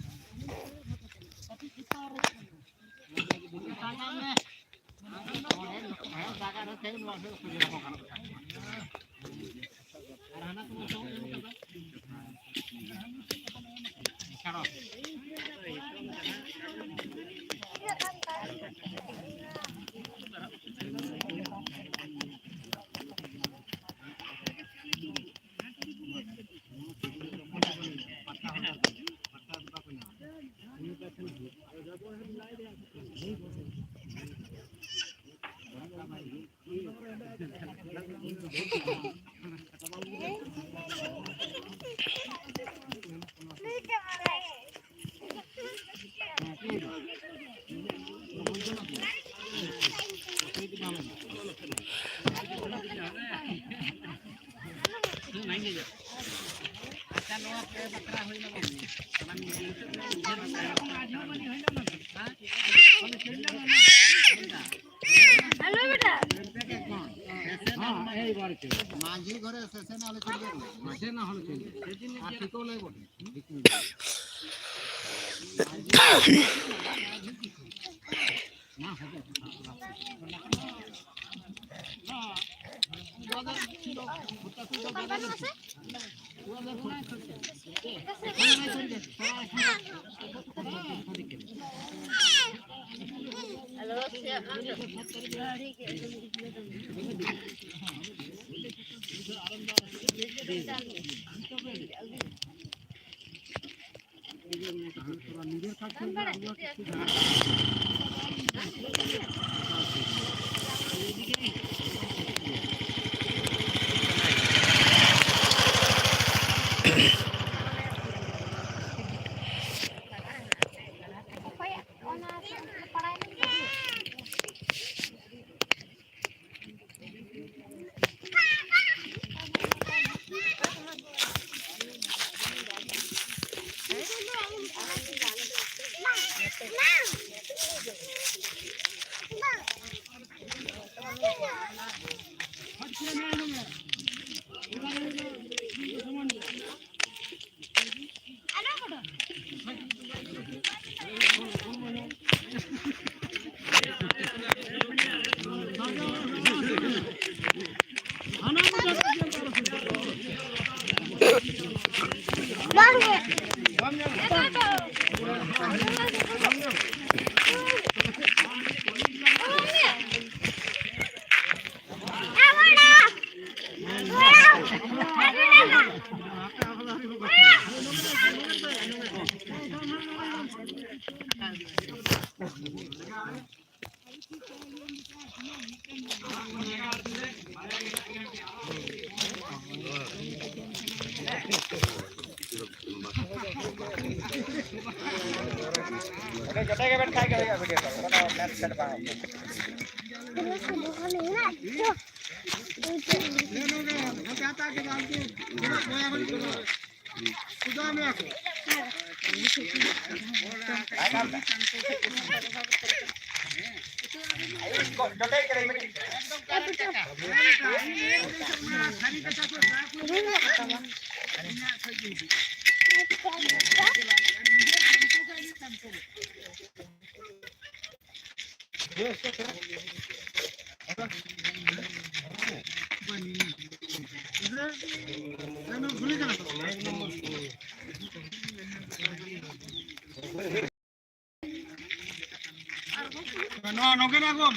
ᱢᱟᱹᱡᱷᱤ ᱜᱷᱚᱨᱮ ᱥᱮᱥᱮᱱ ᱟᱞᱮ ᱪᱟᱞᱟᱜ ᱠᱟᱱᱟ᱾ ᱢᱟᱹᱡᱷᱤ ᱱᱟ ᱦᱚᱲ ᱪᱮᱫ? ᱟᱨ ᱴᱷᱤᱠ ᱞᱟᱹᱭ ᱵᱚᱴᱮ᱾ ᱡᱚᱴᱮ ᱜᱮ ᱵᱮᱱ ᱠᱷᱟᱡ ᱜᱮ ᱦᱩᱭᱩᱜᱼᱟ ᱵᱷᱤᱰᱤᱭᱳ ᱠᱚᱞ, ᱠᱳᱱᱳ ᱢᱮᱱ ᱥᱮᱴ ᱵᱟᱝ ᱦᱩᱭᱩᱜᱼᱟ᱾ ᱱᱚᱣᱟ ᱱᱚᱜᱮ ᱱᱟ ᱜᱚᱢ᱾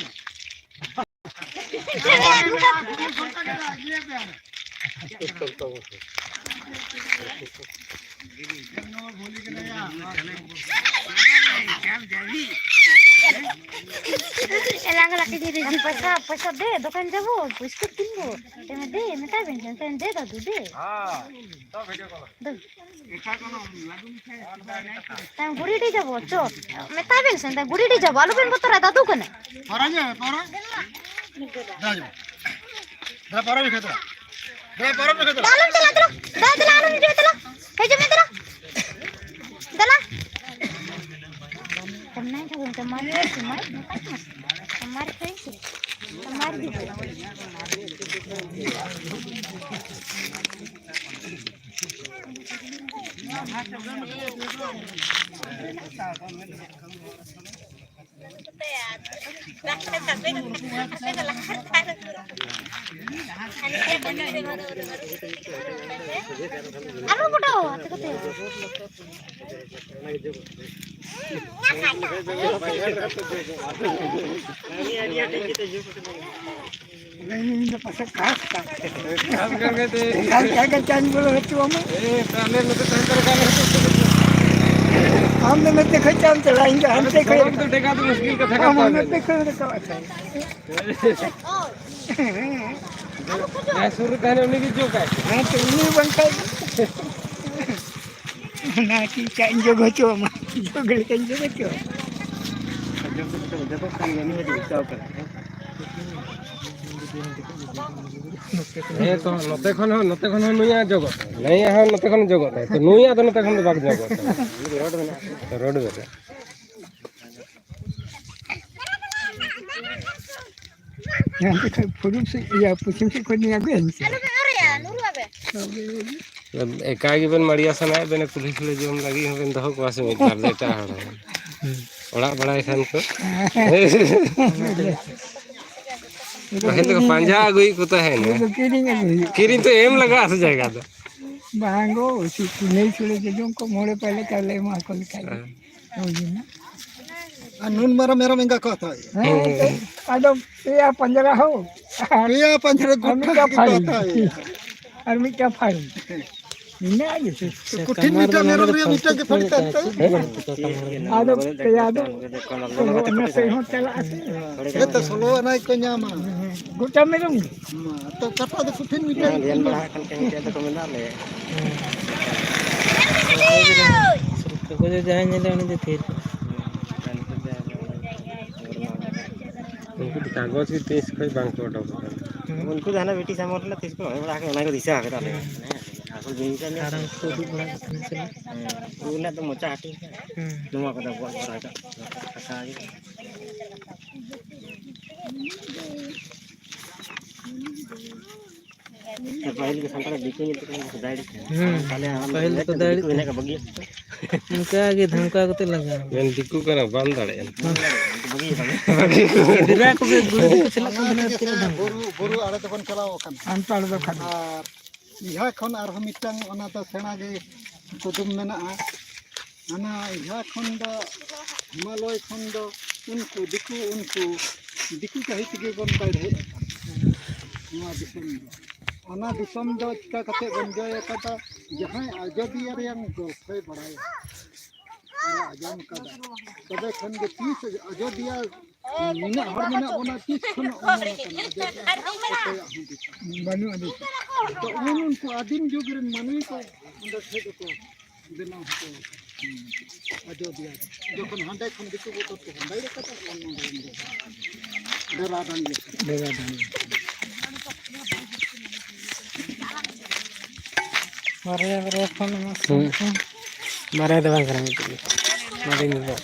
ᱮᱞᱟᱝ ᱞᱟᱹᱠᱤ ᱫᱤᱫᱤ ᱯᱚᱭᱥᱟ, ᱯᱚᱭᱥᱟ ᱫᱮ, ᱫᱚᱠᱟᱱ ᱡᱟᱵᱚ, ᱵᱤᱥᱠᱩᱴ ᱠᱤᱱᱵᱚ᱾ ᱛᱮᱢᱮ ᱫᱮ, ᱢᱮᱛᱟᱭ ᱵᱮᱱ ᱥᱮ, ᱫᱮ ᱫᱟᱫᱩ, ᱫᱮ᱾ ᱦᱮᱸ, ᱛᱚ ᱵᱷᱤᱰᱤᱭᱳ ᱠᱚᱞ᱾ ᱫᱮ᱾ ᱛᱟᱭᱚᱢ ᱜᱩᱲᱤ ᱰᱤ ᱡᱟᱵᱚ, ᱪᱚ᱾ ᱢᱮᱛᱟᱭ ᱵᱮᱱ ᱥᱮ, ᱛᱟᱭᱚᱢ ᱜᱩᱲᱤ ᱰᱤ ᱡᱟᱵᱚ, ᱟᱞᱚ ᱵᱮᱱ ᱵᱚᱛᱚᱨᱟ, ᱫᱟᱫᱩ ᱠᱟᱱᱟᱭ᱾ ᱯᱟᱣᱨᱟ ᱧᱩ, ᱯᱟᱣᱨᱟ? ᱫᱟ ᱡᱚ᱾ ᱫᱟ ᱯᱟᱣᱨᱟ ᱧᱩ ᱠᱷᱟᱛᱨᱟ᱾ ᱫᱟ ᱯᱟᱣᱨᱟ ᱧᱩ ᱠᱷᱟᱛᱨᱟ᱾ ᱫᱟ ᱟᱞᱚᱢ ᱪᱟᱞᱟᱜ, ᱫᱮᱞᱟ᱾ ᱫᱟ, ᱫᱮᱞᱟ, ᱟᱞᱚᱢ ᱦᱤᱡᱩᱜ, ᱫᱮᱞᱟ᱾ ᱦᱤᱡᱩᱜ ᱢᱮ, ᱫᱮᱞᱟ᱾ ᱫᱮᱞᱟ᱾ ᱠᱟᱢᱱᱟ ᱠᱷᱟᱱ ᱛᱟᱢᱟᱨ ᱥᱤᱢᱟᱭ, ᱛᱟᱢᱟᱨ ᱠᱷᱟᱱ ᱥᱤᱢᱟᱭ᱾ ᱤᱧ ᱫᱚ ᱯᱟᱥᱮ ᱠᱷᱟᱥ ᱠᱟᱱ᱾ ᱠᱷᱟᱥ ᱠᱟᱱ ᱜᱮ ᱛᱮ᱾ ᱮᱠᱟᱞ ᱠᱟᱜᱮ ᱪᱟᱧ ᱵᱚᱞᱚ ᱦᱚᱪᱚ ᱟᱢᱟ᱾ ᱮ, ᱛᱟᱦᱞᱮ ᱱᱚᱛᱮ ᱛᱟᱦᱮᱸ ᱫᱚᱨᱠᱟᱨ᱾ ᱟᱢ ᱫᱚ ᱱᱚᱛᱮ ᱠᱷᱚᱡ ᱪᱟᱢ ᱪᱟᱞᱟᱜᱼᱟ, ᱤᱧ ᱫᱚ ᱦᱟᱱᱛᱮ ᱠᱷᱚᱡ᱾ ᱥᱚᱲᱚᱠ ᱫᱚ ᱰᱮᱸᱜᱟ ᱫᱚ ᱢᱩᱥᱠᱤᱞ ᱠᱟᱛᱷᱟ ᱠᱟᱱ ᱟᱢ ᱦᱚᱸ ᱛᱟᱵᱮᱱᱟ᱾ ᱱᱚᱛᱮ ᱠᱷᱚᱡ ᱨᱟᱠᱟᱵ ᱟᱪᱪᱷᱟ᱾ ᱡᱟᱦᱟᱸᱭ ᱥᱩᱨ ᱨᱮ ᱛᱟᱦᱮᱱᱟ ᱩᱱᱤ ᱜᱮ ᱡᱳᱜᱟᱭ᱾ ᱦᱮᱸ ᱛᱚ, ᱩᱱᱤ ᱵᱟᱝᱠᱷᱟᱡ ᱚᱱᱟ ᱪᱮᱫ ᱪᱟᱧ ᱡᱳᱜ ᱦᱚᱪᱚ ᱟᱢᱟ, ᱡᱳᱜ ᱞᱮᱠᱟᱧ ᱡᱳᱜ ᱦᱚᱪᱚ ᱟᱢᱟ᱾ ᱦᱮᱸ ᱛᱚ, ᱱᱚᱛᱮ ᱠᱷᱚᱱ ᱦᱚᱸ, ᱱᱚᱛᱮ ᱠᱷᱚᱱ ᱦᱚᱸ ᱱᱩᱭᱟᱜ ᱡᱚᱜᱚᱜ ᱛᱟᱭ, ᱱᱩᱭᱟᱜ ᱦᱚᱸ ᱱᱚᱛᱮ ᱠᱷᱚᱱ ᱡᱚᱜᱚᱜ ᱛᱟᱭ, ᱛᱚ ᱱᱩᱭᱟᱜ ᱫᱚ ᱱᱚᱛᱮ ᱠᱷᱚᱱ ᱫᱚ ᱵᱟᱝ ᱡᱚᱜᱚᱜ ᱛᱟᱭ᱾ ᱨᱳᱰ ᱵᱮᱨᱮᱫ᱾ ᱦᱟᱱᱛᱮ ᱠᱷᱚᱱ ᱯᱩᱨᱩᱵ ᱥᱮᱫ, ᱤᱭᱟᱹ, ᱯᱚᱪᱷᱤᱢ ᱥᱮᱫ ᱠᱷᱚᱱ ᱱᱩᱭ ᱟᱹᱜᱩᱭᱟ ᱥᱮ? ᱮᱠᱟ ᱜᱮᱵᱮᱱ ᱢᱟᱲᱤᱭᱟ ᱥᱟᱱᱟᱭᱮᱫ ᱵᱮᱱᱟ, ᱠᱩᱞᱦᱤ ᱠᱩᱞᱦᱤ ᱡᱚᱢ ᱞᱟᱹᱜᱤᱫ ᱦᱚᱸᱵᱮᱱ ᱫᱚᱦᱚ ᱠᱚᱣᱟ ᱥᱮ ᱢᱤᱫ ᱵᱟᱨ ᱫᱚ ᱮᱴᱟᱜ ᱦᱚᱲ ᱦᱚᱸ? ᱚᱲᱟᱜ ᱵᱟᱲᱟᱭ ᱠᱷᱟᱱ ᱠᱚ᱾ ᱵᱟᱠᱷᱟᱱ ᱫᱚᱠᱚ ᱯᱟᱸᱡᱟ ᱟᱹᱜᱩᱭᱮᱫ ᱠᱚ ᱛᱟᱦᱮᱱᱟ᱾ ᱩᱱᱠᱩ ᱫᱚ ᱠᱤᱨᱤᱧ ᱟᱹᱜᱩ ᱦᱩᱭᱩᱜᱼᱟ᱾ ᱠᱤᱨᱤᱧ ᱛᱮ ᱮᱢ ᱞᱟᱜᱟᱜᱼᱟ ᱥᱮ ᱡᱟᱭᱜᱟ ᱫᱚ? ᱵᱟᱝ ᱜᱳ, ᱩᱪᱤᱛ ᱠᱩᱞᱦᱤ ᱥᱩᱲᱟᱹ ᱡᱚᱡᱚᱢ ᱠᱚ ᱢᱚᱬᱮ ᱯᱟᱭᱞᱟ ᱪᱟᱣᱞᱮ ᱮᱢᱟ ᱠᱚ ᱞᱮᱠᱟ ᱜᱮ᱾ ᱦᱮᱸ᱾ ᱦᱳᱭ ᱮᱱᱟ᱾ ᱟᱨ ᱱᱩᱱ ᱢᱟᱨᱟᱝ ᱢᱮᱨᱚᱢ ᱮᱸᱜᱟ ᱠᱚ ᱦᱟᱛᱟᱣᱮᱫᱼᱟ᱾ ᱦᱮᱸ, ᱮᱱᱛᱮᱫ, ᱟᱫᱚ ᱯᱮᱭᱟ ᱯᱟᱸᱡᱽᱨᱟ ᱦᱚᱸ᱾ ᱯᱮᱭᱟ ᱯᱟᱸᱡᱽᱨᱟ ᱟᱨ ᱜᱩᱴ ᱢᱤᱫᱴᱟᱝ ᱠᱷᱟᱥᱤ ᱠᱚ ᱯᱷᱟᱹᱲᱤ᱾ ᱦᱟᱛᱟᱣᱮᱫᱼᱟ᱾ ᱟᱨ ᱢᱤᱫᱴᱟᱝ ᱯᱷᱟᱹᱲᱤ᱾ ᱢᱮᱱᱟᱜ ᱜᱮ᱾ ᱠᱩᱴᱷᱤᱱ ᱢᱤᱫᱴᱟᱝ ᱢᱮᱨᱚᱢ ᱨᱮᱭᱟᱜ ᱢᱤᱫᱴᱟᱝ ᱜᱮ ᱯᱷᱟᱹᱲᱤ ᱛᱟᱦᱮᱱ ᱛᱟᱭᱟ᱾ ᱟᱫᱚ ᱯᱮᱭᱟ ᱫᱚ ᱥᱚᱞᱚ ᱟᱱᱟ ᱥᱮᱫ ᱦᱚᱸ ᱪᱟᱞᱟᱜᱼᱟ ᱥᱮ᱾ ᱦᱮᱸ ᱛᱚ, ᱥᱚᱞᱚ ᱟᱱᱟ ᱜᱮᱠᱚ ᱧᱟᱢᱟ᱾ ᱦᱮᱸ, ᱜᱚᱴᱟ ᱢᱮᱨᱚᱢ ᱜᱮ᱾ ᱢᱟ, ᱛᱚ ᱠᱟᱛᱷᱟ ᱫᱚ ᱠᱩᱴᱷᱤᱱ ᱢᱤᱫᱴᱟᱝ ᱜᱮ᱾ ᱚᱠᱚᱭ ᱫᱚ ᱡᱟᱦᱟᱸᱭ ᱧᱮᱞᱮ ᱩᱱᱤ ᱫᱚ ᱛᱷᱤᱨ ᱠᱚᱜᱼᱟ᱾ ᱩᱱᱠᱩ ᱫᱚ ᱠᱟᱜᱚᱡᱽ ᱜᱮ ᱛᱤᱥ ᱠᱷᱚᱡ ᱵᱟᱝ ᱠᱚ ᱚᱰᱚᱠ ᱟᱠᱟᱫᱟ᱾ ᱦᱩᱸ᱾ ᱩᱱᱠᱩ ᱫᱚ ᱦᱟᱱᱟ ᱵᱤᱴᱤᱥ ᱟᱢᱚᱞ ᱨᱮ ᱛᱤᱥ ᱠᱚ ᱮᱢ ᱵᱟᱲᱟ ᱟᱠᱟᱫᱟ, ᱚᱱᱟ ᱠᱚ ᱫᱤᱥᱟᱹ ᱟᱠᱟᱫᱟ᱾ ᱦᱩᱸ᱾ ᱟᱥᱚᱞ ᱡᱤᱱᱤᱥ ᱫᱚ ᱦᱟᱲᱟᱢ ᱠᱚ ᱩᱫᱩᱜ ᱵᱟᱲᱟ ᱟᱠᱟᱫ ᱛᱟᱦᱮᱱᱟ ᱥᱮ? ᱦᱩᱸ᱾ ᱩᱱ ᱦᱤᱞᱳᱜ ᱫᱚ ᱢᱚᱪᱟ ᱦᱟᱹᱴᱤᱧ ᱠᱟᱱᱟ᱾ ᱦᱩᱸ᱾ ᱱᱚᱣᱟ ᱠᱚᱫᱚ ᱟᱵᱚᱣᱟᱜ ᱫᱚ ᱨᱟᱡᱟ ᱠᱟᱛᱷᱟ ᱜᱮ᱾ ᱯᱟᱹᱦᱤᱞ ᱜᱮ ᱥᱟᱱᱛᱟᱲ ᱫᱤᱠᱩ ᱧᱮᱞ ᱛᱮᱠᱚ ᱫᱟᱹᱲ ᱠᱟᱱᱟ᱾ ᱦᱩᱸ᱾ ᱯᱟᱹᱦᱤᱞ ᱫᱚᱠᱚ ᱫᱟᱹᱲ ᱫᱤᱠᱩ ᱠᱟᱱᱟ᱾ ᱮᱱᱮᱡ ᱠᱚ ᱵᱟᱹᱜᱤᱭᱟ᱾ ᱚᱱᱠᱟ ᱜᱮ ᱫᱷᱟᱢᱠᱟ ᱠᱟᱛᱮ ᱞᱟᱜᱟ᱾ ᱢᱮᱱ ᱫᱤᱠᱩ ᱠᱟᱱᱟ, ᱵᱟᱢ ᱫᱟᱲᱮᱭᱟᱜᱼᱟ᱾ ᱵᱟᱹᱜᱤᱭᱟ ᱠᱚ᱾ ᱜᱤᱫᱽᱨᱟᱹ ᱠᱚᱜᱮ ᱜᱩᱲ ᱠᱚ ᱪᱟᱞᱟᱜ ᱠᱟᱱ ᱛᱟᱦᱮᱱᱟ, ᱛᱤᱱᱟᱹᱜ ᱫᱷᱟᱢᱠᱟ᱾ ᱵᱩᱨᱩ, ᱵᱩᱨᱩ ᱟᱲᱮ ᱫᱚᱵᱚᱱ ᱪᱟᱞᱟᱣ ᱟᱠᱟᱱᱟ᱾ ᱟᱱᱛᱟᱲ ᱫᱚ ᱠᱷᱟᱹᱞᱤ᱾ ᱟᱨ ᱤᱦᱟ ᱠᱷᱚᱱ ᱟᱨᱦᱚᱸ ᱢᱤᱫᱴᱟᱝ ᱚᱱᱟ ᱫᱚ ᱥᱮᱬᱟ ᱜᱮ ᱠᱩᱫᱩᱢ ᱢᱮᱱᱟᱜᱼᱟ᱾ ᱚᱱᱟ ᱤᱦᱟ ᱠᱷᱚᱱ ᱫᱚ, ᱦᱤᱢᱟᱞᱚᱭ ᱠᱷᱚᱱ ᱫᱚ ᱩᱱᱠᱩ ᱫᱤᱠᱩ, ᱩᱱᱠᱩ ᱫᱤᱠᱩ ᱠᱟᱹᱦᱤ ᱛᱮᱜᱮ ᱵᱚᱱ ᱫᱟᱹᱲ ᱦᱮᱡ ᱟᱠᱟᱱᱟ ᱱᱚᱣᱟ ᱫᱤᱥᱚᱢ ᱫᱚ᱾ ᱚᱱᱟ ᱫᱤᱥᱚᱢ ᱫᱚ ᱪᱤᱠᱟ ᱠᱟᱛᱮ ᱵᱚᱱ ᱡᱚᱭ ᱟᱠᱟᱫᱟ? ᱡᱟᱦᱟᱸᱭ ᱟᱡᱚᱫᱤᱭᱟᱹ ᱨᱮᱭᱟᱝ ᱜᱚᱞᱯᱷᱚᱭ ᱵᱟᱲᱟᱭᱟ ᱟᱨ ᱟᱸᱡᱚᱢ ᱟᱠᱟᱫᱟ, ᱛᱚᱵᱮ ᱠᱷᱟᱱ ᱜᱮ ᱛᱤᱥ ᱟᱡᱚᱫᱤᱭᱟᱹ ᱱᱤᱱᱟᱹᱜ ᱦᱚᱲ ᱢᱮᱱᱟᱜ ᱵᱚᱱᱟ, ᱛᱤᱥ ᱠᱷᱚᱱ ᱚᱢᱚᱱ ᱟᱠᱟᱱᱟ ᱟᱡᱚᱫᱤᱭᱟᱹ? ᱚᱠᱚᱭᱟᱜ ᱦᱚᱸ ᱫᱤᱥᱟᱹ ᱵᱟᱹᱱᱩᱜᱼᱟ᱾ ᱫᱤᱥᱟᱹ᱾ ᱛᱚ, ᱩᱱ ᱩᱱᱠᱩ ᱟᱹᱫᱤᱢ ᱡᱩᱜᱽ ᱨᱮᱱ ᱢᱟᱹᱱᱢᱤ ᱠᱚ ᱚᱸᱰᱮ ᱠᱷᱚᱡ ᱫᱚᱠᱚ ᱵᱮᱱᱟᱣ ᱦᱚᱴᱚ ᱟᱠᱟᱫᱟ᱾ ᱟᱡᱚᱫᱤᱭᱟᱹ ᱨᱮ᱾ ᱡᱚᱠᱷᱚᱱ ᱦᱟᱸᱰᱮ ᱠᱷᱚᱱ ᱫᱤᱠᱩ ᱵᱚᱛᱚᱨ ᱛᱮ ᱵᱚᱱ ᱫᱟᱹᱲ ᱠᱟᱫᱟ, ᱩᱱ ᱱᱚᱰᱮ ᱵᱚᱱ ᱫᱚᱦᱚ ᱠᱟᱫᱟ᱾ ᱰᱮᱨᱟ ᱰᱟᱝᱜᱤ᱾ ᱰᱮᱨᱟ ᱰᱟᱝᱜᱤ᱾ ᱵᱟᱨᱭᱟ ᱵᱟᱨᱭᱟ ᱠᱷᱚᱱ ᱚᱱᱟ ᱦᱩᱸ᱾ ᱵᱟᱨᱭᱟ ᱫᱚ ᱵᱟᱝ ᱠᱟᱱᱟ, ᱢᱤᱫᱴᱤᱡ ᱜᱮ᱾ ᱱᱚᱰᱮ ᱧᱮᱞ ᱫᱚ᱾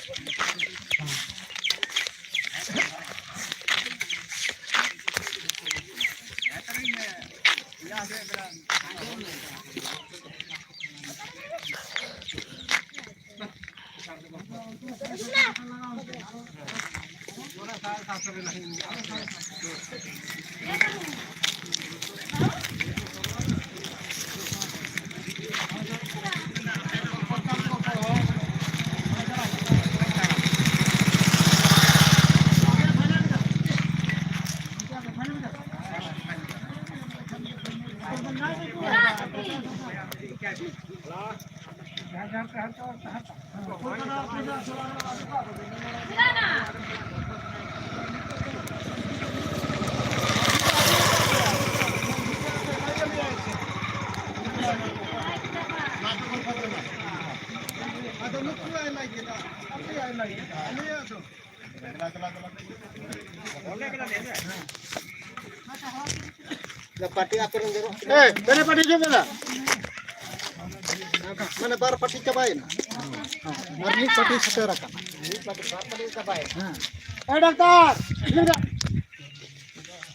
ᱟᱫᱚ ᱱᱩᱠᱩ ᱟᱭ ᱞᱟᱹᱭ ᱠᱮᱫᱟ, ᱟᱯᱮ ᱟᱭ ᱞᱟᱹᱭ ᱠᱮᱫᱟ, ᱟᱞᱮᱭᱟᱜ ᱫᱚ᱾ ᱯᱟᱴᱤ ᱟᱯᱮ ᱨᱮᱱ ᱫᱚ᱾ ᱮᱭ, ᱛᱮᱨᱮ ᱯᱟᱴᱤ ᱡᱚᱢ ᱮᱫᱟ? ᱢᱟᱱᱮ ᱵᱟᱨ ᱯᱟᱴᱤ ᱪᱟᱵᱟᱭᱮᱱᱟ᱾ ᱟᱨ ᱢᱤᱫ ᱯᱟᱴᱤ ᱥᱮᱴᱮᱨ ᱟᱠᱟᱱᱟ᱾ ᱢᱤᱫ ᱯᱟᱴᱤ, ᱵᱟᱨ ᱯᱟᱴᱤ ᱪᱟᱵᱟᱭᱮᱱᱟ᱾ ᱦᱮᱸ᱾ ᱮ ᱰᱟᱠᱛᱟᱨ!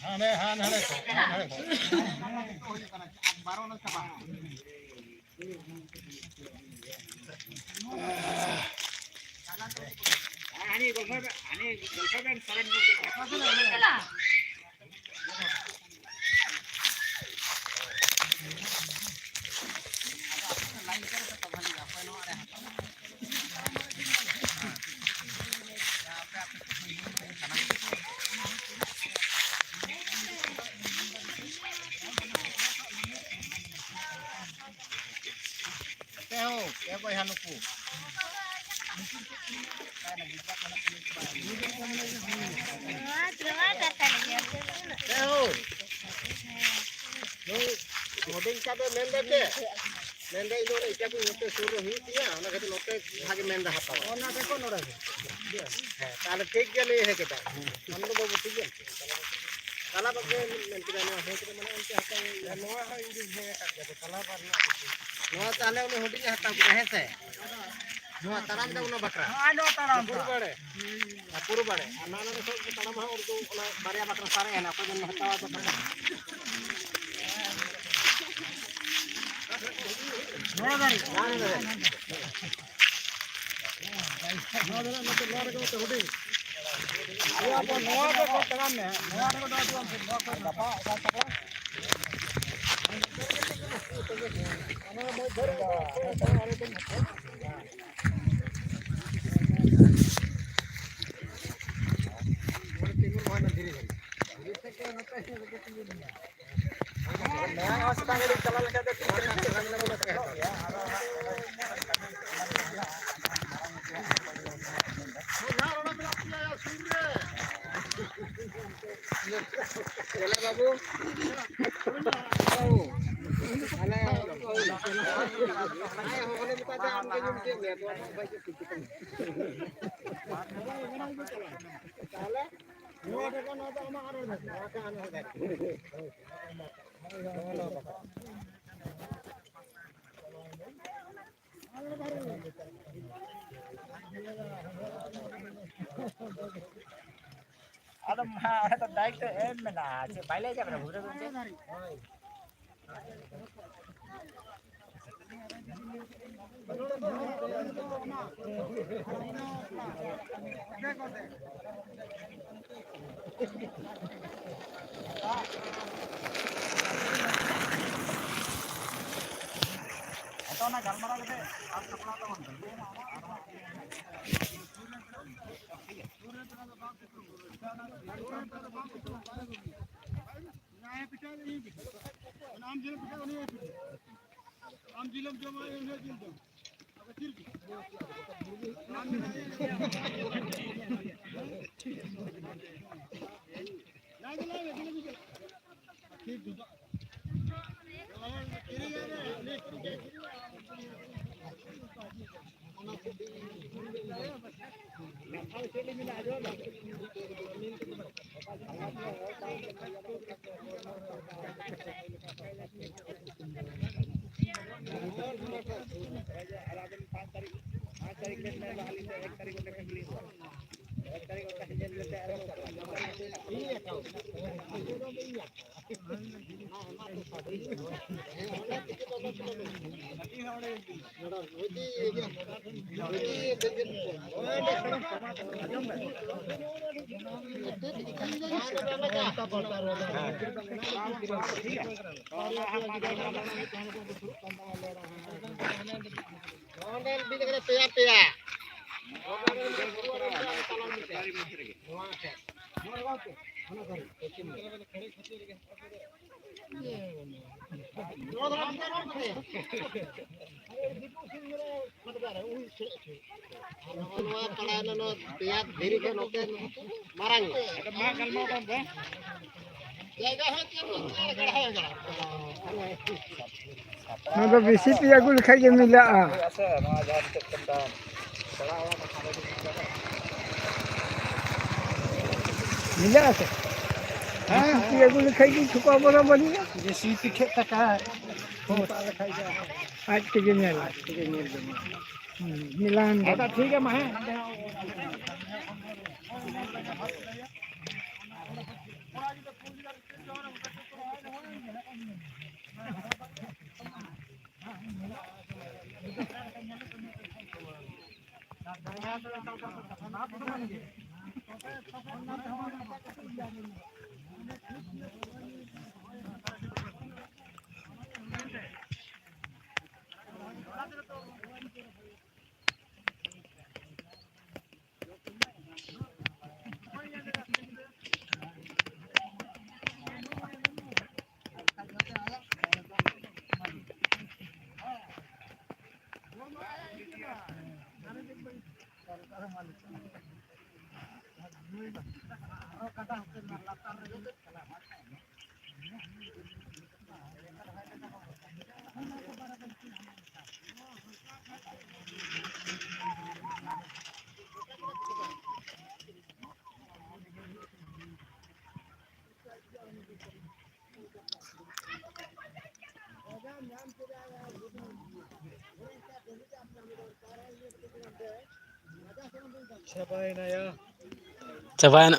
ᱦᱟᱱᱮ, ᱦᱟᱱᱮ, ᱦᱟᱱᱮ ᱠᱚ, ᱦᱟᱱᱮ ᱠᱚ᱾ ᱯᱮ ᱦᱳ, ᱯᱮ ᱵᱚᱭᱦᱟ ᱱᱩᱠᱩ᱾ ᱯᱮ ᱦᱳ᱾ ᱱᱩᱭ ᱦᱩᱰᱤᱧ ᱠᱟ ᱫᱚ ᱢᱮᱱ ᱫᱟᱭ ᱪᱮᱫ? ᱢᱮᱱ ᱫᱟᱭ, ᱤᱧ ᱫᱚ ᱚᱱᱟ ᱤᱴᱟᱹ ᱠᱚ ᱱᱚᱛᱮ ᱥᱩᱨ ᱨᱮ ᱦᱩᱭᱩᱜ ᱛᱤᱧᱟ, ᱚᱱᱟ ᱠᱷᱟᱹᱛᱤᱨ ᱱᱚᱛᱮ ᱵᱷᱟᱜᱮ ᱢᱮᱱ ᱫᱟ ᱦᱟᱛᱟᱣᱟ᱾ ᱚᱱᱟ ᱫᱚᱠᱚ ᱱᱚᱰᱮ ᱜᱮ᱾ ᱦᱮᱸ, ᱛᱟᱦᱞᱮ ᱴᱷᱤᱠ ᱜᱮᱭᱟ, ᱞᱟᱹᱭ ᱦᱮᱡ ᱠᱮᱫᱟ᱾ ᱟᱢ ᱫᱚ ᱵᱟᱹᱵᱩ ᱴᱷᱤᱠ ᱜᱮᱭᱟ᱾ ᱛᱟᱞᱟ ᱵᱟᱯᱮ ᱢᱮᱱ ᱠᱮᱫᱟ, ᱱᱚᱣᱟ ᱦᱮᱸ ᱠᱮᱫᱟ, ᱢᱟᱱᱮ ᱚᱱᱛᱮ ᱦᱟᱛᱟᱣ ᱦᱩᱭᱩᱜᱼᱟ᱾ ᱱᱚᱣᱟ ᱦᱚᱸ ᱤᱧ ᱫᱩᱧ ᱦᱮᱸ ᱟᱠᱟᱫ ᱜᱮᱭᱟ, ᱛᱟᱞᱟ ᱵᱟᱨ ᱨᱮᱱᱟᱜ ᱫᱚ ᱪᱮᱫ? ᱱᱚᱣᱟ ᱛᱟᱦᱞᱮ ᱩᱱᱤ ᱦᱩᱰᱤᱧ ᱮ ᱦᱟᱛᱟᱣ ᱠᱮᱫᱟ, ᱦᱮᱸ ᱥᱮ? ᱱᱚᱣᱟ ᱛᱟᱲᱟᱢ ᱫᱚ ᱚᱱᱟ ᱵᱟᱠᱷᱨᱟ᱾ ᱦᱳᱭ, ᱱᱚᱣᱟ ᱛᱟᱲᱟᱢ ᱯᱩᱨᱩ ᱫᱚ᱾ ᱵᱟᱲᱮ᱾ ᱟᱨ ᱯᱩᱨᱩ ᱵᱟᱲᱮ᱾ ᱟᱨ ᱱᱚᱣᱟ ᱱᱚᱰᱮ ᱥᱚᱵ ᱛᱟᱲᱟᱢ ᱦᱚᱸ ᱩᱱᱠᱩ ᱚᱱᱟ ᱵᱟᱨᱭᱟ ᱵᱟᱠᱷᱨᱟ ᱥᱟᱨᱮᱡ ᱮᱱᱟ, ᱚᱠᱚᱭ ᱵᱮᱱ ᱦᱟᱛᱟᱣᱟ ᱵᱟᱠᱷᱨᱟ᱾ ᱱᱚᱣᱟ ᱫᱟᱨᱮ᱾ ᱱᱚᱣᱟ ᱫᱟᱨᱮ, ᱱᱚᱛᱮ, ᱱᱚᱣᱟ ᱨᱮᱜᱮ ᱱᱚᱛᱮ ᱦᱩᱰᱤᱧ᱾ ᱟᱵᱚ, ᱟᱵᱚ ᱱᱚᱣᱟ ᱨᱮ ᱛᱟᱲᱟᱢ ᱢᱮ, ᱱᱚᱣᱟ ᱨᱮ ᱫᱚ ᱟᱹᱰᱤ ᱟᱢ ᱥᱮ, ᱱᱚᱣᱟ ᱠᱚ ᱜᱟᱯᱟ ᱚᱠᱟ ᱛᱟᱲᱟᱢ? ᱢᱟ ᱚᱸᱰᱮ ᱫᱚ ᱫᱟᱭᱤᱛᱛᱚ ᱮᱢ ᱢᱮᱱᱟᱜᱼᱟ, ᱪᱮᱫ ᱵᱟᱭ ᱞᱟᱹᱭ ᱠᱟᱜ ᱵᱮᱱᱟ ᱵᱷᱩᱵᱽᱱᱮᱥ ᱜᱚᱢᱠᱮ? ᱟᱫᱚ ᱚᱱᱟ ᱜᱟᱞᱢᱟᱨᱟᱣ ᱠᱟᱛᱮ ᱟᱨ ᱥᱟᱯᱲᱟᱣ ᱛᱟᱵᱚᱱ ᱯᱮ᱾ ᱟᱢ ᱡᱤᱞᱮᱢ ᱯᱤᱴᱷᱟᱹ, ᱩᱱᱤ ᱦᱚᱸᱭ ᱯᱤᱴᱷᱟᱹ᱾ ᱟᱢ ᱡᱤᱞᱮᱢ ᱡᱚᱢᱟ, ᱩᱱᱤ ᱦᱚᱸᱭ ᱡᱤᱞ ᱡᱚᱢᱟ᱾ ᱟᱫᱚ ᱛᱤᱨ ᱜᱮ᱾ ᱟᱢ ᱡᱤᱞᱮᱢ ᱡᱚᱢᱟ᱾ ᱞᱟᱭ ᱢᱮ, ᱞᱟᱭ ᱢᱮ, ᱫᱤᱱᱟᱹᱢ ᱜᱮ ᱪᱟᱞᱟᱜ᱾ ᱴᱷᱤᱠ ᱜᱮᱭᱟ᱾ ᱚᱸᱰᱮ ᱵᱤᱫ ᱠᱟᱱᱟ ᱯᱮᱭᱟ ᱯᱮᱭᱟ᱾ ᱱᱚᱣᱟ ᱯᱟᱲᱟ ᱨᱮ ᱱᱚᱣᱟ ᱯᱮᱭᱟ ᱫᱷᱤᱨᱤ ᱠᱷᱚᱱ ᱱᱚᱛᱮ ᱢᱟᱨᱟᱝ ᱧᱚᱜ᱾ ᱱᱚᱣᱟ ᱫᱚ ᱵᱮᱥᱤ ᱯᱮ ᱟᱹᱜᱩ ᱞᱮᱠᱷᱟᱡ ᱜᱮ ᱢᱤᱞᱟᱜᱼᱟ᱾ ᱢᱤᱞᱟᱜᱼᱟ ᱥᱮ? ᱦᱮᱸ, ᱵᱮᱥᱤ ᱯᱮ ᱟᱹᱜᱩ ᱞᱮᱠᱷᱟᱡ ᱜᱮ ᱴᱷᱚᱠᱟ ᱵᱚᱨᱟ ᱵᱟᱹᱱᱩᱜᱼᱟ᱾ ᱵᱮᱥᱤ ᱯᱤᱴᱷᱟᱹᱜ ᱛᱟᱠᱟ᱾ ᱟᱡ ᱛᱮᱜᱮ ᱧᱮᱞ᱾ ᱟᱡ ᱛᱮᱜᱮ ᱧᱮᱞ ᱡᱚᱝᱟ᱾ ᱦᱩᱸ, ᱢᱤᱞᱟᱱ ᱫᱚ᱾ ᱟᱪᱪᱷᱟ, ᱴᱷᱤᱠ ᱜᱮᱭᱟ, ᱢᱟ ᱦᱮᱸ᱾ ᱪᱟᱵᱟᱭᱮᱱᱟ᱾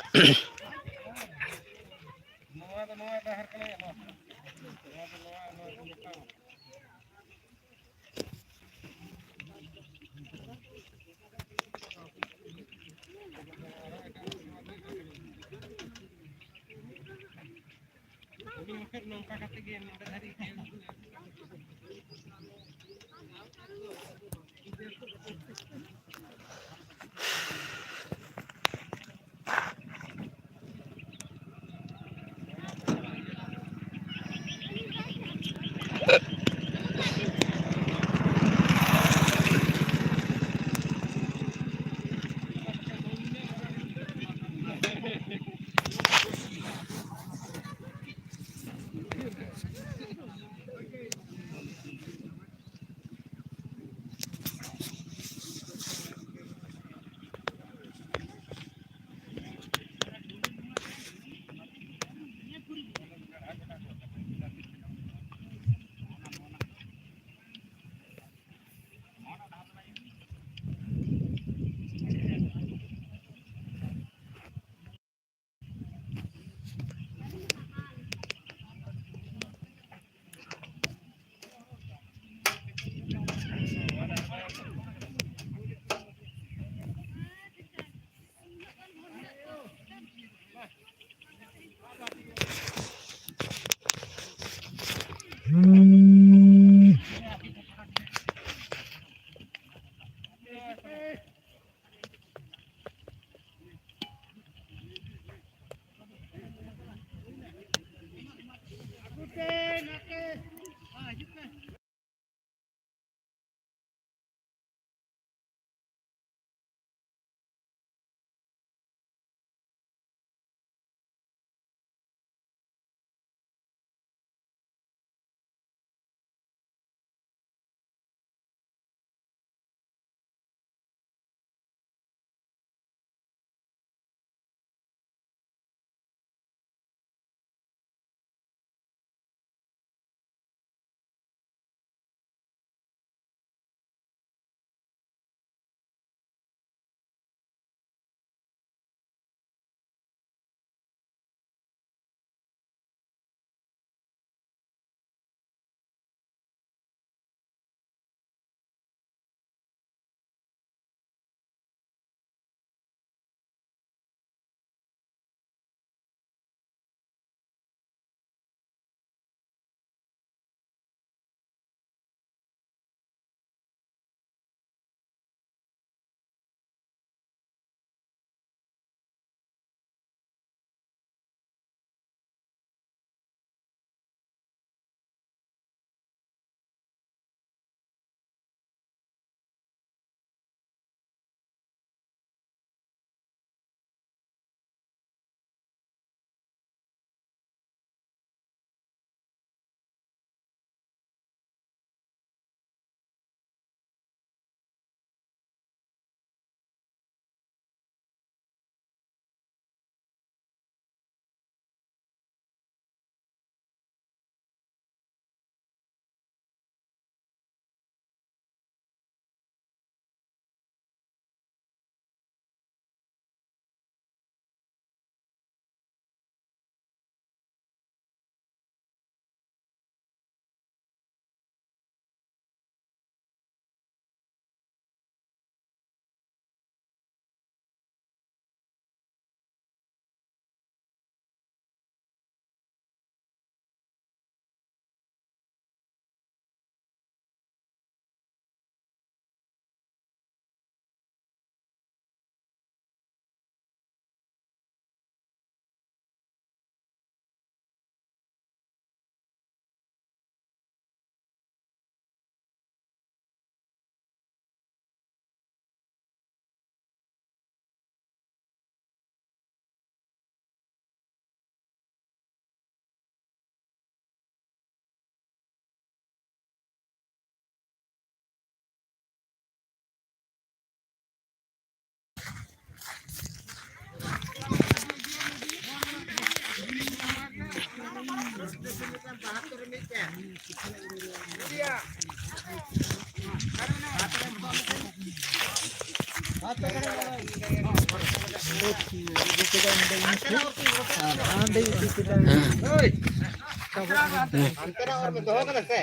ᱦᱟᱱᱛᱮᱱᱟᱜ ᱚᱨ ᱫᱚᱦᱚ ᱠᱟᱫᱟ ᱥᱮ?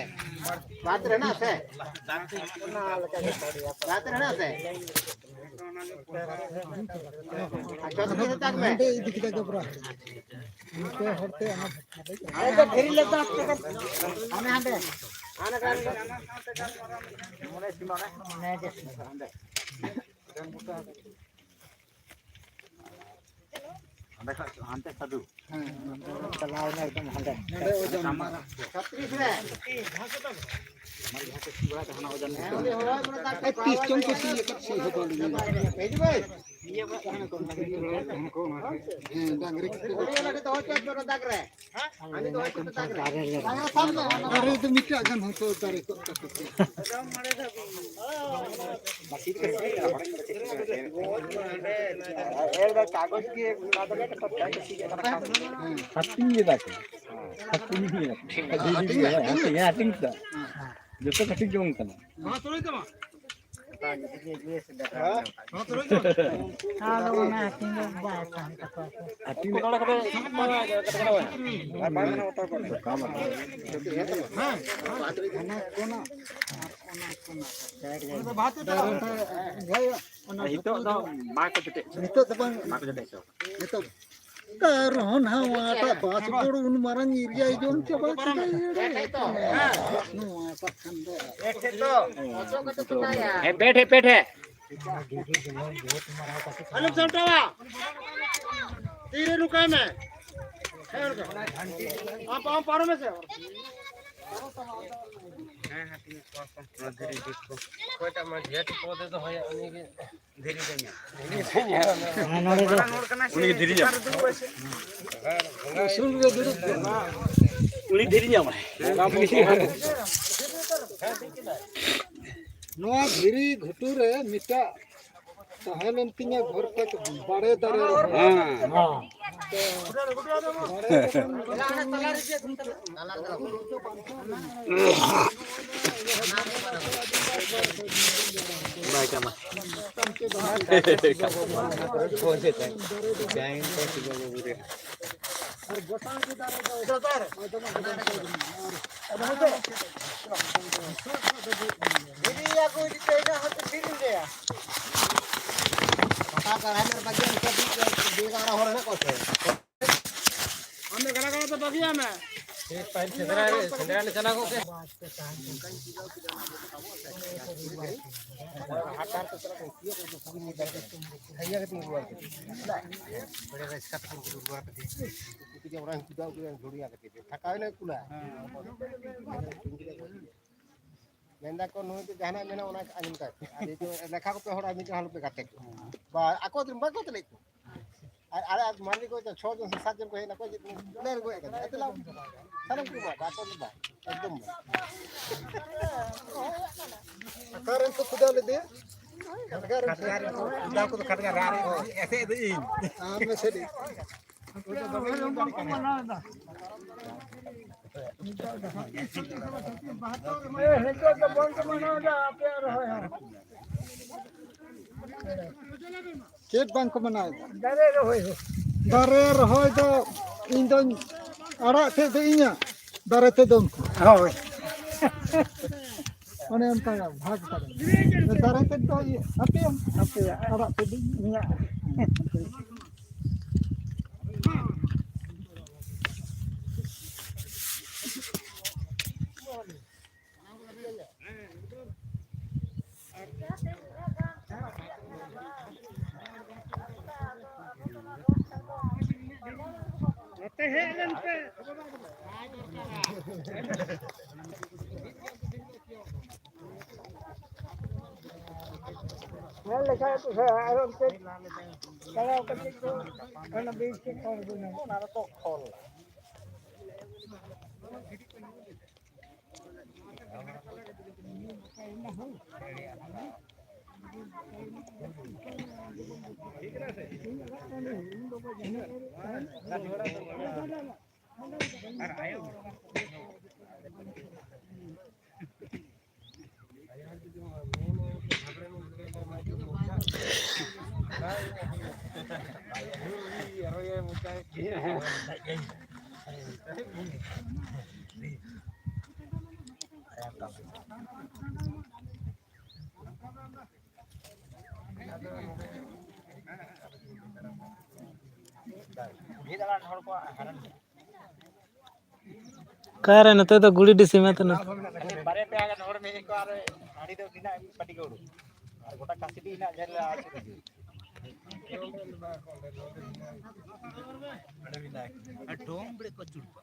ᱵᱟᱫ ᱨᱮ ᱦᱮᱱᱟᱜ ᱥᱮ? ᱵᱟᱫ ᱨᱮ ᱦᱮᱱᱟᱜ ᱥᱮ? ᱟᱪᱪᱷᱟ, ᱛᱚᱵᱮ ᱛᱟᱠ ᱢᱮ᱾ ᱦᱟᱸᱰᱮ ᱤᱫᱤ ᱠᱮᱫᱟ ᱜᱟᱵᱨᱟ᱾ ᱤᱱᱠᱟᱹ ᱦᱚᱲᱛᱮ ᱚᱱᱟ ᱦᱟᱸᱰᱮ ᱫᱚ ᱫᱷᱤᱨᱤ ᱞᱮ ᱫᱟᱜ ᱠᱮᱫᱟ᱾ ᱦᱟᱱᱮ ᱦᱟᱸᱰᱮ᱾ ᱦᱟᱱᱮ ᱦᱟᱸᱰᱮ᱾ ᱦᱟᱸᱰᱮ ᱠᱷᱚᱡ ᱦᱟᱱᱛᱮ ᱥᱟᱹᱫᱷᱩ᱾ ᱦᱮᱸ, ᱪᱟᱞᱟᱣ ᱮᱱᱟ ᱮᱠᱫᱚᱢ ᱦᱟᱸᱰᱮ᱾ ᱱᱚᱰᱮ ᱳᱡᱚᱱ᱾ ᱪᱷᱟᱛᱨᱤᱥ ᱨᱮ᱾ ᱦᱮᱸ, ᱩᱱᱤ ᱦᱚᱲ ᱯᱩᱨᱟᱹ ᱫᱟᱜ ᱮ, ᱛᱤᱥ ᱪᱚᱝ ᱠᱚ ᱥᱤ ᱟᱠᱟᱫ, ᱥᱤ ᱦᱚᱸ ᱵᱟᱹᱱᱩᱜ᱾ ᱦᱤᱡᱩᱜ ᱵᱮᱱ᱾ ᱦᱮᱸ, ᱰᱟᱝᱨᱤ ᱠᱚ᱾ ᱩᱱᱤ ᱚᱱᱟ ᱠᱚ ᱫᱚᱦᱚ ᱦᱚᱪᱚ ᱯᱩᱨᱟᱹ ᱫᱟᱜ ᱨᱮ᱾ ᱟᱨᱮ ᱫᱚ ᱢᱤᱫᱴᱟᱜ ᱜᱟᱱ ᱦᱚᱸᱛᱚ ᱫᱟᱨᱮ ᱠᱚᱜ ᱛᱟᱠᱚ ᱠᱮᱭᱟ᱾ ᱦᱟᱹᱴᱤᱧ ᱞᱮᱫᱟ ᱠᱚ᱾ ᱦᱟᱹᱴᱤᱧ ᱞᱮᱫᱟ ᱠᱚ᱾ ᱦᱟᱹᱴᱤᱧ ᱠᱮᱫᱟ᱾ ᱡᱚᱛᱚ ᱠᱟᱹᱴᱤᱡ ᱡᱚᱝ ᱠᱟᱱᱟ᱾ ᱟᱫᱚ ᱚᱱᱟ ᱦᱟᱹᱴᱤᱧ ᱫᱚ ᱵᱟᱭ ᱛᱟᱦᱮᱱ ᱛᱟᱠᱚᱣᱟ ᱥᱮ᱾ ᱦᱟᱹᱴᱤᱧ ᱫᱚ ᱦᱟᱱᱟ ᱠᱚᱱᱟ, ᱚᱱᱟ ᱠᱚᱱᱟ᱾ ᱱᱤᱛᱚᱜ ᱫᱚ ᱵᱟᱝ ᱠᱚ ᱡᱚᱴᱮᱫ ᱦᱚᱪᱚ᱾ ᱱᱤᱛᱚᱜ ᱫᱚ ᱵᱟᱝ᱾ ᱵᱟᱝ ᱠᱚ ᱡᱚᱴᱮᱫ ᱦᱚᱪᱚ᱾ ᱱᱤᱛᱚᱜ ᱟᱨᱦᱚᱸ ᱱᱟᱦᱟᱜ ᱚᱱᱟᱴᱟᱜ ᱵᱟᱥ ᱵᱳᱲ ᱩᱱ ᱢᱟᱨᱟᱝ ᱮᱨᱤᱭᱟᱭ ᱡᱚᱢ ᱪᱟᱵᱟ ᱠᱮᱫᱟ᱾ ᱱᱚᱣᱟᱴᱟᱜ ᱠᱷᱟᱱ ᱫᱚ᱾ ᱦᱮᱸ, ᱯᱮᱴ ᱦᱮ, ᱯᱮᱴ ᱦᱮ᱾ ᱟᱞᱚᱢ ᱥᱟᱢᱴᱟᱣᱟ᱾ ᱛᱤᱨᱮ ᱱᱚᱝᱠᱟᱭ ᱢᱮ᱾ ᱦᱮᱸ, ᱚᱱᱠᱟ᱾ ᱟᱢ, ᱟᱢ ᱯᱟᱨᱚᱢ ᱢᱮᱥᱮ᱾ ᱚᱠᱚᱭᱴᱟᱜ ᱢᱟᱹᱡᱷᱤ ᱦᱟᱹᱴᱤᱧ ᱯᱚᱫᱮ ᱫᱚᱦᱚᱭᱟ, ᱩᱱᱤ ᱜᱮ᱾ ᱦᱮᱸ, ᱱᱚᱰᱮ ᱫᱚ ᱩᱱᱤ ᱫᱷᱤᱨᱤ ᱧᱟᱢ᱾ ᱩᱥᱩᱞ ᱨᱮ ᱫᱩᱲᱩᱵ ᱠᱚᱜ ᱢᱮ᱾ ᱩᱱᱤ ᱫᱷᱤᱨᱤ ᱧᱟᱢᱟᱭ᱾ ᱱᱚᱣᱟ ᱫᱷᱤᱨᱤ ᱜᱷᱩᱴᱩ ᱨᱮ ᱢᱤᱫᱴᱟᱜ ᱛᱟᱦᱮᱸ ᱞᱮᱱ ᱛᱤᱧᱟ ᱜᱷᱚᱨ ᱛᱟᱠ ᱵᱟᱲᱮ ᱫᱟᱨᱮ ᱨᱚᱦᱚᱭ᱾ ᱦᱮᱸ᱾ ᱵᱟᱭ ᱠᱟᱢᱟ᱾ ᱟᱢ ᱫᱚ ᱜᱟᱰᱟ ᱜᱟᱰᱟ ᱫᱚ ᱵᱟᱹᱜᱤᱭᱟᱜ ᱢᱮ᱾ ᱯᱟᱹᱦᱤᱞ ᱥᱮᱸᱫᱽᱨᱟ ᱨᱮ, ᱥᱮᱸᱫᱽᱨᱟ ᱞᱮ ᱪᱟᱞᱟᱣ ᱠᱚᱜ ᱜᱮ᱾ ᱦᱟᱴ ᱦᱟᱴ ᱛᱮ ᱪᱟᱞᱟᱣ ᱠᱚᱜ ᱜᱮ᱾ ᱤᱭᱟᱹ ᱠᱟᱛᱮ ᱨᱩᱣᱟᱹᱲ ᱠᱟᱛᱮ᱾ ᱵᱮᱲᱮ ᱨᱮ ᱪᱤᱠᱟᱹ ᱛᱮᱠᱚ ᱨᱩᱣᱟᱹᱲ ᱠᱟᱛᱮ᱾ ᱩᱱᱠᱩ ᱡᱮ ᱚᱲᱟᱜ ᱤᱧ ᱠᱩᱫᱟᱹᱣ ᱠᱮᱫᱟ, ᱫᱷᱩᱲᱤᱭᱟ ᱠᱟᱛᱮ᱾ ᱛᱷᱟᱠᱟᱣ ᱮᱱᱟ ᱠᱩᱞᱟ᱾ ᱢᱮᱱᱫᱟ ᱠᱚ, ᱱᱩᱭ ᱫᱚ ᱡᱟᱦᱟᱱᱟᱜ ᱢᱮᱱᱟ, ᱚᱱᱟ ᱟᱸᱡᱚᱢ ᱛᱟᱭ ᱯᱮ᱾ ᱟᱨ ᱱᱤᱛᱚᱜ ᱞᱮᱠᱷᱟ ᱠᱚᱯᱮ ᱦᱚᱲ, ᱟᱨ ᱢᱤᱫ ᱦᱚᱲ ᱟᱞᱚᱯᱮ ᱜᱟᱛᱮ ᱠᱚᱣᱟ᱾ ᱵᱟ, ᱟᱠᱚ ᱫᱚ ᱵᱟᱠᱚ ᱛᱮᱞᱮᱫ ᱠᱚ᱾ ᱟᱨ ᱟᱞᱮ ᱟᱹᱛᱩ ᱢᱟᱹᱞᱤᱠ ᱠᱚ ᱪᱷᱚ ᱡᱚᱱ ᱥᱮ ᱥᱟᱛ ᱡᱚᱱ ᱠᱚ ᱦᱮᱡ ᱱᱟᱠᱚ, ᱡᱮ ᱞᱮ ᱜᱚᱡ ᱠᱟᱫᱟ᱾ ᱮᱛᱞᱟ ᱥᱟᱱᱟᱢ ᱠᱚ ᱮᱢᱟ ᱠᱚᱣᱟ, ᱟᱠᱚ ᱫᱚ ᱵᱟᱝ, ᱮᱠᱫᱚᱢ ᱵᱟᱝ᱾ ᱚᱠᱟᱨᱮᱱ ᱠᱚ ᱠᱷᱩᱫᱟ ᱞᱮᱫᱮᱭᱟ? ᱠᱷᱟᱫᱽᱜᱟᱨ ᱨᱮᱱ ᱠᱚ᱾ ᱠᱷᱟᱫᱽᱜᱟᱨ ᱨᱮᱱ ᱠᱚ ᱠᱷᱩᱫᱟ ᱠᱚᱫᱚ ᱠᱷᱟᱫᱽᱜᱟᱨ ᱨᱮ ᱟᱨ ᱮᱥᱮᱫ ᱫᱚ ᱤᱧ᱾ ᱟᱢ ᱮᱥᱮᱫ ᱤᱧ᱾ ᱦᱮᱸ, ᱱᱤᱛᱚᱜ ᱫᱚ ᱵᱚᱱ ᱠᱚ ᱢᱟᱱᱟᱣ ᱮᱫᱟ, ᱟᱯᱮᱭᱟᱜ ᱨᱚᱦᱚᱭ ᱦᱚᱸ᱾ ᱪᱮᱫ ᱵᱟᱝ ᱠᱚ ᱢᱟᱱᱟᱣ ᱮᱫᱟ? ᱫᱟᱨᱮ ᱨᱚᱦᱚᱭ ᱦᱚᱸ᱾ ᱫᱟᱨᱮ ᱨᱚᱦᱚᱭ ᱫᱚ ᱤᱧ ᱫᱚᱧ ᱟᱲᱟᱜ ᱛᱮᱫ ᱫᱚ ᱤᱧᱟᱹᱜ, ᱫᱟᱨᱮ ᱛᱮᱫ ᱫᱚ ᱩᱱᱠᱩ᱾ ᱦᱳᱭ᱾ ᱚᱱᱮ ᱚᱱᱠᱟ ᱵᱷᱟᱜᱽ ᱛᱟᱞᱮ᱾ ᱫᱟᱨᱮ ᱛᱮᱫ ᱫᱚ ᱤᱭᱟᱹ, ᱟᱯᱮᱭᱟᱜ᱾ ᱟᱯᱮᱭᱟᱜ᱾ ᱟᱲᱟᱜ ᱛᱮᱫ ᱫᱚ ᱤᱧᱟᱹᱜ᱾ ᱱᱚᱛᱮ ᱦᱮᱡ ᱞᱮᱱ ᱯᱮ᱾ ᱧᱮᱞ ᱞᱮᱠᱷᱟᱡ ᱯᱮ ᱥᱮ, ᱟᱨ ᱚᱱᱛᱮ ᱪᱟᱞᱟᱣ ᱠᱟᱛᱮ ᱠᱚ, ᱚᱱᱟ ᱵᱤᱨ ᱥᱮᱫ ᱠᱷᱚᱱ ᱠᱚ ᱧᱟᱢᱚᱜ᱾ ᱚᱱᱟ ᱫᱚᱠᱚ ᱠᱷᱚᱞ᱾ ᱚᱠᱟᱨᱮ ᱱᱚᱛᱮ ᱫᱚ ᱜᱩᱲᱤ ᱰᱤᱥᱤ ᱢᱮ ᱛᱚ ᱱᱚᱛᱮ᱾ ᱵᱟᱨᱭᱟ ᱯᱮᱭᱟ ᱜᱟᱱ ᱦᱚᱲ ᱢᱮ ᱠᱚ ᱟᱨ ᱦᱟᱺᱰᱤ ᱫᱚ ᱢᱮᱱᱟᱜ ᱯᱟᱹᱴᱤ ᱜᱟᱹᱲᱩ ᱟᱨ ᱜᱚᱴᱟ ᱠᱟᱥᱤ ᱰᱤ ᱦᱮᱱᱟᱜ ᱡᱷᱟᱹᱞ ᱨᱮ ᱟᱨ ᱰᱚᱢ ᱵᱲᱮ ᱠᱚ ᱪᱩᱲᱯᱟ᱾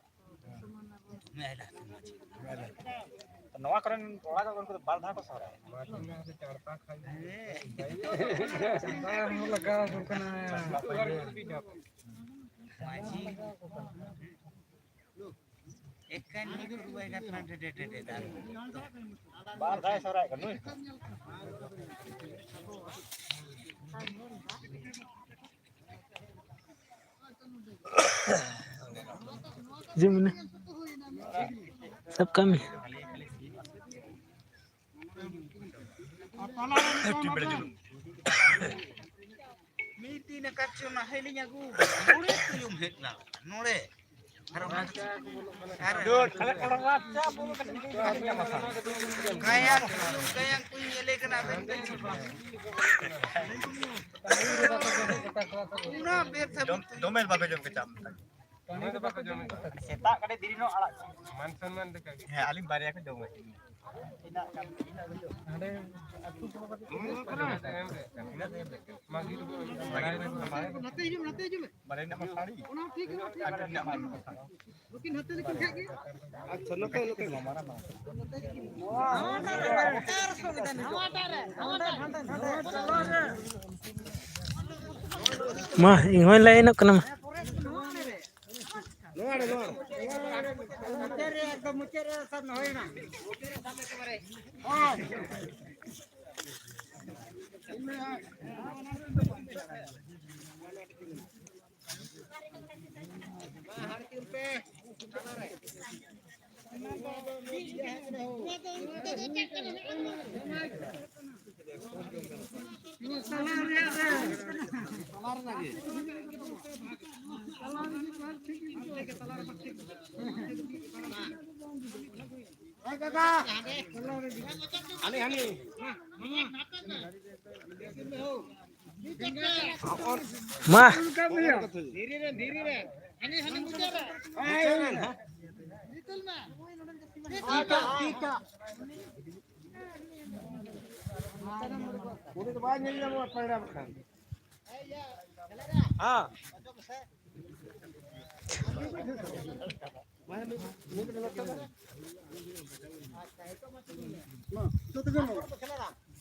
ᱱᱚᱣᱟ ᱠᱚᱨᱮᱱ ᱠᱚᱲᱟ ᱫᱚ ᱩᱱᱠᱩ ᱫᱚ ᱵᱟᱨ ᱫᱷᱟᱣ ᱠᱚ ᱥᱚᱦᱨᱟᱭᱚᱜᱼᱟ᱾ ᱢᱟᱹᱡᱷᱤ ᱮᱠᱟᱱ ᱱᱤᱠᱩ ᱨᱩᱣᱟᱹᱭ ᱠᱟᱛᱷᱟ ᱰᱮ ᱰᱮ ᱰᱮ ᱰᱮ ᱫᱟ᱾ ᱵᱟᱨ ᱫᱷᱟᱣ ᱥᱚᱦᱨᱟᱭᱚᱜ ᱠᱟᱱᱟ ᱱᱩᱭ᱾ ᱦᱤᱡᱩᱜ ᱢᱮ᱾ ᱥᱟᱵ ᱠᱟᱜ ᱢᱮ᱾ ᱢᱤᱫ ᱫᱤᱱ ᱚᱠᱟ ᱪᱚ ᱚᱱᱟ ᱦᱮᱞᱤᱧ ᱟᱹᱜᱩ ᱠᱟᱫᱟ᱾ ᱱᱚᱰᱮ ᱛᱩᱭᱩᱢ ᱦᱮᱡ ᱞᱮᱱᱟ᱾ ᱱᱚᱰᱮ᱾ ᱟᱨ ᱚᱱᱟ ᱟᱨ ᱜᱟᱭᱟᱱ ᱠᱚ, ᱜᱟᱭᱟᱱ ᱠᱚᱧ ᱧᱮᱞᱮ ᱠᱟᱱᱟ, ᱟᱵᱮᱱ ᱵᱮᱱ ᱪᱮᱫ ᱠᱚ᱾ ᱚᱱᱟ ᱵᱮᱨ ᱫᱷᱟᱹᱵᱤᱡ ᱫᱚᱢᱮ ᱵᱟᱯᱮ ᱡᱚᱢ ᱠᱮᱫᱟ᱾ ᱥᱮᱛᱟᱜ ᱠᱟᱹᱴᱤᱡ ᱫᱮᱨᱤ ᱧᱚᱜ ᱟᱲᱟᱜ ᱠᱚ᱾ ᱢᱟᱱ ᱥᱚᱱᱢᱟᱱ ᱞᱮᱠᱟ ᱜᱮ᱾ ᱦᱮᱸ, ᱟᱹᱞᱤᱧ ᱵᱟᱨᱭᱟ ᱠᱚ ᱡᱚᱢᱟ᱾ ᱦᱟᱸᱰᱮ ᱟᱹᱛᱩ ᱠᱚ ᱠᱟᱹᱴᱤᱡ ᱱᱚᱛᱮ ᱦᱤᱡᱩᱜ ᱢᱮ, ᱱᱚᱛᱮ ᱦᱤᱡᱩᱜ ᱢᱮ᱾ ᱵᱟᱨᱭᱟ ᱨᱮᱱᱟᱜ ᱢᱟ ᱥᱟᱹᱲᱤ᱾ ᱚᱱᱟ ᱴᱷᱤᱠ ᱜᱮᱭᱟ, ᱴᱷᱤᱠ ᱜᱮᱭᱟ᱾ ᱱᱩᱠᱤᱱ ᱦᱟᱱᱛᱮ ᱱᱩᱠᱤᱱ ᱠᱷᱟᱡ ᱜᱮ᱾ ᱟᱪᱪᱷᱟ, ᱱᱚᱛᱮ, ᱱᱚᱛᱮ᱾ ᱢᱟ, ᱤᱧ ᱦᱚᱸᱧ ᱞᱟᱭᱤᱱᱚᱜ ᱠᱟᱱᱟ, ᱢᱟ᱾ ᱱᱚᱣᱟ ᱨᱮ, ᱱᱚᱣᱟ ᱨᱮ᱾ ᱢᱩᱪᱟᱹᱫ ᱨᱮ, ᱮᱠᱫᱚᱢ ᱢᱩᱪᱟᱹᱫ ᱨᱮ ᱥᱟᱵ ᱦᱩᱭᱱᱟ᱾ ᱦᱟᱹᱱᱤ, ᱦᱟᱹᱱᱤ᱾ ᱢᱟ᱾ ᱫᱷᱤᱨᱤ ᱨᱮ, ᱫᱷᱤᱨᱤ ᱨᱮ᱾ ᱦᱟᱹᱱᱤ, ᱦᱟᱹᱱᱤ ᱢᱩᱪᱟᱹᱫ ᱨᱮ᱾ ᱢᱩᱪᱟᱹᱫ ᱨᱮ, ᱦᱮᱸ᱾ ᱱᱤᱛᱚᱞ ᱢᱮ᱾ ᱩᱱᱤ ᱫᱚ ᱵᱟᱭ ᱧᱮᱞ ᱧᱟᱢᱚᱜᱼᱟ, ᱯᱟᱭᱲᱟ ᱵᱟᱠᱷᱟᱱ᱾ ᱦᱮᱸ᱾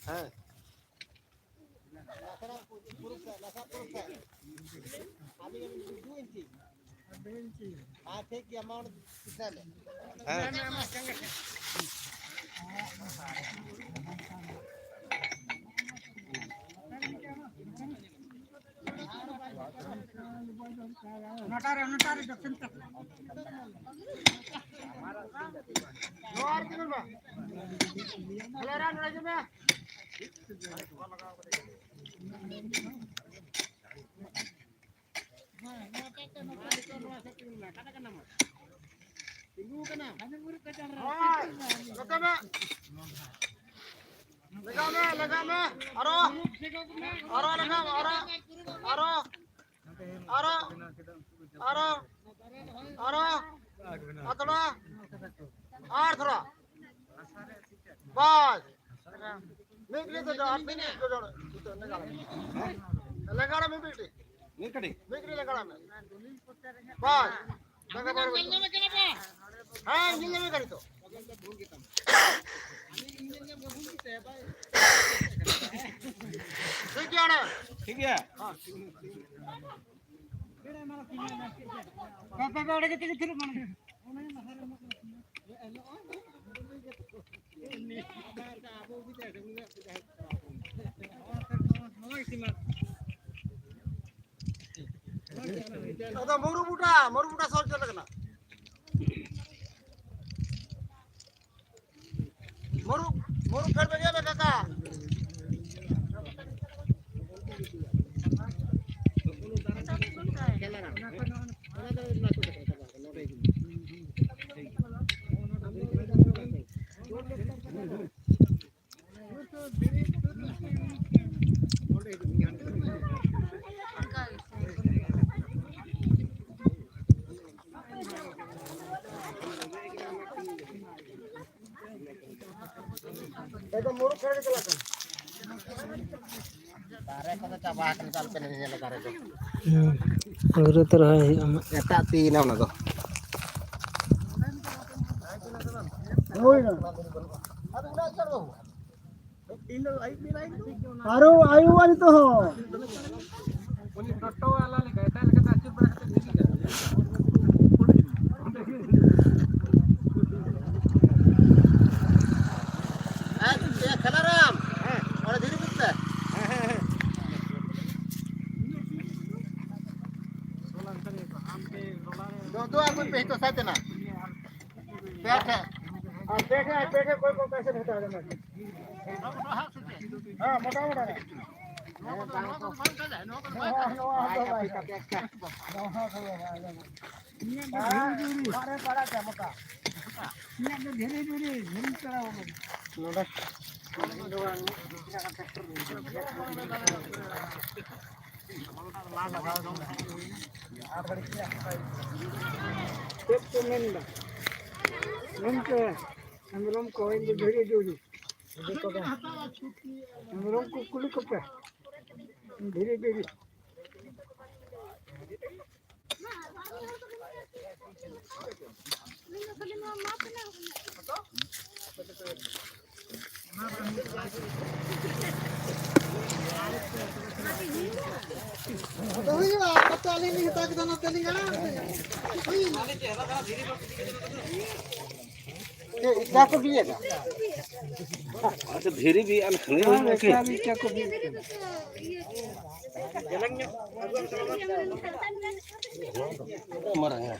ᱦᱮᱸ᱾ ᱦᱮᱸ, ᱴᱷᱤᱠ ᱜᱮᱭᱟ, ᱢᱟ ᱚᱸᱰᱮ ᱯᱤᱪᱷᱞᱟᱹ ᱞᱮ᱾ ᱦᱮᱸ᱾ ᱚᱱᱟᱴᱟᱜ ᱨᱮ, ᱚᱱᱟᱴᱟᱜ ᱨᱮ ᱡᱚᱛᱚᱱ ᱛᱟᱠᱚ᱾ ᱱᱚᱣᱟ ᱟᱨ ᱪᱮᱫ ᱦᱚᱸ ᱵᱟᱝ᱾ ᱟᱞᱮ ᱨᱟᱱ ᱱᱚᱰᱮ ᱦᱤᱡᱩᱜ ᱢᱮ᱾ ᱦᱳᱭ, ᱱᱚᱛᱮ ᱢᱮ᱾ ᱞᱮᱜᱟ ᱢᱮ, ᱞᱮᱜᱟ ᱢᱮ᱾ ᱟᱨᱚ, ᱟᱨᱚ ᱞᱮᱜᱟ ᱢᱮ, ᱟᱨᱚ, ᱟᱨᱚ, ᱟᱨᱚ, ᱟᱨᱚ, ᱟᱨᱚ, ᱟᱨ ᱛᱷᱚᱲᱟ, ᱟᱨ ᱛᱷᱚᱲᱟ᱾ ᱵᱟᱥ᱾ ᱢᱤᱫ ᱜᱷᱟᱹᱲᱤᱡ ᱫᱚ ᱟᱨ ᱢᱤᱫ ᱜᱷᱟᱹᱲᱤᱡ ᱫᱚ ᱞᱮᱜᱟ ᱢᱮ᱾ ᱞᱮᱜᱟ ᱢᱮ ᱢᱤᱫ ᱜᱷᱟᱹᱲᱤᱡ᱾ ᱢᱤᱫ ᱠᱟᱹᱴᱤᱡ᱾ ᱢᱤᱫ ᱜᱷᱟᱹᱲᱤᱡ ᱞᱮᱜᱟ ᱢᱮ᱾ ᱵᱟᱥ᱾ ᱞᱮᱜᱟ ᱵᱟᱨ ᱜᱷᱟᱹᱲᱤᱡ᱾ ᱦᱮᱸ, ᱧᱮᱞ ᱧᱟᱢᱮ ᱠᱟᱱᱟ ᱯᱮ? ᱴᱷᱤᱠ ᱜᱮᱭᱟ ᱚᱸᱰᱮ᱾ ᱴᱷᱤᱠ ᱜᱮᱭᱟ᱾ ᱵᱟᱯᱮ ᱵᱟᱲᱮ ᱠᱟᱛᱮ ᱜᱮ ᱫᱩᱲᱩᱵ ᱢᱟᱲᱟᱝ ᱢᱮ᱾ ᱟᱫᱚ ᱢᱩᱨᱩ ᱵᱩᱴᱟ, ᱢᱩᱨᱩ ᱵᱩᱴᱟ ᱥᱚᱦᱚᱨ ᱪᱮᱫ ᱞᱮᱠᱟᱱᱟ? ᱢᱩᱨᱩ, ᱢᱩᱨᱩ ᱯᱷᱮᱰ ᱵᱮᱱ ᱧᱮᱞ ᱢᱮ ᱠᱟᱠᱟ᱾ ᱮᱠᱫᱚᱢ ᱢᱩᱨᱩᱠ ᱪᱷᱟᱲᱟ ᱜᱮ ᱪᱟᱞᱟᱜ ᱠᱟᱱᱟ᱾ ᱫᱟᱨᱮ ᱠᱚᱫᱚ ᱪᱟᱵᱟ ᱟᱠᱟᱱᱟ, ᱟᱞᱚᱯᱮ ᱧᱮᱧᱮᱞᱟ ᱫᱟᱨᱮ ᱫᱚ᱾ ᱦᱩᱸ, ᱟᱹᱣᱨᱤ ᱛᱚ ᱨᱚᱦᱚᱭ ᱦᱩᱭᱩᱜᱼᱟ ᱦᱟᱸᱜ᱾ ᱮᱴᱟᱜ ᱛᱤᱭᱮᱱᱟ ᱚᱱᱟ ᱫᱚ᱾ ᱦᱳᱭ ᱱᱟ᱾ ᱟᱫᱚ ᱩᱱᱟᱹᱜ ᱪᱟᱲ ᱵᱟᱹᱵᱩ᱾ ᱟᱨᱚ ᱟᱭᱩᱵ ᱵᱮᱲᱟ ᱱᱤᱛᱚᱜ ᱦᱚᱸ᱾ ᱩᱱᱤ ᱴᱳᱴᱳ ᱣᱟᱞᱟ ᱞᱮᱠᱟ ᱮᱴᱟᱜ ᱞᱮᱠᱟᱛᱮ ᱟᱹᱪᱩᱨ ᱵᱟᱲᱟ ᱠᱟᱛᱮ ᱤᱫᱤ ᱠᱟᱜ᱾ ᱦᱮᱸ, ᱠᱷᱟᱱᱟᱨᱟᱢ᱾ ᱦᱮᱸ᱾ ᱚᱸᱰᱮ ᱫᱷᱤᱨᱤ ᱵᱩᱴ ᱛᱮ᱾ ᱦᱮᱸ, ᱦᱮᱸ, ᱦᱮᱸ᱾ ᱫᱩ, ᱫᱩ ᱟᱹᱜᱩᱭ ᱯᱮ, ᱱᱤᱛᱚᱜ ᱥᱟᱭ ᱛᱮᱱᱟᱜ᱾ ᱯᱮ ᱴᱷᱮᱱ᱾ ᱟᱨ ᱯᱮ ᱴᱷᱮᱱ, ᱯᱮ ᱴᱷᱮᱱ ᱠᱚᱭ ᱠᱚ ᱯᱮᱥᱮ ᱦᱟᱛᱟᱣ ᱫᱟ᱾ ᱦᱮᱸ, ᱢᱚᱴᱟ ᱢᱚᱴᱟ ᱨᱮ᱾ ᱱᱚᱣᱟ ᱫᱚ ᱵᱟᱭ ᱠᱟᱹᱢᱤ᱾ ᱱᱚᱣᱟ ᱫᱚ ᱵᱟᱭ ᱠᱟᱹᱢᱤ᱾ ᱱᱚᱣᱟ ᱫᱚ ᱵᱟᱭ ᱠᱟᱹᱢᱤ᱾ ᱚᱲᱟᱜ ᱨᱮ ᱯᱟᱲᱟᱜ ᱠᱟᱜᱼᱟ ᱢᱚᱴᱟ᱾ ᱤᱧᱟᱹᱜ ᱫᱚ ᱫᱷᱤᱨᱤ ᱫᱷᱤᱨᱤ, ᱫᱷᱤᱨᱤ ᱪᱟᱞᱟᱣ ᱠᱟᱱᱟ᱾ ᱱᱚᱰᱮ᱾ ᱪᱮᱫ ᱠᱚ ᱢᱮᱱᱫᱟ? ᱢᱮᱱᱛᱮ ᱦᱮᱢᱵᱨᱚᱢ ᱠᱚ, ᱤᱧ ᱫᱚ ᱫᱷᱤᱨᱤ ᱫᱷᱤᱨᱤ᱾ ᱢᱮᱨᱚᱢ ᱠᱚ ᱠᱩᱞᱤ ᱠᱚᱯᱮ, ᱫᱷᱤᱨᱤ ᱫᱷᱤᱨᱤ᱾ ᱟᱫᱚ ᱦᱩᱭᱩᱜᱼᱟ, ᱟᱯᱮ ᱟᱹᱞᱤᱧ ᱞᱤᱧ ᱦᱟᱛᱟᱣ ᱠᱮᱫᱟ, ᱱᱚᱛᱮ ᱞᱤᱧ ᱟᱲᱟᱜ ᱠᱮᱫᱟ᱾ ᱦᱩᱭᱱᱟ᱾ ᱟᱪᱪᱷᱟ, ᱫᱷᱤᱨᱤ ᱵᱤ ᱟᱱ ᱠᱷᱟᱹᱞᱤ ᱦᱩᱭ ᱱᱟ ᱠᱤ? ᱢᱟᱨᱟᱝ ᱜᱮᱭᱟ᱾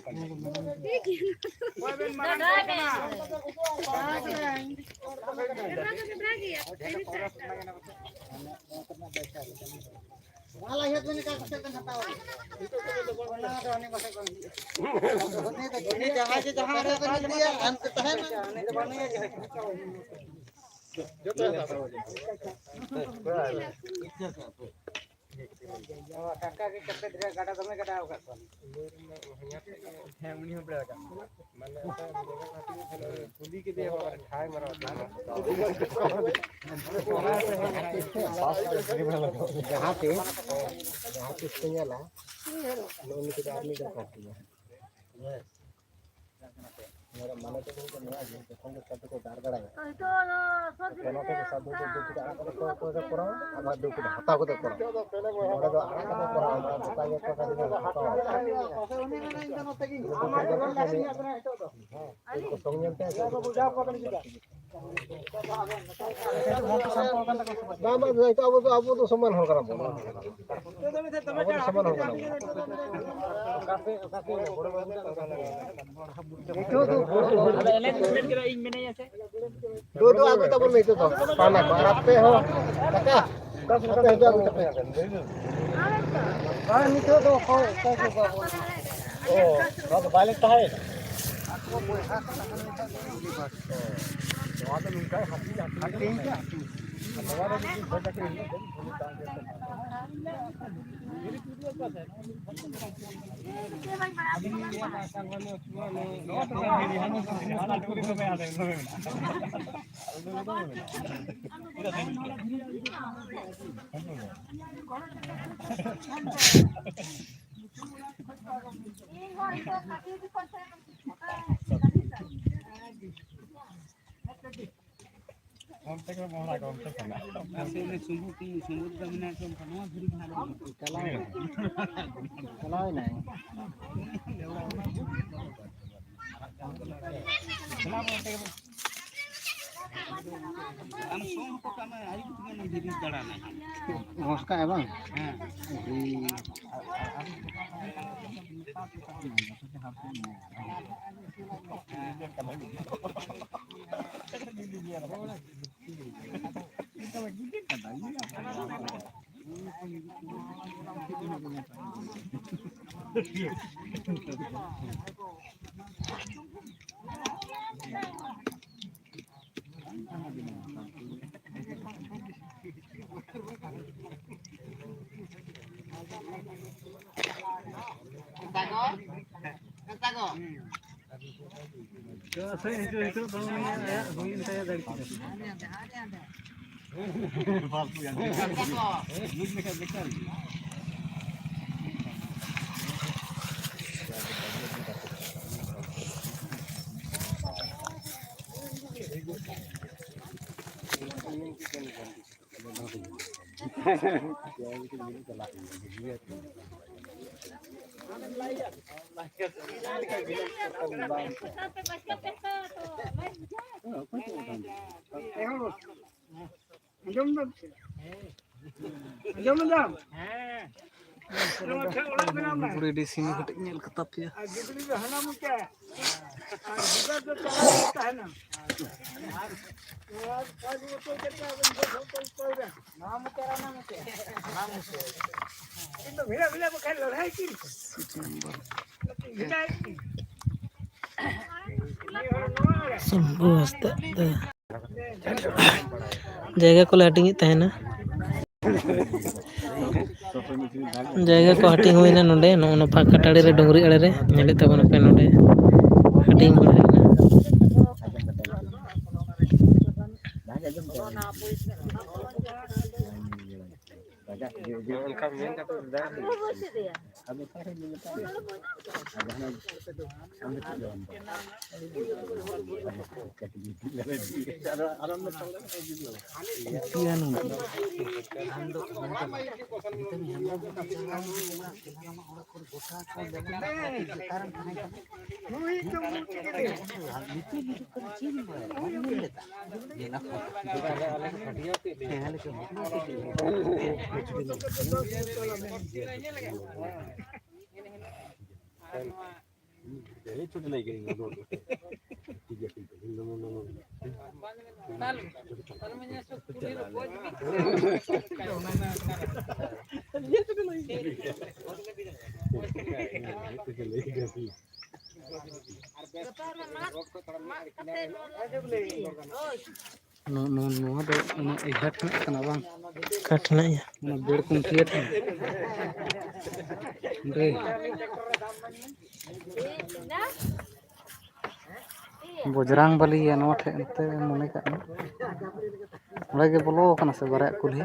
ᱩᱱᱤ ᱡᱟᱦᱟᱸᱭ ᱜᱮ ᱡᱟᱦᱟᱸ ᱨᱮ ᱵᱮᱱ ᱤᱫᱤᱭᱟ, ᱦᱟᱱᱛᱮ ᱛᱟᱦᱮᱱᱟ᱾ ᱚ, ᱴᱟᱴᱠᱟ ᱜᱮ ᱠᱟᱛᱮᱫ ᱨᱮ ᱜᱟᱰᱟ ᱫᱚᱢᱮ ᱜᱟᱰᱟ ᱟᱠᱟᱫ ᱠᱚᱣᱟ᱾ ᱦᱮᱸ, ᱩᱱᱤ ᱦᱚᱸ ᱵᱮᱲᱟ ᱨᱟᱠᱟᱵ᱾ ᱢᱟᱱᱮ, ᱚᱱᱠᱟ ᱠᱩᱞᱤ ᱠᱮᱫᱮᱭᱟ, ᱵᱟᱵᱟ ᱨᱮ ᱴᱷᱟᱭ ᱢᱟᱨᱟᱣ ᱛᱟᱢᱟ᱾ ᱡᱟᱦᱟᱸ ᱛᱤᱥ, ᱡᱟᱦᱟᱸ ᱛᱤᱥ ᱠᱚ ᱧᱮᱞᱟ, ᱱᱩᱜᱼᱩ ᱱᱩᱠᱩ ᱫᱚ ᱟᱨ ᱢᱤᱫ ᱫᱚᱨᱠᱟᱨ ᱠᱤᱱᱟ᱾ ᱱᱚᱣᱟ ᱢᱟᱱᱮ ᱫᱚ ᱦᱩᱭᱩᱜ ᱠᱟᱱᱟ ᱱᱚᱣᱟ ᱜᱮ, ᱡᱚᱠᱷᱚᱱ ᱜᱮ ᱥᱟᱹᱫᱷᱩ ᱠᱚ ᱜᱟᱲ ᱜᱟᱲᱟᱭᱟ, ᱚᱱᱟ ᱛᱮᱜᱮ ᱥᱟᱹᱫᱷᱩ ᱫᱚ ᱫᱩ ᱠᱤᱞᱳ ᱟᱲᱟᱜ ᱠᱟᱛᱮ ᱠᱚ ᱚᱠᱚᱭ ᱠᱚ ᱠᱚᱨᱟᱣᱟ, ᱟᱵᱟᱨ ᱫᱩ ᱠᱤᱞᱳ ᱦᱟᱛᱟᱣ ᱠᱟᱛᱮ ᱠᱚ ᱠᱚᱨᱟᱣᱟ᱾ ᱱᱚᱰᱮ ᱫᱚ ᱟᱲᱟᱜ ᱠᱟᱛᱮ ᱠᱚᱨᱟᱣᱟ, ᱚᱱᱟ ᱫᱚ ᱜᱚᱴᱟ ᱜᱮ ᱠᱚ ᱠᱟᱹᱢᱤ ᱠᱚ ᱦᱟᱛᱟᱣᱟ᱾ ᱥᱚᱝ ᱧᱮᱞ ᱛᱮ ᱵᱟᱝ, ᱵᱟᱝ, ᱡᱮᱦᱮᱛᱩ ᱟᱵᱚ ᱫᱚ, ᱟᱵᱚ ᱫᱚ ᱥᱚᱢᱟᱱ ᱦᱚᱲ ᱠᱟᱱᱟ ᱵᱚᱱ᱾ ᱟᱵᱚ ᱫᱚ ᱥᱚᱢᱟᱱ ᱦᱚᱲ ᱠᱟᱱᱟ ᱵᱚᱱ᱾ ᱟᱫᱚ ᱮᱱᱮᱡ ᱠᱚ ᱤᱧ ᱢᱮᱱᱟᱹᱧᱟ ᱥᱮ᱾ ᱫᱩ, ᱫᱩ, ᱟᱹᱜᱩᱭ ᱛᱟᱵᱚᱱ ᱢᱮ ᱱᱤᱛᱚᱜ ᱫᱚ᱾ ᱯᱟᱱᱟ ᱠᱚ᱾ ᱟᱨ ᱟᱯᱮ ᱦᱚᱸ᱾ ᱠᱟᱠᱟ, ᱟᱯᱮ ᱦᱚᱸ ᱟᱹᱜᱩᱭ ᱛᱟᱯᱮ᱾ ᱟᱨ ᱱᱤᱛᱚᱜ ᱫᱚ ᱚᱠᱚᱭ, ᱚᱠᱚᱭ ᱠᱚ ᱵᱟᱵᱚᱱ ᱚ, ᱱᱚᱣᱟ ᱫᱚ ᱵᱟᱭ ᱞᱮᱠ ᱛᱟᱦᱮᱸᱭᱮᱱᱟ? ᱟᱠᱚ ᱵᱚᱭᱦᱟ ᱠᱟᱱᱟ ᱠᱚ ᱱᱤᱛᱚᱜ ᱫᱚ᱾ ᱱᱚᱣᱟ ᱫᱚ ᱱᱚᱝᱠᱟ ᱦᱟᱹᱴᱤᱧ, ᱦᱟᱹᱴᱤᱧ ᱠᱟᱜᱼᱟ᱾ ᱱᱚᱣᱟ ᱫᱚ ᱢᱤᱫᱴᱤᱡ ᱵᱷᱚᱡᱽ ᱟᱹᱠᱷᱨᱤᱧ ᱦᱩᱭᱩᱜ ᱠᱟᱱᱟ᱾ ᱚᱱᱛᱮ ᱜᱮ ᱢᱚᱦᱲᱟ ᱠᱚ ᱚᱱᱛᱮ ᱠᱷᱚᱱᱟᱜ᱾ ᱟᱯᱮ ᱚᱱᱮ ᱥᱩᱢᱩ ᱠᱤ, ᱥᱩᱢᱩ ᱫᱚ ᱢᱮᱱᱟᱜ ᱠᱚ ᱚᱱᱠᱟ ᱱᱚᱣᱟ ᱫᱷᱤᱨᱤ ᱠᱷᱚᱱᱟᱜ ᱫᱚ ᱪᱟᱞᱟᱣ ᱮᱱᱟᱭ᱾ ᱪᱟᱞᱟᱣ ᱮᱱᱟᱭ᱾ ᱟᱢ ᱥᱚᱝ ᱦᱚᱴᱚ ᱠᱟᱜ ᱢᱮ, ᱟᱭᱩᱵ ᱛᱮᱜᱮ ᱱᱚᱰᱮ ᱫᱟᱬᱟᱱᱟ᱾ ᱜᱷᱚᱥ ᱠᱟᱜᱼᱟᱭ ᱵᱟᱝ? ᱦᱮᱸ᱾ ᱟᱸᱡᱚᱢ ᱫᱟᱢ ᱥᱮ? ᱟᱸᱡᱚᱢ ᱫᱟᱢ? ᱦᱮᱸ᱾ ᱱᱚᱣᱟ ᱴᱷᱮᱱ ᱚᱲᱟᱜ ᱢᱮᱱᱟᱜᱼᱟ᱾ ᱵᱩᱨᱩ ᱰᱤ ᱥᱤᱢ ᱠᱟᱹᱴᱤᱡ ᱧᱮᱞ ᱠᱟᱛᱟ ᱯᱮᱭᱟ᱾ ᱟᱨ ᱜᱤᱫᱽᱨᱟᱹ ᱫᱚ ᱦᱟᱱᱟ ᱢᱚᱪᱟ, ᱟᱨ ᱜᱤᱫᱟᱹᱨ ᱫᱚ ᱛᱟᱞᱟ ᱨᱮ ᱛᱟᱦᱮᱱᱟ᱾ ᱟᱨ ᱱᱚᱣᱟ ᱯᱟᱸᱪ ᱵᱚᱪᱷᱚᱨ ᱠᱟᱛᱮ ᱟᱵᱮᱱ ᱫᱚ ᱡᱷᱚᱛᱚ ᱯᱟᱹᱣᱨᱟᱹ᱾ ᱱᱚᱣᱟ ᱢᱚᱪᱟ ᱟᱨ ᱚᱱᱟ ᱢᱚᱪᱟ᱾ ᱚᱱᱟ ᱢᱚᱪᱟ᱾ ᱤᱧ ᱫᱚ ᱵᱷᱤᱲᱟ ᱵᱷᱤᱲᱟ ᱵᱟᱠᱷᱟᱱ ᱞᱟᱲᱦᱟᱭ ᱠᱤᱱ᱾ ᱵᱷᱤᱲᱟ ᱠᱤᱱ᱾ ᱥᱚᱢᱵᱷᱩ ᱦᱟᱸᱥᱫᱟ ᱫᱚ ᱡᱟᱭᱜᱟ ᱠᱚᱞᱮ ᱦᱟᱹᱴᱤᱧᱮᱫ ᱛᱟᱦᱮᱱᱟ᱾ ᱡᱟᱭᱜᱟ ᱠᱚ ᱦᱟᱹᱴᱤᱧ ᱦᱩᱭᱱᱟ ᱱᱚᱰᱮ, ᱱᱚᱜᱼᱚ ᱱᱚᱣᱟ ᱯᱷᱟᱸᱠᱟ ᱴᱟᱺᱰᱤ ᱨᱮ, ᱰᱩᱝᱨᱤ ᱟᱲᱮ ᱨᱮ, ᱧᱮᱞᱮᱫ ᱛᱟᱵᱚᱱᱟᱯᱮ ᱱᱚᱰᱮ ᱦᱟᱹᱴᱤᱧ ᱵᱟᱲᱟ ᱦᱩᱭᱱᱟ᱾ ᱚᱱᱠᱟ ᱢᱮᱱ ᱠᱟᱛᱮ ᱫᱟᱜ ᱦᱩᱭᱩᱜᱼᱟ᱾ ᱟᱫᱚ ᱚᱠᱟᱨᱮ ᱢᱮᱱ ᱠᱟᱛᱮ ᱟᱫᱚ ᱦᱟᱱᱟ ᱟᱢ ᱫᱚ ᱪᱮᱫ ᱞᱮᱠᱟᱢ ᱵᱟᱲᱟᱭᱟ? ᱟᱫᱚ ᱟᱨᱚ ᱢᱤᱫᱴᱟᱝ ᱞᱮ ᱵᱩᱡᱷᱟᱹᱣᱟ᱾ ᱟᱢ ᱫᱚ ᱱᱚ-, ᱱᱚ-, ᱱᱚᱣᱟ ᱫᱚ ᱚᱱᱟ ᱤᱭᱟᱹ ᱴᱷᱮᱱᱟᱜ ᱠᱟᱱᱟ ᱵᱟᱝ? ᱚᱠᱟ ᱴᱷᱮᱱᱟᱜ ᱤᱭᱟᱹ? ᱚᱱᱟ ᱵᱮᱲ ᱠᱩᱱᱴᱷᱤᱭᱟᱹ ᱴᱷᱮᱱ᱾ ᱚᱸᱰᱮ᱾ ᱵᱚᱡᱽᱨᱟᱝ ᱵᱟᱞᱤᱭᱟ ᱱᱚᱣᱟ ᱴᱷᱮᱱ ᱮᱱᱛᱮ ᱢᱚᱱᱮ ᱠᱟᱜ ᱢᱮ᱾ ᱚᱸᱰᱮ ᱜᱮ ᱵᱚᱞᱚ ᱟᱠᱟᱱᱟ ᱥᱮ ᱵᱟᱨᱭᱟ ᱠᱩᱞᱦᱤ?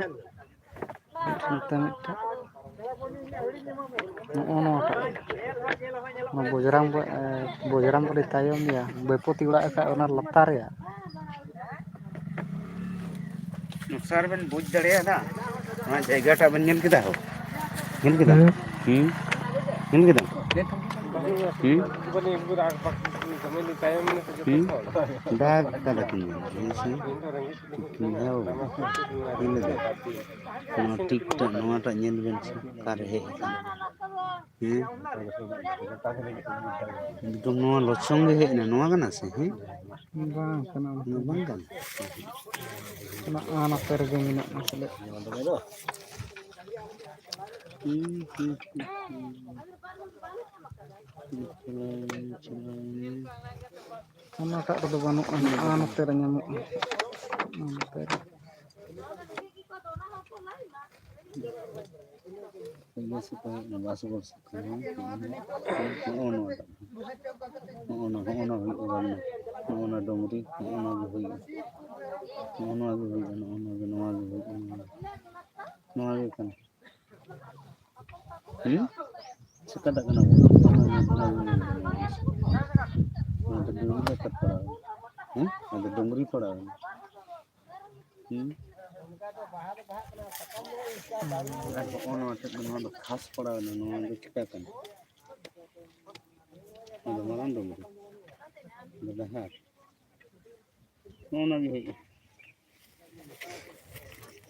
ᱢᱤᱫᱴᱮᱱ ᱱᱚᱛᱮ ᱢᱤᱫᱴᱮᱱ᱾ ᱱᱚᱜᱼᱚ ᱱᱚᱣᱟᱴᱟᱜ᱾ ᱚᱱᱟ ᱵᱚᱡᱽᱨᱟᱝ ᱵᱟ-, ᱮ, ᱵᱚᱡᱽᱨᱟᱝ ᱵᱟᱞᱤ ᱛᱟᱭᱚᱢ ᱜᱮᱭᱟ᱾ ᱵᱟᱹᱭᱯᱚᱛᱤ ᱚᱲᱟᱜ ᱟᱠᱟᱫ ᱚᱱᱟ ᱞᱟᱛᱟᱨ ᱨᱮᱭᱟᱜ᱾ ᱱᱚᱠᱥᱟ ᱨᱮᱵᱮᱱ ᱵᱩᱡᱽ ᱫᱟᱲᱮᱭᱟᱜᱼᱟ, ᱱᱚᱣᱟ ᱡᱟᱭᱜᱟᱴᱟᱜ ᱵᱮᱱ ᱧᱮᱞ ᱠᱮᱫᱟ ᱦᱳ? ᱧᱮᱞ ᱠᱮᱫᱟ? ᱦᱩᱸ᱾ ᱦᱩᱸ? ᱧᱮᱞ ᱠᱮᱫᱟ? ᱦᱩᱸ? ᱦᱩᱸ? ᱫᱟᱜᱽ ᱠᱟᱫᱟ ᱠᱤᱱ ᱧᱮᱞ ᱥᱮ? ᱢᱤᱫ ᱫᱷᱟᱣ ᱵᱟᱝ᱾ ᱧᱮᱞ ᱞᱮᱫᱟ? ᱱᱚᱣᱟ ᱴᱷᱤᱠ ᱴᱷᱟᱠ ᱱᱚᱣᱟᱴᱟᱜ ᱧᱮᱞ ᱵᱮᱱ ᱥᱮ, ᱚᱠᱟᱨᱮ ᱦᱮᱡ ᱟᱠᱟᱱᱟ᱾ ᱦᱮᱸ? ᱮᱠᱫᱚᱢ ᱱᱚᱣᱟ ᱞᱚᱪᱷᱚᱝ ᱜᱮ ᱦᱮᱡ ᱮᱱᱟ, ᱱᱚᱣᱟ ᱠᱟᱱᱟ ᱥᱮ? ᱦᱮᱸ? ᱵᱟᱝ ᱠᱟᱱᱟ, ᱚᱱᱟ ᱫᱚ ᱵᱟᱝ ᱠᱟᱱᱟ᱾ ᱚᱱᱟ ᱟᱨ ᱱᱚᱛᱮ ᱨᱮᱜᱮ ᱢᱮᱱᱟᱜᱼᱟ ᱯᱟᱞᱮ᱾ ᱦᱩᱸ, ᱦᱩᱸ, ᱦᱩᱸ, ᱦᱩᱸ᱾ ᱚᱱᱟᱴᱟᱜ ᱨᱮᱫᱚ ᱵᱟᱹᱱᱩᱜᱼᱟ, ᱟᱨ ᱱᱚᱛᱮ ᱨᱮ ᱧᱟᱢᱚᱜᱼᱟ᱾ ᱱᱚᱛᱮ ᱨᱮ᱾ ᱵᱟᱥ ᱠᱚ ᱦᱮᱡ ᱮᱱᱟ, ᱵᱟᱥ ᱵᱚᱥ ᱠᱚ᱾ ᱱᱚᱜᱼᱚ ᱱᱚᱣᱟᱴᱟᱜ᱾ ᱱᱚᱜᱼᱚ ᱱᱚᱣᱟ, ᱱᱚᱜᱼᱚ ᱱᱚᱣᱟ ᱦᱩᱭᱩᱜᱼᱟ ᱵᱟᱝᱢᱟ᱾ ᱱᱚᱜᱼᱚ ᱱᱚᱣᱟ ᱰᱩᱝᱨᱤ, ᱱᱚᱜᱼᱚ ᱱᱚᱣᱟ ᱜᱮ ᱦᱩᱭᱩᱜᱼᱟ᱾ ᱱᱚᱜᱼᱚ ᱱᱚᱣᱟ ᱜᱮ ᱦᱩᱭᱩᱜᱼᱟ, ᱱᱚᱜᱼᱚ ᱱᱚᱣᱟ ᱜᱮ, ᱱᱚᱣᱟ ᱜᱮ ᱦᱩᱭᱩᱜᱼᱟ, ᱱᱚᱣᱟ ᱜᱮ᱾ ᱱᱚᱣᱟ ᱜᱮ ᱠᱟᱱᱟ᱾ ᱦᱩᱸ? ᱪᱮᱠᱟᱴᱟᱜ ᱠᱟᱱᱟ? ᱱᱚᱣᱟ ᱫᱚ ᱰᱩᱝᱨᱤ ᱞᱮ ᱯᱟᱲᱟᱣ ᱮᱱᱟ᱾ ᱦᱮᱸ? ᱱᱚᱣᱟ ᱫᱚ ᱰᱩᱝᱨᱤ ᱯᱟᱲᱟᱣ ᱮᱱᱟ᱾ ᱦᱩᱸ? ᱟᱨ ᱦᱚᱸᱜᱼᱚ ᱱᱚᱣᱟ ᱴᱷᱮᱡ ᱫᱚ, ᱱᱚᱣᱟ ᱫᱚ ᱠᱷᱟᱥ ᱯᱟᱲᱟᱣ ᱮᱱᱟ, ᱱᱚᱣᱟ ᱫᱚ ᱪᱮᱠᱟ ᱠᱟᱱᱟ? ᱱᱚᱣᱟ ᱫᱚ ᱢᱟᱨᱟᱝ ᱰᱩᱝᱨᱤ᱾ ᱱᱚᱣᱟ ᱫᱚ ᱰᱟᱦᱟᱨ᱾ ᱱᱚᱜᱼᱚ ᱱᱚᱣᱟ ᱜᱮ ᱦᱩᱭᱩᱜᱼᱟ᱾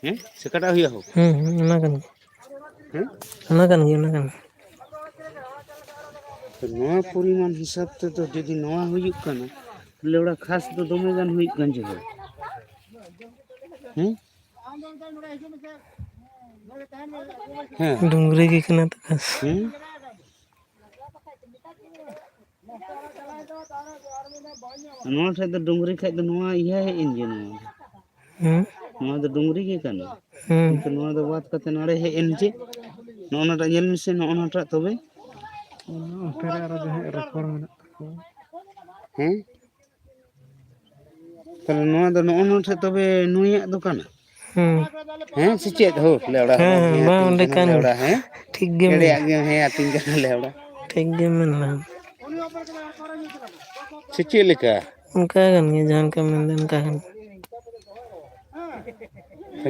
ᱦᱮᱸ? ᱪᱮᱠᱟᱴᱟᱜ ᱦᱩᱭᱩᱜᱼᱟ ᱦᱳ? ᱦᱩᱸ, ᱦᱩᱸ, ᱚᱱᱟ ᱠᱟᱱ ᱜᱮᱭᱟ᱾ ᱦᱮᱸ? ᱚᱱᱟ ᱠᱟᱱ ᱜᱮᱭᱟ, ᱚᱱᱟ ᱠᱟᱱ ᱜᱮᱭᱟ᱾ ᱛᱚ ᱱᱚᱣᱟ ᱯᱚᱨᱤᱢᱟᱱ ᱦᱤᱥᱟᱹᱵ ᱛᱮᱫᱚ ᱡᱩᱫᱤ ᱱᱚᱣᱟ ᱦᱩᱭᱩᱜ ᱠᱟᱱᱟ, ᱛᱟᱦᱞᱮ ᱚᱱᱟ ᱠᱷᱟᱥ ᱫᱚ ᱫᱚᱢᱮ ᱜᱟᱱ ᱦᱩᱭᱩᱜ ᱠᱟᱱ ᱪᱚ ᱦᱳ᱾ ᱦᱮᱸ? ᱦᱮᱸ᱾ ᱰᱩᱝᱨᱤ ᱜᱮ ᱠᱟᱱᱟ ᱛᱚ ᱠᱷᱟᱥ᱾ ᱦᱮᱸ? ᱱᱚᱣᱟ ᱴᱷᱮᱡ ᱫᱚ ᱰᱩᱝᱨᱤ ᱠᱷᱟᱡ ᱫᱚ ᱱᱚᱣᱟ ᱤᱭᱟᱹ ᱦᱮᱡ ᱮᱱ ᱜᱮ ᱱᱚᱣᱟ᱾ ᱦᱩᱸ᱾ ᱱᱚᱣᱟ ᱫᱚ ᱰᱩᱝᱨᱤ ᱜᱮ ᱠᱟᱱᱟ᱾ ᱦᱩᱸ᱾ ᱠᱤᱱᱛᱩ ᱱᱚᱣᱟ ᱫᱚ ᱵᱟᱫ ᱠᱟᱛᱮ ᱱᱚᱰᱮ ᱦᱮᱡ ᱮᱱ ᱪᱮ? ᱱᱚᱜᱼᱚ ᱱᱟᱴᱟᱜ ᱧᱮᱞ ᱢᱮᱥᱮ, ᱱᱚᱜᱼᱚ ᱱᱟᱴᱟᱜ ᱛᱚᱵᱮ᱾ ᱚᱱᱟ ᱚᱱᱛᱮ ᱨᱮ ᱟᱨᱚ ᱡᱟᱦᱟᱸᱭᱟᱜ ᱨᱚᱯᱚᱲ ᱢᱮᱱᱟᱜ ᱛᱟᱠᱚᱣᱟ᱾ ᱦᱮᱸ? ᱛᱟᱦᱞᱮ ᱱᱚᱣᱟ ᱫᱚ ᱱᱚᱜᱼᱚ ᱱᱚᱣᱟ ᱴᱷᱮᱡ ᱛᱚᱵᱮ ᱱᱩᱭᱟᱜ ᱫᱚ ᱠᱟᱱᱟ? ᱦᱩᱸ᱾ ᱦᱮᱸ, ᱥᱮ ᱪᱮᱫ ᱦᱳ? ᱞᱮᱣᱲᱟ ᱦᱚᱲ, ᱦᱮᱸ, ᱦᱮᱸ, ᱦᱮᱸ, ᱵᱟᱝ, ᱟᱹᱛᱤᱧ ᱚᱸᱰᱮ ᱠᱟᱱᱟ ᱠᱟᱱ ᱞᱮᱣᱲᱟ, ᱜᱮᱭᱟ᱾ ᱦᱮᱸ? ᱴᱷᱤᱠ ᱜᱮᱢ ᱮᱲᱮᱭᱟᱜ ᱢᱮᱱᱫᱟ᱾ ᱜᱮᱢ, ᱦᱮᱸ, ᱟᱹᱛᱤᱧ ᱠᱟᱱᱟ ᱞᱮᱣᱲᱟ᱾ ᱴᱷᱤᱠ ᱜᱮᱢ ᱢᱮᱱᱫᱟ᱾ ᱥᱮ ᱪᱮᱫ ᱞᱮᱠᱟ? ᱚᱱᱠᱟ ᱠᱟᱱ ᱜᱮᱭᱟ, ᱡᱟᱦᱟᱸ ᱞᱮᱠᱟᱢ ᱢᱮᱱᱫᱟ, ᱚᱱᱠᱟ ᱠᱟᱱ ᱜᱮᱭᱟ᱾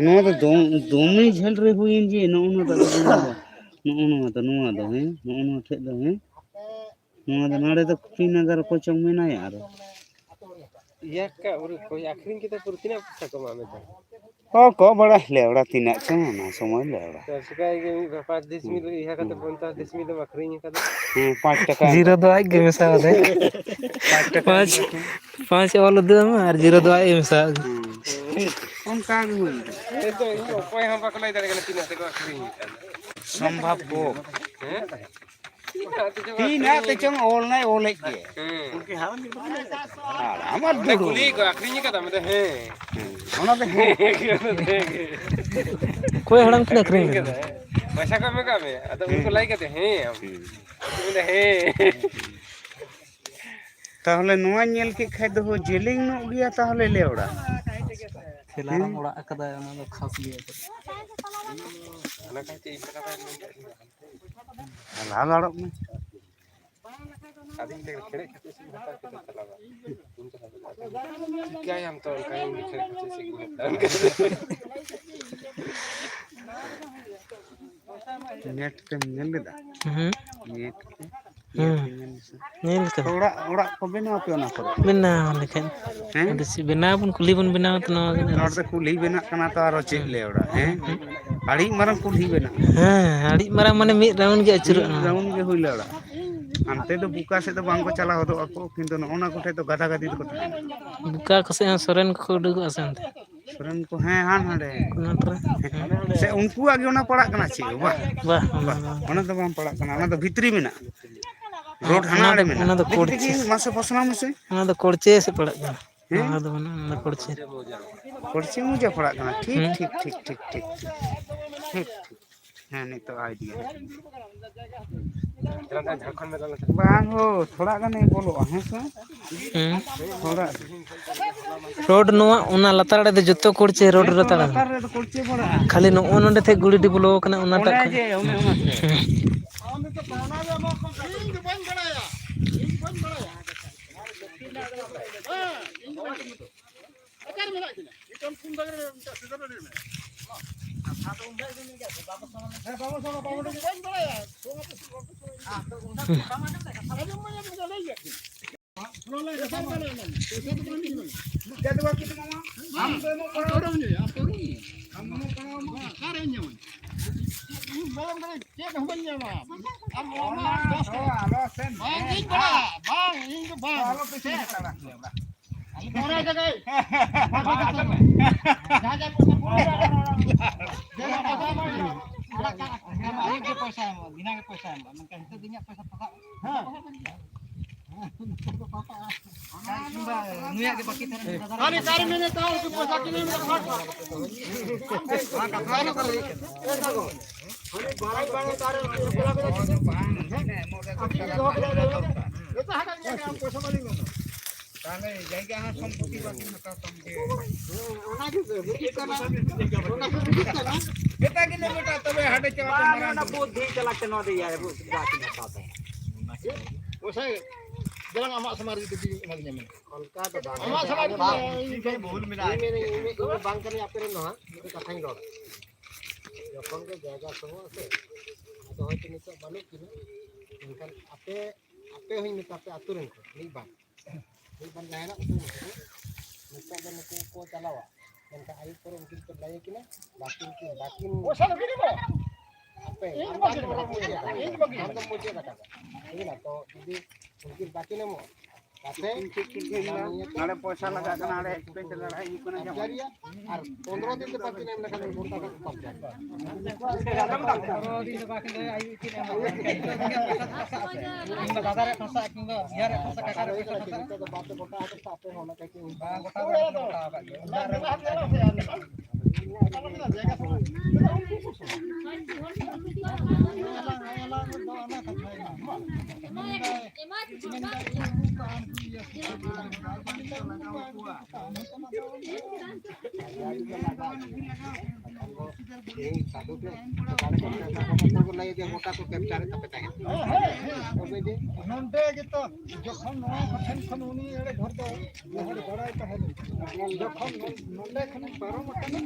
ᱱᱚᱣᱟ ᱫᱚ ᱫᱚᱢ-, ᱫᱚᱢᱮ ᱡᱷᱟᱹᱞ ᱨᱮ ᱦᱩᱭᱮᱱ ᱡᱮ, ᱱᱚᱜᱼᱚ ᱱᱚᱣᱟ ᱫᱚ, ᱱᱚᱜᱼᱚ ᱱᱚᱣᱟ ᱫᱚ, ᱱᱚᱣᱟ ᱫᱚ, ᱦᱮᱸ? ᱱᱚᱜᱼᱚ ᱱᱚᱣᱟ ᱴᱷᱮᱡ ᱫᱚ, ᱦᱮᱸ? ᱱᱚᱣᱟ ᱫᱚ ᱱᱚᱰᱮ ᱫᱚ ᱠᱩᱯᱤᱱᱟᱜᱟᱨ ᱚᱠᱚᱭ ᱪᱚᱝ ᱢᱮᱱᱟᱭᱟ ᱟᱨᱚ᱾ ᱤᱭᱟᱹ ᱠᱟ ᱩᱨᱩ ᱠᱚ ᱟᱹᱠᱷᱨᱤᱧ ᱠᱮᱫᱟ ᱯᱩᱨᱟᱹ ᱛᱤᱱᱟᱹᱜ ᱯᱚᱭᱥᱟ ᱠᱚ ᱮᱢᱟᱜ ᱢᱮ ᱛᱟᱦᱮᱸᱫ? ᱚ, ᱠᱚ ᱵᱟᱲᱟ ᱞᱮ ᱚᱲᱟ ᱛᱤᱱᱟᱹᱜ ᱪᱚᱝ ᱚᱱᱟ ᱥᱚᱢᱚᱭ ᱞᱮ ᱚᱲᱟ᱾ ᱛᱚ ᱪᱤᱠᱟᱹᱭ ᱜᱮ ᱢᱤᱫ ᱵᱟᱨ ᱯᱟᱸᱪ ᱫᱤᱥ ᱢᱤᱞ ᱤᱭᱟᱹ ᱠᱟᱛᱮ ᱦᱩᱸ᱾ ᱯᱚᱧᱪᱟᱥ ᱫᱤᱥ ᱢᱤᱞ ᱮᱢ ᱟᱹᱠᱷᱨᱤᱧ ᱠᱟᱫᱟ᱾ ᱦᱮᱸ, ᱯᱟᱸᱪ ᱴᱟᱠᱟ ᱮᱢ ᱡᱤᱨᱳ ᱫᱚ ᱠᱟᱛᱮ᱾ ᱟᱡ ᱜᱮ ᱢᱮᱥᱟ ᱟᱫᱟᱭ᱾ ᱯᱟᱸᱪ ᱴᱟᱠᱟ ᱯᱟᱸᱪ, ᱮᱢ ᱠᱟᱛᱮ᱾ ᱯᱟᱸᱪ ᱚᱞ ᱩᱫᱩᱜ ᱟᱢᱟ ᱟᱨ ᱡᱤᱨᱳ ᱫᱚ ᱟᱡ ᱮ ᱢᱮᱥᱟ ᱟᱫᱟ᱾ ᱦᱩᱸ᱾ ᱚᱱᱠᱟ ᱜᱮ ᱦᱩᱭ ᱮᱱᱟ᱾ ᱱᱤᱛᱚᱜ ᱤᱧ ᱚᱠᱚᱭ ᱦᱚᱸ ᱵᱟᱠᱚ ᱞᱟᱹᱭ ᱫᱟᱲᱮᱭᱟᱜ ᱠᱟᱱᱟ ᱛᱤᱱᱟᱹᱜ ᱛᱮᱠᱚ ᱟᱹᱠᱷᱨᱤᱧ ᱠᱟᱫᱟ᱾ ᱥᱚᱢᱵᱷᱚᱵ ᱠᱚ᱾ ᱦᱮᱸ? ᱛᱤᱱᱟᱹᱜ ᱛᱮᱪᱚᱝ ᱚᱞ ᱱᱟᱭ ᱚᱞᱮᱫ ᱜᱮ᱾ ᱦᱮᱸ᱾ ᱦᱟᱲᱟᱢ ᱟᱨ ᱚᱸᱰᱮ ᱵᱩᱲᱦᱩ᱾ ᱠᱩᱞᱤ ᱠᱚ ᱟᱹᱠᱷᱨᱤᱧ ᱠᱟᱫᱟ? ᱢᱮᱱᱫᱟ ᱦᱮᱸ᱾ ᱦᱮᱸ, ᱚᱱᱟ ᱫᱚ ᱦᱮᱸ᱾ ᱚᱱᱟ ᱫᱚ ᱦᱮᱸ ᱜᱮ᱾ ᱚᱠᱚᱭ ᱦᱟᱲᱟᱢ ᱠᱤᱱ ᱟᱹᱠᱷᱨᱤᱧ ᱟᱹᱠᱷᱨᱤᱧ ᱠᱟᱫᱟ? ᱠᱟᱫᱟ? ᱯᱚᱭᱥᱟ ᱠᱚ ᱮᱢ ᱠᱟᱫ ᱢᱮᱭᱟ? ᱟᱫᱚ ᱩᱱᱠᱩ ᱦᱮᱸ᱾ ᱞᱟᱹᱭ ᱠᱟᱛᱮ ᱦᱮᱸ ᱟᱢ᱾ ᱦᱮᱸ᱾ ᱢᱮᱱᱫᱟ ᱦᱮᱸ᱾ ᱛᱟᱦᱚᱞᱮ ᱱᱚᱣᱟ ᱧᱮᱞ ᱠᱮᱫ ᱠᱷᱟᱡ ᱫᱚ ᱦᱳ ᱡᱮᱞᱮᱧ ᱧᱚᱜ ᱜᱮᱭᱟ ᱛᱟᱦᱚᱞᱮ ᱞᱮ ᱚᱲᱟᱜ᱾ ᱠᱷᱮᱞᱟᱨᱟᱢ ᱦᱮᱸ? ᱚᱲᱟᱜ ᱟᱠᱟᱫᱟᱭ, ᱚᱱᱟ ᱫᱚ ᱠᱷᱟᱥ ᱜᱮᱭᱟ᱾ ᱞᱟᱦᱟ ᱫᱟᱲᱚᱜ ᱢᱮ᱾ ᱟᱹᱵᱤᱱ ᱴᱷᱮᱱ ᱠᱷᱮᱲᱮᱫ ᱠᱷᱟᱹᱪᱤ ᱥᱤᱢ ᱦᱟᱛᱟᱣ ᱠᱟᱛᱮ ᱪᱟᱞᱟᱣᱟ᱾ ᱪᱤᱠᱟᱹᱭᱟᱢ ᱛᱚ ᱚᱱᱠᱟ ᱜᱮ ᱩᱱᱤ ᱴᱷᱮᱱ ᱠᱷᱟᱹᱪᱤ ᱥᱤᱢ ᱦᱟᱛᱟᱣ ᱠᱟᱛᱮ᱾ ᱱᱮᱴ ᱛᱮᱢ ᱧᱮᱞ ᱞᱮᱫᱟ? ᱦᱩᱸ᱾ ᱱᱮᱴ ᱛᱮ? ᱦᱩᱸ᱾ ᱱᱮᱴ ᱛᱮ ᱧᱮᱞ ᱢᱮᱥᱮ᱾ ᱧᱮᱞ ᱠᱟᱫᱟ᱾ ᱛᱚ ᱚᱲᱟᱜ, ᱚᱲᱟᱜ ᱠᱚ ᱵᱮᱱᱟᱣ ᱯᱮ ᱚᱱᱟ ᱠᱚᱨᱮ? ᱵᱮᱱᱟᱣ ᱞᱮᱠᱷᱟᱱ᱾ ᱦᱮᱸ? ᱟᱫᱚ ᱪᱮᱫ ᱵᱮᱱᱟᱣ ᱵᱚᱱ ᱠᱩᱞᱦᱤ ᱵᱚᱱ ᱵᱮᱱᱟᱣ ᱛᱮ ᱱᱚᱣᱟ ᱜᱮ ᱱᱚᱰᱮ ᱫᱚ ᱠᱩᱞᱦᱤ ᱵᱮᱱᱟᱜ ᱠᱟᱱᱟ ᱛᱚ, ᱟᱨᱚ ᱪᱮᱫ ᱦᱩᱸ᱾ ᱞᱮ ᱚᱲᱟᱜ, ᱦᱮᱸ? ᱦᱩᱸ᱾ ᱟᱹᱰᱤ ᱢᱟᱨᱟᱝ ᱠᱩᱞᱦᱤ ᱵᱮᱱᱟᱜᱼᱟ᱾ ᱦᱮᱸ, ᱟᱹᱰᱤ ᱢᱟᱨᱟᱝ ᱢᱟᱱᱮ ᱢᱤᱫ ᱨᱟᱣᱩᱱᱰ ᱜᱮ ᱢᱤᱫ ᱟᱹᱪᱩᱨᱚᱜᱼᱟ᱾ ᱨᱟᱣᱩᱱᱰ ᱜᱮ ᱦᱩᱭ ᱞᱮ ᱚᱲᱟᱜ᱾ ᱦᱟᱱᱛᱮ ᱫᱚ ᱵᱩᱠᱟ ᱥᱮᱫ ᱫᱚ ᱵᱟᱝ ᱠᱚ ᱪᱟᱞᱟᱣ ᱦᱚᱫᱚᱜ ᱟᱠᱚ, ᱠᱤᱱᱛᱩ ᱱᱚᱜᱼᱚ ᱱᱟ ᱠᱚᱴᱷᱮᱡ ᱫᱚ ᱜᱟᱫᱟ ᱜᱟᱫᱤ ᱫᱚᱠᱚ ᱛᱟᱦᱮᱱᱟ᱾ ᱵᱩᱠᱟ ᱠᱚ ᱥᱮᱫ ᱦᱚᱸ ᱥᱚᱨᱮᱱ ᱠᱚᱠᱚ ᱩᱰᱩᱠᱚᱜᱼᱟ ᱥᱮ ᱚᱱᱛᱮ? ᱥᱚᱨᱮᱱ ᱠᱚ, ᱦᱮᱸ, ᱦᱟᱱ ᱦᱟᱸᱰᱮ᱾ ᱠᱚᱱᱟᱴ ᱨᱮ? ᱦᱮᱸ᱾ ᱥᱮ ᱩᱱᱠᱩᱣᱟᱜ ᱜᱮ ᱚᱱᱟ ᱯᱟᱲᱟᱜ ᱠᱟᱱᱟ ᱪᱮᱫ? ᱵᱟᱦ, ᱵᱟᱦ, ᱵᱟᱦ, ᱚᱱᱟ ᱫᱚ ᱵᱟᱝ ᱯᱟᱲᱟᱜ ᱠᱟᱱᱟ, ᱚᱱᱟ ᱫᱚ ᱵᱷᱤᱛᱨᱤ ᱢᱮᱱᱟᱜᱼᱟ᱾ ᱨᱳᱰ ᱦᱟᱱᱟ ᱚᱱᱟ ᱟᱲᱮ ᱫᱚ, ᱢᱮᱱᱟᱜᱼᱟ᱾ ᱚᱱᱟ ᱫᱚ ᱫᱮᱠᱷᱤ, ᱠᱳᱪ᱾ ᱫᱮᱠᱷᱤ, ᱢᱟᱥᱮ ᱯᱟᱥᱱᱟᱣ ᱢᱮᱥᱮ᱾ ᱚᱱᱟ ᱫᱚ ᱠᱳᱪᱮ ᱥᱮ ᱯᱟᱲᱟᱜ ᱠᱟᱱᱟ? ᱦᱮᱸ? ᱚᱱᱟ ᱫᱚ ᱵᱟᱹᱱᱩᱜᱼᱟ, ᱚᱱᱟ ᱫᱚ ᱠᱳᱪᱮ᱾ ᱠᱳᱪᱮ ᱢᱩᱡᱟ ᱯᱟᱲᱟᱜ ᱠᱟᱱᱟ᱾ ᱴᱷᱤᱠ, ᱦᱩᱸ᱾ ᱴᱷᱤᱠ, ᱴᱷᱤᱠ, ᱴᱷᱤᱠ, ᱴᱷᱤᱠ, ᱴᱷᱤᱠ᱾ ᱦᱮᱸ, ᱱᱤᱛᱚᱜ ᱟᱭᱰᱤᱭᱟ᱾ ᱵᱟᱝ ᱦᱳ, ᱛᱷᱚᱲᱟ ᱜᱟᱱ ᱵᱚᱞᱚᱜᱼᱟ, ᱦᱮᱸ ᱥᱮ? ᱦᱩᱸ᱾ ᱛᱷᱚᱲᱟ᱾ ᱨᱳᱰ ᱱᱚᱣᱟ, ᱚᱱᱟ ᱞᱟᱛᱟᱨ ᱟᱲᱮ ᱫᱚ ᱡᱚᱛᱚ ᱠᱳᱪᱮ ᱨᱳᱰ ᱦᱮᱸ ᱛᱚ, ᱨᱮ ᱛᱟᱲᱟᱢ᱾ ᱞᱟᱛᱟᱨ ᱨᱮᱫᱚ ᱠᱳᱪᱮ ᱯᱟᱲᱟᱜᱼᱟ᱾ ᱠᱷᱟᱹᱞᱤ ᱱᱚᱜᱼᱚ ᱱᱚᱰᱮ ᱴᱷᱮᱡ ᱜᱩᱲᱤᱰᱤ ᱵᱚᱞᱚ ᱟᱠᱟᱱᱟ, ᱚᱱᱟᱴᱟᱜ ᱚᱱᱮ ᱠᱷᱚᱱ᱾ ᱡᱮ, ᱚᱱᱮ ᱚᱱᱟ ᱥᱮ᱾ ᱦᱩᱸ᱾ ᱚᱠᱟᱨᱮ ᱢᱮᱱᱟᱜ ᱠᱤᱱᱟ? ᱱᱤᱛᱚᱝ ᱯᱷᱳᱱ ᱫᱟᱲᱮ ᱨᱮ ᱢᱤᱫᱴᱟᱝ ᱥᱤᱫᱷᱟᱹ ᱞᱟᱹᱭ ᱢᱮ᱾ ᱦᱮᱸ, ᱵᱟᱵᱩ ᱥᱚᱢᱚᱭ, ᱵᱟᱵᱩ ᱥᱚᱢᱚᱭ᱾ ᱵᱟᱹᱧ ᱵᱟᱲᱟᱭᱟ᱾ ᱟᱸᱡᱚᱢ ᱢᱟᱧ ᱟᱸᱡᱚᱢ ᱠᱮᱫᱟ, ᱞᱟᱹᱭ ᱜᱮᱭᱟ ᱠᱤᱱ᱾ ᱯᱚᱭᱥᱟ ᱫᱚ ᱵᱟᱝ ᱦᱤᱡᱩᱜ ᱠᱟᱱᱟ᱾ ᱟᱢ ᱫᱚ ᱮᱢᱚᱜ ᱠᱟᱱᱟ᱾ ᱟᱢ ᱫᱚ ᱮᱢᱚᱜ ᱠᱟᱱᱟ᱾ ᱚᱠᱟᱨᱮᱧ ᱧᱟᱢᱟ? ᱤᱧ ᱵᱟᱝ ᱵᱟᱲᱟᱭ, ᱪᱮᱫ ᱦᱚᱸ ᱵᱟᱹᱧ ᱧᱟᱢᱟ᱾ ᱟᱢ ᱚᱱᱟ ᱫᱚᱥ ᱴᱟᱠᱟ᱾ ᱵᱟᱝ, ᱤᱧ ᱵᱟᱲᱟᱭᱟ᱾ ᱵᱟᱝ, ᱤᱧ ᱫᱚ ᱵᱟᱝ᱾ ᱟᱞᱚ ᱯᱮ ᱪᱤᱱᱛᱟᱹ ᱵᱟᱲᱟ᱾ ᱡᱟᱦᱟᱸ ᱡᱟᱦᱟᱸ ᱯᱚᱭᱥᱟ ᱯᱩᱨᱟᱹ ᱟᱭᱩᱵ ᱜᱮ ᱯᱚᱭᱥᱟ ᱮᱢᱚᱜᱼᱟ, ᱵᱮᱱᱟᱣ ᱜᱮ ᱯᱚᱭᱥᱟ ᱮᱢᱚᱜᱼᱟ, ᱢᱮᱱᱠᱷᱟᱱ ᱱᱤᱛᱚᱜ ᱫᱚ ᱤᱧᱟᱹᱜ ᱯᱚᱭᱥᱟ ᱯᱟᱥᱟᱜ ᱠᱟᱱᱟ᱾ ᱱᱩᱭᱟᱜ ᱜᱮ ᱵᱟᱹᱠᱤ ᱛᱟᱦᱮᱱᱟ᱾ ᱠᱷᱟᱹᱞᱤ ᱠᱟᱨᱤ ᱢᱮᱱᱮ ᱛᱟᱦᱮᱸ ᱩᱱᱠᱩ ᱯᱚᱭᱥᱟ ᱠᱤᱱ ᱮᱢ ᱠᱟᱫᱟ᱾ ᱦᱟᱹᱱᱤ ᱵᱟᱲᱟᱭ ᱵᱟᱲᱟᱭ ᱛᱟᱦᱮᱸ ᱩᱱᱠᱩ ᱮᱠᱞᱟ ᱜᱮ᱾ ᱟᱹᱠᱤᱱ ᱜᱮ ᱫᱚᱦᱚ ᱠᱮᱫᱟ᱾ ᱡᱚᱛᱚ ᱦᱟᱸᱜ ᱧᱮᱞ ᱢᱮ, ᱟᱢ ᱯᱚᱭᱥᱟ ᱵᱟᱹᱞᱤᱧ ᱮᱢᱟ᱾ ᱛᱟᱦᱞᱮ ᱡᱟᱭᱜᱟ ᱦᱚᱸ ᱥᱚᱢᱯᱚᱛᱤ ᱵᱟᱹᱠᱤ ᱦᱟᱛᱟᱣ ᱛᱟᱢ ᱜᱮ᱾ ᱦᱮᱸ, ᱚᱱᱟ ᱜᱮ ᱵᱩᱡᱩᱜ ᱠᱟᱱᱟ᱾ ᱚᱱᱟ ᱜᱮ ᱵᱩᱡᱩᱜ ᱠᱟᱱᱟ᱾ ᱢᱮᱛᱟ ᱠᱤᱱᱟᱹ ᱵᱮᱴᱟ, ᱛᱚᱵᱮ ᱦᱟᱸᱰᱮ ᱪᱟᱞᱟᱜ ᱯᱮ ᱵᱟᱝ, ᱢᱟᱨᱟᱝ ᱚᱱᱟ ᱵᱩᱫᱽᱫᱷᱤ ᱪᱟᱞᱟᱜ ᱛᱮ ᱱᱚᱣᱟ ᱫᱚ ᱤᱭᱟᱹ ᱨᱮ ᱵᱩᱫᱽᱫᱷᱤ ᱫᱚ ᱟᱹᱠᱤᱱ ᱦᱟᱛᱟᱣ ᱛᱟᱭᱟ᱾ ᱜᱚᱸᱥᱟᱭ, ᱫᱮᱞᱟᱝ ᱟᱢᱟᱜ ᱥᱟᱢᱟᱝ ᱨᱮ ᱡᱩᱫᱤ ᱮᱢᱟ ᱞᱤᱧᱟ ᱢᱮᱱ᱾ ᱚᱱᱠᱟ ᱫᱚ ᱵᱟᱝ᱾ ᱟᱢᱟᱜ ᱥᱟᱢᱟᱝ ᱨᱮ ᱵᱟᱝ᱾ ᱤᱧ ᱢᱮᱱ-, ᱤᱧ ᱢᱮᱱ-, ᱤᱧ ᱢᱮᱱ-, ᱤᱧ ᱵᱟᱝ ᱠᱟᱹᱱᱟᱹᱧ ᱟᱯᱮ ᱨᱮᱱ ᱫᱚ ᱦᱟᱸᱜ, ᱢᱤᱫᱴᱮᱱ ᱠᱟᱛᱷᱟᱧ ᱨᱚᱲᱟ᱾ ᱡᱚᱠᱷᱚᱱ ᱜᱮ ᱡᱟᱭᱜᱟ ᱥᱚᱢᱚᱭ ᱥᱮ, ᱟᱫᱚ ᱦᱚᱭᱛᱳ ᱱᱤᱛᱚᱜ ᱵᱟᱹᱱᱩᱜ ᱠᱤᱱᱟ, ᱢᱮᱱᱠᱷᱟᱱ ᱟᱯᱮ, ᱟᱯᱮ ᱦᱚᱸᱧ ᱢᱮᱛᱟ ᱯᱮ ᱟᱹᱛᱩ ᱨᱮᱱ ᱠᱚ ᱢᱤᱫ ᱵᱟᱨ᱾ ᱢᱤᱫ ᱵᱟᱨ ᱡᱟᱦᱟᱸᱭ ᱦᱮᱱᱟᱜ ᱠᱚ ᱛᱟᱵᱚᱱᱟ, ᱱᱤᱛᱚᱜ ᱫᱚ ᱱᱩᱠᱩ ᱠᱚ ᱪᱟᱞᱟᱣᱟ᱾ ᱢᱮᱱᱠᱷᱟᱱ ᱟᱹᱭᱩᱵ ᱯᱚᱨᱮ ᱩᱱᱠᱤᱱ ᱠᱚ ᱞᱟᱹᱭ ᱟᱹᱠᱤᱱᱟ, ᱵᱟᱹᱠᱤᱱ ᱠᱤᱱ, ᱵᱟᱹᱠᱤᱱ ᱯᱚᱭᱥᱟ ᱫᱚ ᱵᱤᱱ ᱮᱢᱚᱜᱼᱟ? ᱟᱯᱮ, ᱤᱧ ᱟᱢ ᱫᱚ ᱵᱟᱹᱠᱤᱱ ᱮᱢᱚᱜᱼᱟ, ᱢᱩᱪᱟᱹᱫ ᱟᱠᱟᱫᱟ᱾ ᱤᱧ ᱵᱟᱹᱠᱤᱱ ᱟᱢ ᱫᱚ ᱮᱢᱚᱜᱼᱟ᱾ ᱢᱩᱪᱟᱹᱫ ᱟᱠᱟᱫᱟ᱾ ᱴᱷᱤᱠ ᱜᱮᱭᱟ, ᱛᱚ ᱡᱩᱫᱤ ᱩᱱᱠᱤᱱ ᱵᱟᱹᱠᱤᱱ ᱮᱢᱚᱜᱼᱟ, ᱛᱟᱛᱮ ᱱᱚᱰᱮ ᱯᱚᱭᱥᱟ ᱞᱟᱜᱟᱜ ᱠᱟᱱᱟ, ᱟᱞᱮ expense ᱞᱟᱜᱟᱜ ᱦᱩᱭᱩᱜ ᱠᱟᱱᱟ, ᱡᱮᱢᱚᱱ ᱠᱟᱵᱡᱟᱨᱤᱭᱟ, ᱟᱨ ᱯᱚᱱᱨᱚ ᱫᱤᱱ ᱛᱮ ᱵᱟᱹᱠᱤᱱ ᱮᱢ ᱞᱮᱠᱷᱟᱱ ᱩᱱᱠᱩ ᱴᱟᱠᱟ ᱠᱚ ᱠᱟᱵᱡᱟ᱾ ᱯᱚᱱᱨᱚ ᱫᱤᱱ ᱫᱚ ᱵᱟᱹᱠᱤᱱ ᱫᱚ ᱟᱭᱩᱵ ᱠᱤᱱ ᱮᱢᱟ᱾ ᱠᱤᱝᱵᱟ ᱫᱟᱫᱟ ᱨᱮ ᱯᱷᱟᱸᱥᱟ, ᱠᱤᱝᱵᱟ ᱤᱭᱟᱹ ᱨᱮ ᱯᱷᱟᱸᱥᱟ, ᱠᱟᱠᱟ ᱨᱮ ᱯᱷᱟᱸᱥᱟ᱾ ᱱᱤᱛᱚᱜ ᱫᱚ ᱵᱟᱯᱮ ᱜᱚᱴᱟ ᱟᱠᱟᱫ ᱛᱚ ᱟᱯᱮ ᱦᱚᱸ ᱚᱱᱟ ᱠᱟᱹᱴᱤᱡ ᱵᱟᱝ ᱜᱚᱴᱟ ᱫᱚ ᱵᱟᱞᱮ ᱜᱚᱴᱟ ᱟᱠᱟᱫ ᱜᱮᱭᱟ᱾ ᱚᱲᱟᱜ ᱨᱮ ᱛᱮᱦᱮᱧ ᱥᱟᱹᱫᱷᱩ ᱴᱷᱮᱱ ᱜᱚᱴᱟ ᱠᱚ ᱠᱮᱯᱪᱟᱨᱮᱫ ᱛᱟᱯᱮ ᱛᱟᱦᱮᱸᱫ᱾ ᱛᱚᱵᱮ ᱡᱮ ᱱᱚᱰᱮ ᱜᱮᱛᱚ ᱡᱚᱠᱷᱚᱱ ᱱᱚᱣᱟ ᱠᱚᱴᱷᱮᱱ ᱠᱷᱚᱱ ᱩᱱᱤ ᱮᱲᱮ ᱦᱚᱲ ᱫᱚ ᱡᱟᱦᱟᱸ ᱨᱮ ᱵᱟᱲᱟᱭ ᱛᱟᱦᱮᱸ ᱞᱮᱱ, ᱡᱚᱠᱷᱚᱱ ᱱᱚᱰᱮ ᱠᱷᱚᱱᱮᱢ ᱯᱟᱨᱚᱢ ᱟᱠᱟᱱᱟ,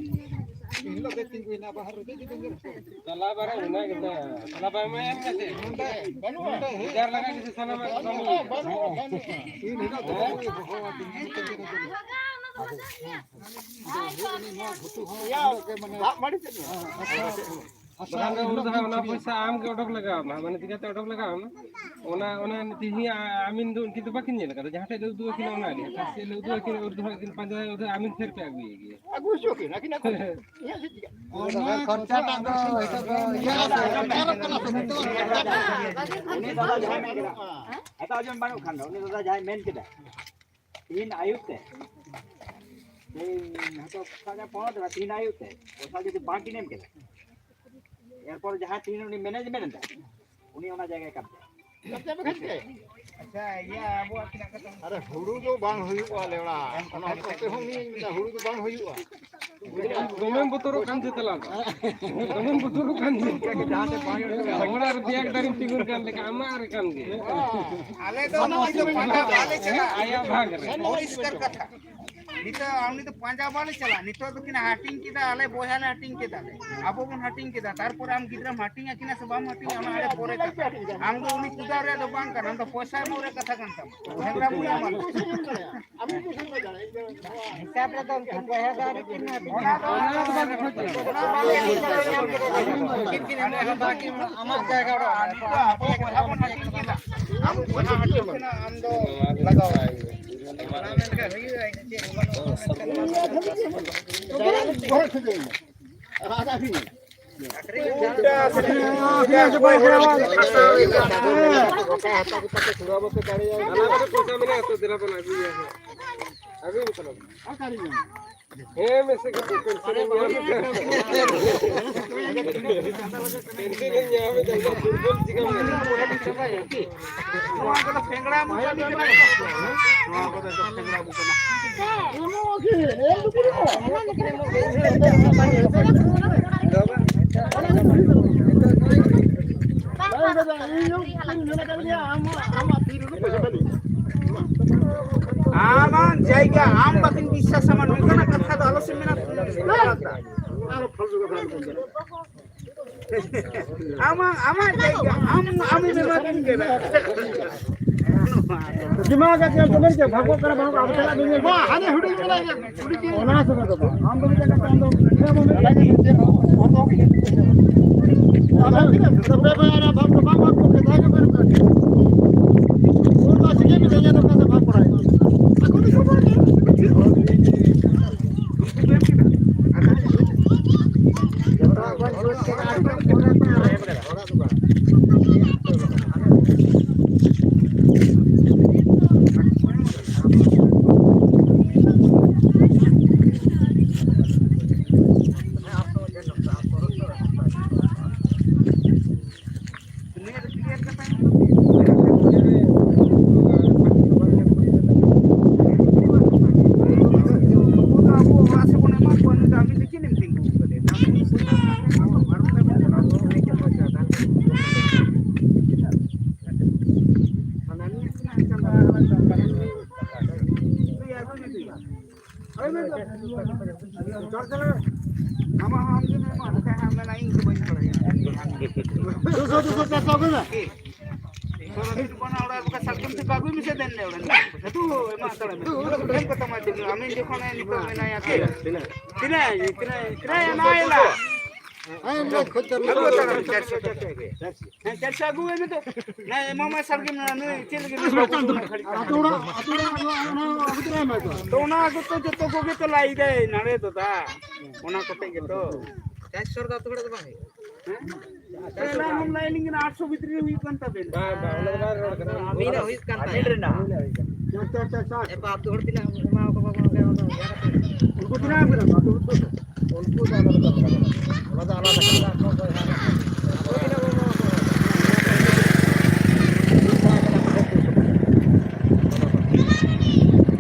ᱮᱱ ᱦᱤᱞᱳᱜ ᱜᱮ ᱛᱤᱸᱜᱩᱭᱮᱱᱟ ᱵᱟᱦᱟ ᱨᱮ, ᱡᱩᱫᱤ ᱵᱮᱸᱜᱮᱫ ᱠᱚ᱾ ᱛᱟᱞᱟ ᱵᱟᱨᱮ ᱚᱱᱟ ᱜᱮᱛᱚ, ᱛᱟᱞᱟ ᱵᱟᱭ ᱮᱢᱟᱭᱟ ᱪᱮᱫ? ᱱᱚᱰᱮ, ᱵᱟᱹᱱᱩᱜᱼᱟ᱾ ᱵᱮᱡᱟᱨ ᱞᱟᱜᱟ ᱜᱮᱥᱮ ᱥᱟᱱᱟᱢᱟᱜ ᱠᱟᱹᱢᱤ᱾ ᱵᱟᱹᱱᱩᱜᱼᱟ, ᱵᱟᱹᱱᱩᱜᱼᱟ᱾ ᱮᱱ ᱦᱤᱞᱳᱜ ᱫᱚ ᱵᱟᱹᱱᱩᱜᱼᱟ᱾ ᱟᱫᱚ ᱩᱱᱤ ᱱᱚᱣᱟ ᱜᱷᱩᱴᱩ ᱦᱚᱸ ᱤᱭᱟ, ᱩᱱᱟᱹᱜ ᱜᱮ ᱢᱟᱱᱮ ᱫᱟᱜ ᱢᱟᱹᱰᱤ ᱪᱮᱫ ᱦᱚᱸ? ᱟᱪᱪᱷᱟ, ᱟᱪᱪᱷᱟ, ᱵᱟᱠᱷᱟᱱ ᱫᱚ ᱩᱱ ᱫᱚ ᱦᱟᱸᱜ ᱚᱱᱟ ᱯᱚᱭᱥᱟ ᱟᱢ ᱜᱮ ᱚᱰᱚᱠ ᱞᱟᱜᱟᱣ ᱟᱢᱟ, ᱢᱟᱱᱮ ᱪᱤᱠᱟᱹᱛᱮ ᱚᱰᱚᱠ ᱞᱟᱜᱟᱣ ᱟᱢᱟ? ᱚᱱᱟ, ᱚᱱᱟ ᱛᱮᱦᱤᱧ ᱟ-, ᱟᱹᱢᱤᱱ ᱫᱚ ᱩᱱᱠᱤᱱ ᱫᱚ ᱵᱟᱹᱠᱤᱱ ᱧᱮᱞ ᱟᱠᱟᱫᱟ, ᱡᱟᱦᱟᱸ ᱴᱷᱮᱡ ᱞᱮ ᱩᱫᱩᱜ ᱟᱹᱠᱤᱱᱟ ᱚᱱᱟ ᱜᱮ᱾ ᱟᱨ ᱪᱮᱫ ᱞᱮ ᱩᱫᱩᱜ ᱟᱹᱠᱤᱱᱟ, ᱩᱱ ᱫᱚ ᱦᱟᱸᱜ ᱠᱤᱱ ᱯᱟᱸᱡᱟᱭᱟ, ᱩᱫᱩᱜ ᱟᱹᱢᱤᱱ ᱴᱷᱮᱱ ᱯᱮ ᱟᱹᱜᱩᱭᱮ ᱜᱮᱭᱟ᱾ ᱟᱹᱜᱩ ᱦᱚᱪᱚ ᱟᱹᱠᱤᱱ, ᱟᱹᱠᱤᱱ ᱟᱹᱜᱩ ᱦᱮᱸ᱾ ᱤᱧᱟᱹᱜ ᱪᱮᱫ ᱪᱤᱠᱟᱹᱜᱼᱟ? ᱚᱱᱟ ᱠᱷᱚᱨᱪᱟᱴᱟᱜ ᱫᱚ ᱱᱤᱛᱚᱜ ᱫᱚ ᱤᱭᱟᱹ ᱠᱟᱱᱟ ᱥᱮ, ᱥᱚᱨᱠᱟᱨᱚᱜ ᱠᱟᱱᱟ ᱥᱮ ᱱᱤᱛᱚᱜ? ᱩᱱᱤ ᱫᱟᱫᱟ ᱡᱟᱦᱟᱸᱭ ᱢᱮᱱ ᱠᱮᱫᱟ, ᱮᱴᱟᱜ ᱡᱚᱱ ᱵᱟᱹᱱᱩᱜ ᱠᱷᱟᱱ ᱫᱚ, ᱩᱱᱤ ᱫᱟᱫᱟ ᱡᱟᱦᱟᱸᱭ ᱢᱮᱱ ᱠᱮᱫᱟ, ᱛᱤᱦᱤᱧ ᱟᱹᱭᱩᱵ ᱛᱮ, ᱛᱤᱦᱤᱧ ᱦᱚᱭᱛᱳ ᱥᱟᱵ ᱠᱟᱜ ᱯᱚᱱᱨᱚ ᱴᱟᱠᱟ, ᱛᱤᱦᱤᱧ ᱟᱹᱭᱩᱵ ᱛᱮ ᱯᱚᱭᱥᱟ ᱡᱩᱫᱤ ᱵᱟᱝ ᱠᱤᱱ ᱮᱢ ᱠᱮᱫᱟ, ᱮᱨᱯᱚᱨ ᱡᱟᱦᱟᱸᱭ ᱛᱤᱦᱤᱧ ᱩᱱᱤ management ᱮᱫᱟ, ᱩᱱᱤ ᱚᱱᱟ ᱡᱟᱭᱜᱟᱭ ᱠᱟᱵᱽᱡᱟ᱾ ᱟᱪᱪᱷᱟ, ᱤᱭᱟᱹ, ᱟᱵᱚᱣᱟᱜ ᱛᱤᱱᱟᱹᱜ ᱠᱟᱛᱮ? ᱟᱨᱮ, ᱦᱩᱲᱩ ᱫᱚ ᱵᱟᱝ ᱦᱩᱭᱩᱜᱼᱟ, ᱞᱮᱣᱲᱟ᱾ ᱚᱱᱟ ᱠᱚᱛᱮ ᱦᱚᱸ ᱩᱱᱤ ᱢᱮᱱᱟ, ᱦᱩᱲᱩ ᱫᱚ ᱵᱟᱝ ᱦᱩᱭᱩᱜᱼᱟ᱾ ᱫᱚᱢᱮᱢ ᱵᱚᱛᱚᱨᱚᱜ ᱠᱟᱱ ᱪᱮ ᱛᱟᱞᱟᱝ? ᱫᱚᱢᱮᱢ ᱵᱚᱛᱚᱨᱚᱜ ᱠᱟᱱ ᱪᱮ? ᱚᱲᱟᱜ ᱨᱮ ᱵᱮᱜᱽ ᱫᱟᱨᱮᱢ ᱛᱤᱸᱜᱩᱱ ᱠᱟᱱ ᱞᱮᱠᱟ, ᱟᱢᱟᱜ ᱨᱮ ᱠᱟᱱ ᱜᱮ᱾ ᱟᱞᱮ ᱫᱚ ᱱᱚᱜᱼᱚᱭ ᱫᱚ ᱯᱟᱸᱡᱟ ᱵᱟᱞᱮ ᱪᱟᱞᱟᱜᱼᱟ᱾ ᱟᱭᱟᱜ ᱵᱷᱟᱜᱽ ᱨᱮ᱾ ᱯᱚᱨᱤᱥᱠᱟᱨ ᱠᱟᱛᱷᱟ᱾ ᱱᱤᱛᱚᱜ ᱟᱢ ᱱᱤᱛᱚᱜ ᱯᱟᱸᱡᱟ ᱵᱟᱞᱮ ᱪᱟᱞᱟᱜᱼᱟ᱾ ᱱᱤᱛᱚᱜ ᱫᱚ ᱠᱤᱱ ᱦᱟᱹᱴᱤᱧ ᱠᱮᱫᱟ, ᱟᱞᱮ ᱵᱚᱭᱦᱟ ᱞᱮ ᱦᱟᱹᱴᱤᱧ ᱠᱮᱫᱟ ᱞᱮ᱾ ᱟᱵᱚ ᱵᱚᱱ ᱦᱟᱹᱴᱤᱧ ᱠᱮᱫᱟ, ᱛᱟᱨᱯᱚᱨᱮ ᱟᱢ ᱜᱤᱫᱽᱨᱟᱹᱢ ᱦᱟᱹᱴᱤᱧ ᱟᱹᱠᱤᱱᱟ ᱥᱮ ᱵᱟᱢ ᱦᱟᱹᱴᱤᱧᱟ, ᱚᱱᱟ ᱟᱞᱮ ᱯᱚᱨᱮ ᱠᱟᱛᱷᱟ᱾ ᱟᱢ ᱫᱚ ᱩᱱᱤ ᱠᱩᱫᱟᱣ ᱨᱮᱭᱟᱜ ᱫᱚ ᱵᱟᱝ ᱠᱟᱱᱟ, ᱟᱢ ᱫᱚ ᱯᱚᱭᱥᱟ ᱮᱢᱚᱜ ᱨᱮᱭᱟᱜ ᱠᱟᱛᱷᱟ ᱠᱟᱱ ᱛᱟᱢᱟ᱾ ᱰᱟᱝᱨᱟ ᱢᱩᱞᱤ ᱮᱢᱟᱱ᱾ ᱦᱤᱥᱟᱹᱵ ᱨᱮᱫᱚ ᱩᱱᱠᱤᱱ ᱵᱚᱭᱦᱟ ᱫᱚ ᱟᱹᱣᱨᱤ ᱠᱤᱱ ᱦᱟᱹᱴᱤᱧᱟ᱾ ᱚᱱᱟ ᱫᱚ ᱵᱟᱝ ᱠᱟᱱᱟ᱾ ᱟᱢᱟᱜ ᱡᱟᱭᱜᱟ ᱚᱲᱟᱜ᱾ ᱱᱤᱛᱚᱜ ᱟᱵᱚ ᱵᱚᱭᱦᱟ ᱵᱚᱱ ᱦᱟᱹᱴᱤᱧ ᱠᱮᱫᱟ᱾ ᱟᱢ ᱵᱚᱭᱦᱟ ᱦᱟᱹᱴᱤᱧ ᱠᱷᱚᱱᱟᱜ ᱟᱢ ᱫᱚ ᱞᱟᱜᱟᱣ᱾ ᱦᱮᱸ, ᱢᱮᱥᱮ ᱠᱟᱹᱴᱤᱡ ᱯᱮᱱᱥᱚᱱ ᱧᱟᱢ ᱮᱫᱟ᱾ ᱯᱮᱱᱥᱚᱱ ᱧᱟᱢ ᱮᱫᱟ, ᱩᱱᱟᱹᱜ ᱫᱩᱨᱵᱚᱞ ᱪᱤᱠᱟᱹ ᱢᱮᱱᱟᱜᱼᱟ? ᱱᱚᱣᱟ ᱠᱚᱫᱚ ᱯᱮᱝᱲᱟ ᱢᱚᱪᱟ ᱠᱟᱱᱟ᱾ ᱱᱚᱣᱟ ᱠᱚᱫᱚ ᱯᱮᱝᱲᱟ ᱢᱚᱪᱟ ᱠᱟᱱᱟ᱾ ᱟᱢᱟᱜ ᱡᱟᱭᱜᱟ ᱟᱢ ᱵᱟᱹᱠᱤᱱ ᱵᱤᱥᱥᱟᱥ ᱟᱢᱟ, ᱱᱚᱝᱠᱟᱱᱟᱜ ᱠᱟᱛᱷᱟ ᱫᱚ ᱟᱞᱚ ᱥᱮ ᱢᱮᱱᱟ᱾ ᱟᱢᱟᱜ, ᱟᱢᱟᱜ ᱡᱟᱭᱜᱟ, ᱟᱢ, ᱟᱢᱮᱢ ᱮᱢᱟ ᱫᱤᱧ ᱠᱟᱱᱟ᱾ ᱫᱤᱢᱟᱜᱽ ᱟᱜ ᱡᱟᱦᱟᱸ ᱠᱚ ᱢᱮᱱ ᱠᱮᱫ, ᱵᱷᱟᱜᱚᱜ ᱠᱟᱱᱟ, ᱵᱟᱝ, ᱟᱵᱚ ᱪᱟᱞᱟᱜ ᱵᱤᱱ ᱧᱮᱞ᱾ ᱵᱟ, ᱦᱟᱱᱮ ᱦᱩᱰᱤᱧ ᱢᱮᱱᱟᱭ ᱜᱮ, ᱦᱩᱰᱤᱧ ᱜᱮ᱾ ᱚᱱᱟ ᱥᱚᱸᱜᱮ ᱫᱚ ᱵᱟᱝ᱾ ᱟᱢ ᱫᱚ ᱢᱤᱫᱴᱮᱱ ᱠᱟᱛᱷᱟ, ᱟᱢ ᱫᱚ ᱵᱩᱡᱷᱟᱹᱣ ᱵᱟᱢ ᱵᱩᱡᱷᱟᱹᱣ᱾ ᱟᱫᱚ ᱛᱚᱵᱮ ᱵᱟᱭ ᱟᱨ ᱵᱷᱟᱜᱽ ᱫᱚ ᱵᱟᱝ ᱵᱷᱟᱜᱽ ᱠᱚ ᱠᱟᱛᱷᱟ ᱜᱮ ᱵᱟᱹᱱᱩᱜ ᱠᱟᱜ ᱜᱮᱭᱟ᱾ ᱩᱱ ᱫᱚ ᱪᱤᱠᱟᱹ ᱠᱮᱫᱟ, ᱤᱧᱟᱹᱜ ᱫᱚ ᱚᱠᱟ ᱥᱮᱫ ᱵᱷᱟᱜᱽ ᱯᱟᱲᱟᱭ? ᱟᱠᱚ ᱫᱚ ᱪᱟᱵᱟ ᱠᱮᱫᱟ᱾ ᱚᱱᱟ ᱚᱲᱟᱜ ᱨᱮ ᱵᱟᱠᱷᱟᱡ ᱥᱟᱨᱡᱚᱢ ᱴᱷᱤᱠ ᱟᱹᱜᱩᱭ ᱢᱮᱥᱮ ᱫᱮᱱ ᱞᱮ ᱚᱲᱟᱜ ᱨᱮ᱾ ᱟᱹᱛᱩ ᱮᱢᱟ ᱦᱟᱛᱟᱲ ᱢᱮ᱾ ᱮᱢ ᱠᱟᱛᱟᱢᱟ ᱡᱮ ᱟᱢᱤᱱ ᱡᱚᱠᱷᱚᱱ ᱮ ᱱᱤᱛᱚᱜ ᱢᱮᱱᱟᱭᱟ ᱪᱮ? ᱛᱤᱱᱟᱹᱜ? ᱛᱤᱱᱟᱹᱜ? ᱛᱤᱱᱟᱹᱜ ᱮᱢᱟᱭᱟ ᱞᱟ? ᱟᱹᱜᱩ ᱦᱟᱛᱟᱲ ᱢᱮ, ᱪᱟᱨᱥᱚ ᱴᱟᱠᱟ᱾ ᱦᱮᱸ, ᱪᱟᱨᱥᱚ ᱟᱹᱜᱩ ᱢᱮ ᱱᱤᱛᱚᱜ᱾ ᱦᱮᱸ, ᱮᱢᱟᱢᱟᱭ ᱥᱟᱨᱡᱚᱢ ᱱᱩᱭ ᱪᱮᱫ ᱞᱟᱹᱜᱤᱫ ᱱᱩᱭ ᱵᱟᱹᱵᱩ ᱩᱱᱟᱹᱜ ᱜᱷᱟᱹᱲᱤᱡ ᱟᱹᱛᱩ ᱚᱲᱟᱜ, ᱟᱹᱛᱩ ᱚᱲᱟᱜ ᱚᱱᱟ, ᱚᱱᱟ ᱟᱹᱜᱩ ᱛᱚᱨᱟᱭ ᱢᱮ ᱛᱚ᱾ ᱛᱚ ᱚᱱᱟ ᱟᱹᱜᱩ ᱛᱚ ᱡᱚᱛᱚ ᱠᱚᱜᱮ ᱛᱚ ᱞᱟᱹᱭ ᱫᱟᱭ ᱱᱟᱲᱮ ᱫᱚ ᱫᱟ᱾ ᱚᱱᱟ ᱠᱚᱛᱮ ᱜᱮᱛᱚ᱾ ᱪᱟᱨᱥᱚ ᱨᱮᱫᱚ ᱟᱹᱛᱩ ᱚᱲᱟᱜ ᱫᱚ ᱵᱟᱝ ᱦᱩᱭᱩᱜᱼᱟ᱾ ᱮᱱᱟᱝ ᱞᱟᱹᱭ ᱞᱤᱧ ᱠᱟᱱᱟ, ᱟᱴᱥᱚ ᱵᱷᱤᱛᱨᱤ ᱨᱮ ᱦᱩᱭᱩᱜ ᱠᱟᱱ ᱛᱟᱵᱮᱱᱟ᱾ ᱵᱟᱝ, ᱵᱟᱝ, ᱚᱱᱟ ᱫᱚ ᱵᱟᱭ ᱨᱚᱲ ᱠᱟᱱᱟ᱾ ᱟᱹᱵᱤᱱᱟᱜ ᱦᱩᱭᱩᱜ ᱠᱟᱱ ᱛᱟᱭᱟ᱾ ᱟᱪᱪᱷᱟ, ᱟᱪᱪᱷᱟ, ᱟᱪᱪᱷᱟ᱾ ᱮᱯᱟ, ᱟᱹᱛᱩ ᱦᱚᱲ ᱛᱤᱱᱟᱹᱜ ᱮᱢᱟ ᱠᱚ ᱵᱟᱵᱟ, ᱚᱱᱠᱟ, ᱚᱱᱠᱟ, ᱚᱱᱠᱟ᱾ ᱩᱱᱠᱩ ᱛᱤᱱᱟᱹᱜ ᱮᱢ ᱠᱟᱱᱟ? ᱟᱹᱛᱩ ᱦᱚᱲ ᱫᱚ? ᱩᱱᱠᱩ ᱫᱚ ᱟᱞᱟᱫᱟ ᱠᱟᱱᱟ᱾ ᱚᱱᱟ ᱫᱚ ᱟᱞᱟᱫᱟ ᱠᱟᱱᱟ᱾ ᱟᱠᱚ ᱛᱤᱱᱟᱹᱜ ᱵᱚᱱ ᱮᱢᱟ ᱠᱚᱣᱟ?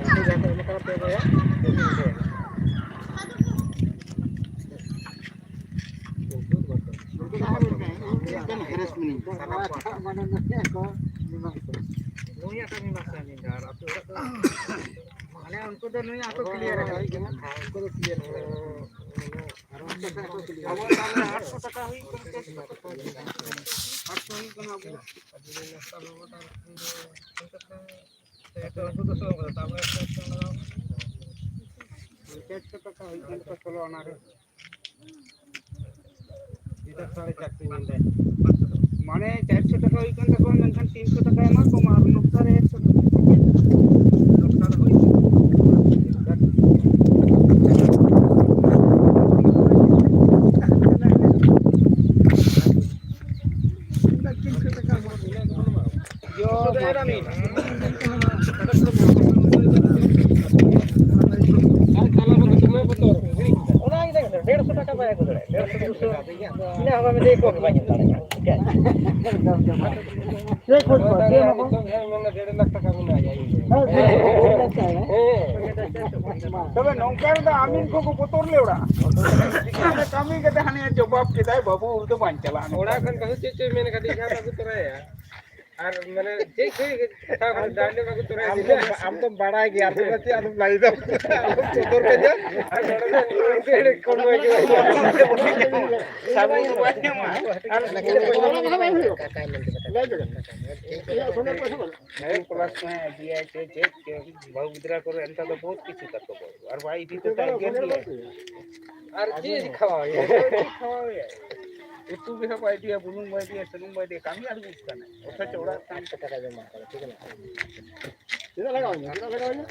ᱩᱱᱠᱩ ᱡᱟᱦᱟᱸ ᱠᱚ ᱮᱢ ᱠᱟᱱᱟ ᱯᱮ ᱵᱚᱭᱦᱟ, ᱩᱱᱠᱩ ᱜᱮ᱾ ᱱᱩᱭᱟᱜ ᱠᱟᱹᱢᱤ ᱢᱟ ᱥᱟᱺᱜᱤᱧ ᱜᱮ, ᱟᱨ ᱟᱹᱛᱩ ᱚᱲᱟᱜ ᱫᱚ ᱢᱟᱱᱮ ᱩᱱᱠᱩ ᱫᱚ ᱱᱩᱭᱟᱜ ᱦᱚᱸᱠᱚ clear ᱟᱠᱟᱫᱟ᱾ ᱩᱱᱠᱩ ᱫᱚ clear ᱟᱠᱟᱫᱟ᱾ ᱟᱵᱚ ᱛᱟᱦᱞᱮ ᱟᱴᱥᱚ ᱴᱟᱠᱟ ᱦᱩᱭᱩᱜ ᱠᱟᱱᱟ, ᱪᱟᱨᱥᱚ ᱴᱟᱠᱟ᱾ ᱟᱴᱥᱚ ᱦᱩᱭᱩᱜ ᱠᱟᱱᱟ ᱟᱵᱚ᱾ ᱩᱱᱠᱩ ᱫᱚ ᱥᱚ ᱠᱟᱫᱟ, ᱛᱟᱨᱯᱚᱨᱮ ᱪᱟᱨᱥᱚ ᱴᱟᱠᱟ ᱦᱩᱭᱩᱜ ᱠᱟᱱ ᱛᱟᱠᱚᱣᱟ, ᱥᱳᱞᱳ ᱟᱱᱟ ᱨᱮ᱾ ᱮᱴᱟᱜ ᱥᱟᱲᱮ ᱪᱟᱨᱥᱚ ᱢᱮᱱᱫᱟᱭ᱾ ᱢᱟᱱᱮ ᱪᱟᱨᱥᱚ ᱴᱟᱠᱟ ᱦᱩᱭᱩᱜ ᱠᱟᱱ ᱛᱟᱠᱚᱣᱟ, ᱢᱮᱱᱠᱷᱟᱱ ᱛᱤᱱᱥᱚ ᱴᱟᱠᱟ ᱮᱢᱟ ᱠᱚᱢ ᱟᱨ ᱱᱚᱠᱥᱟ ᱨᱮ ᱮᱠᱥᱚ ᱴᱟᱠᱟ᱾ ᱱᱚᱠᱥᱟ ᱫᱚ ᱦᱩᱭ ᱛᱤᱱᱥᱚ ᱴᱟᱠᱟ ᱮᱢᱟ ᱠᱚᱢ᱾ ᱰᱮᱲᱥᱚ ᱴᱟᱠᱟ ᱵᱟᱭ ᱟᱹᱜᱩ ᱫᱟᱲᱮᱭᱟᱜᱼᱟ, ᱰᱮᱲᱥᱚ ᱫᱩᱥᱚ᱾ ᱤᱱᱟᱹ ᱦᱚᱸ ᱵᱟᱝ ᱞᱟᱹᱭ ᱠᱚ ᱵᱟᱭ ᱧᱮᱞ ᱫᱟᱲᱮᱭᱟᱜᱼᱟ᱾ ᱪᱮᱫ ᱠᱷᱚᱡ ᱠᱚ? ᱪᱮᱫ ᱮᱢᱟ ᱠᱚ? ᱰᱮᱲ ᱞᱟᱠᱷ ᱴᱟᱠᱟ ᱢᱮᱱᱟᱜᱼᱟ᱾ ᱦᱮᱸ, ᱰᱮᱲ ᱞᱟᱠᱷ ᱴᱟᱠᱟ᱾ ᱦᱮᱸ᱾ ᱛᱚᱵᱮ ᱱᱚᱝᱠᱟ ᱨᱮᱫᱚ ᱟᱢᱤᱱ ᱠᱚᱠᱚ ᱵᱚᱛᱚᱨ ᱞᱮ ᱚᱲᱟᱜ᱾ ᱪᱤᱠᱟᱹᱛᱮ ᱠᱟᱹᱢᱤ ᱠᱟᱛᱮ ᱦᱟᱱᱮ ᱡᱚᱵᱟᱵ ᱠᱮᱫᱟᱭ, ᱵᱟᱹᱵᱩ ᱩᱱᱤ ᱫᱚ ᱵᱟᱝ ᱪᱟᱞᱟᱜᱼᱟ᱾ ᱚᱲᱟᱜ ᱠᱷᱚᱱ ᱵᱟᱹᱦᱩ ᱪᱮᱫ ᱪᱚᱭ ᱢᱮᱱ ᱠᱟᱫᱮ ᱠᱷᱟᱱ ᱟᱹᱜᱩ ᱛᱚᱨᱟᱭᱟ᱾ ᱟᱨ ᱢᱟᱱᱮ ᱪᱮᱫ ᱪᱮᱫ ᱠᱟᱛᱷᱟ ᱠᱚ ᱰᱟᱸᱰᱮ ᱵᱟᱠᱚ ᱛᱚᱨᱟᱭ ᱟᱢ ᱫᱚ, ᱟᱢ ᱫᱚᱢ ᱵᱟᱲᱟᱭ ᱜᱮᱭᱟ, ᱟᱢ ᱫᱚ ᱪᱮᱫ ᱟᱫᱚᱢ ᱞᱟᱹᱭ ᱫᱟ? ᱟᱞᱚᱢ ᱥᱚᱫᱚᱨ ᱠᱟᱹᱧᱟ᱾ ᱟᱨ ᱱᱚᱰᱮ ᱫᱚ ᱤᱱᱠᱟᱹ ᱠᱚᱢ ᱜᱮ᱾ ᱥᱟᱵᱚᱱ ᱫᱚ ᱵᱟᱭ ᱧᱟᱢᱟ᱾ ᱟᱨ ᱦᱮᱸ, ᱠᱞᱟᱥ ᱠᱚ ᱦᱮᱸ, ᱤᱫᱤᱭᱟ, ᱪᱮᱫ, ᱪᱮᱫ, ᱪᱮᱫ, ᱵᱟᱹᱦᱩ ᱜᱤᱫᱽᱨᱟᱹ ᱠᱚᱨᱮ ᱮᱱᱛᱮ ᱫᱚ ᱵᱚᱦᱩᱛ ᱠᱤᱪᱷᱩ ᱛᱟᱠᱚ ᱵᱟᱹᱦᱩ᱾ ᱟᱨ ᱵᱟᱭ ᱤᱫᱤ ᱠᱚ ᱠᱷᱟᱡ ᱜᱮ ᱟᱨ ᱪᱮᱫ ᱠᱷᱟᱣᱟᱣ ᱦᱩᱭᱩᱜᱼᱟ? ᱪᱮᱫ ᱠᱷᱟᱣᱟᱣ ᱦᱩᱭᱩᱜᱼᱟ? ᱩᱛᱩ ᱜᱮ ᱦᱟᱸᱜ ᱵᱟᱭ ᱤᱫᱤᱭᱟ, ᱵᱩᱞᱩᱝ ᱵᱟᱭ ᱤᱫᱤᱭᱟ, ᱥᱩᱱᱩᱢ ᱵᱟᱭ ᱤᱫᱤᱭᱟ, ᱠᱟᱹᱢᱤ ᱟᱬᱜᱚ ᱠᱟᱱᱟ᱾ ᱚᱛᱷᱚᱪᱚ ᱚᱲᱟᱜ ᱨᱮ ᱴᱟᱠᱟ ᱡᱚᱢᱟ ᱠᱟᱫᱟ, ᱴᱷᱤᱠ ᱟᱪᱷᱮ? ᱪᱮᱫᱟᱜ ᱞᱟᱜᱟᱣ ᱤᱧᱟ? ᱪᱮᱫᱟᱜ ᱞᱟᱜᱟᱣ ᱤᱧᱟ?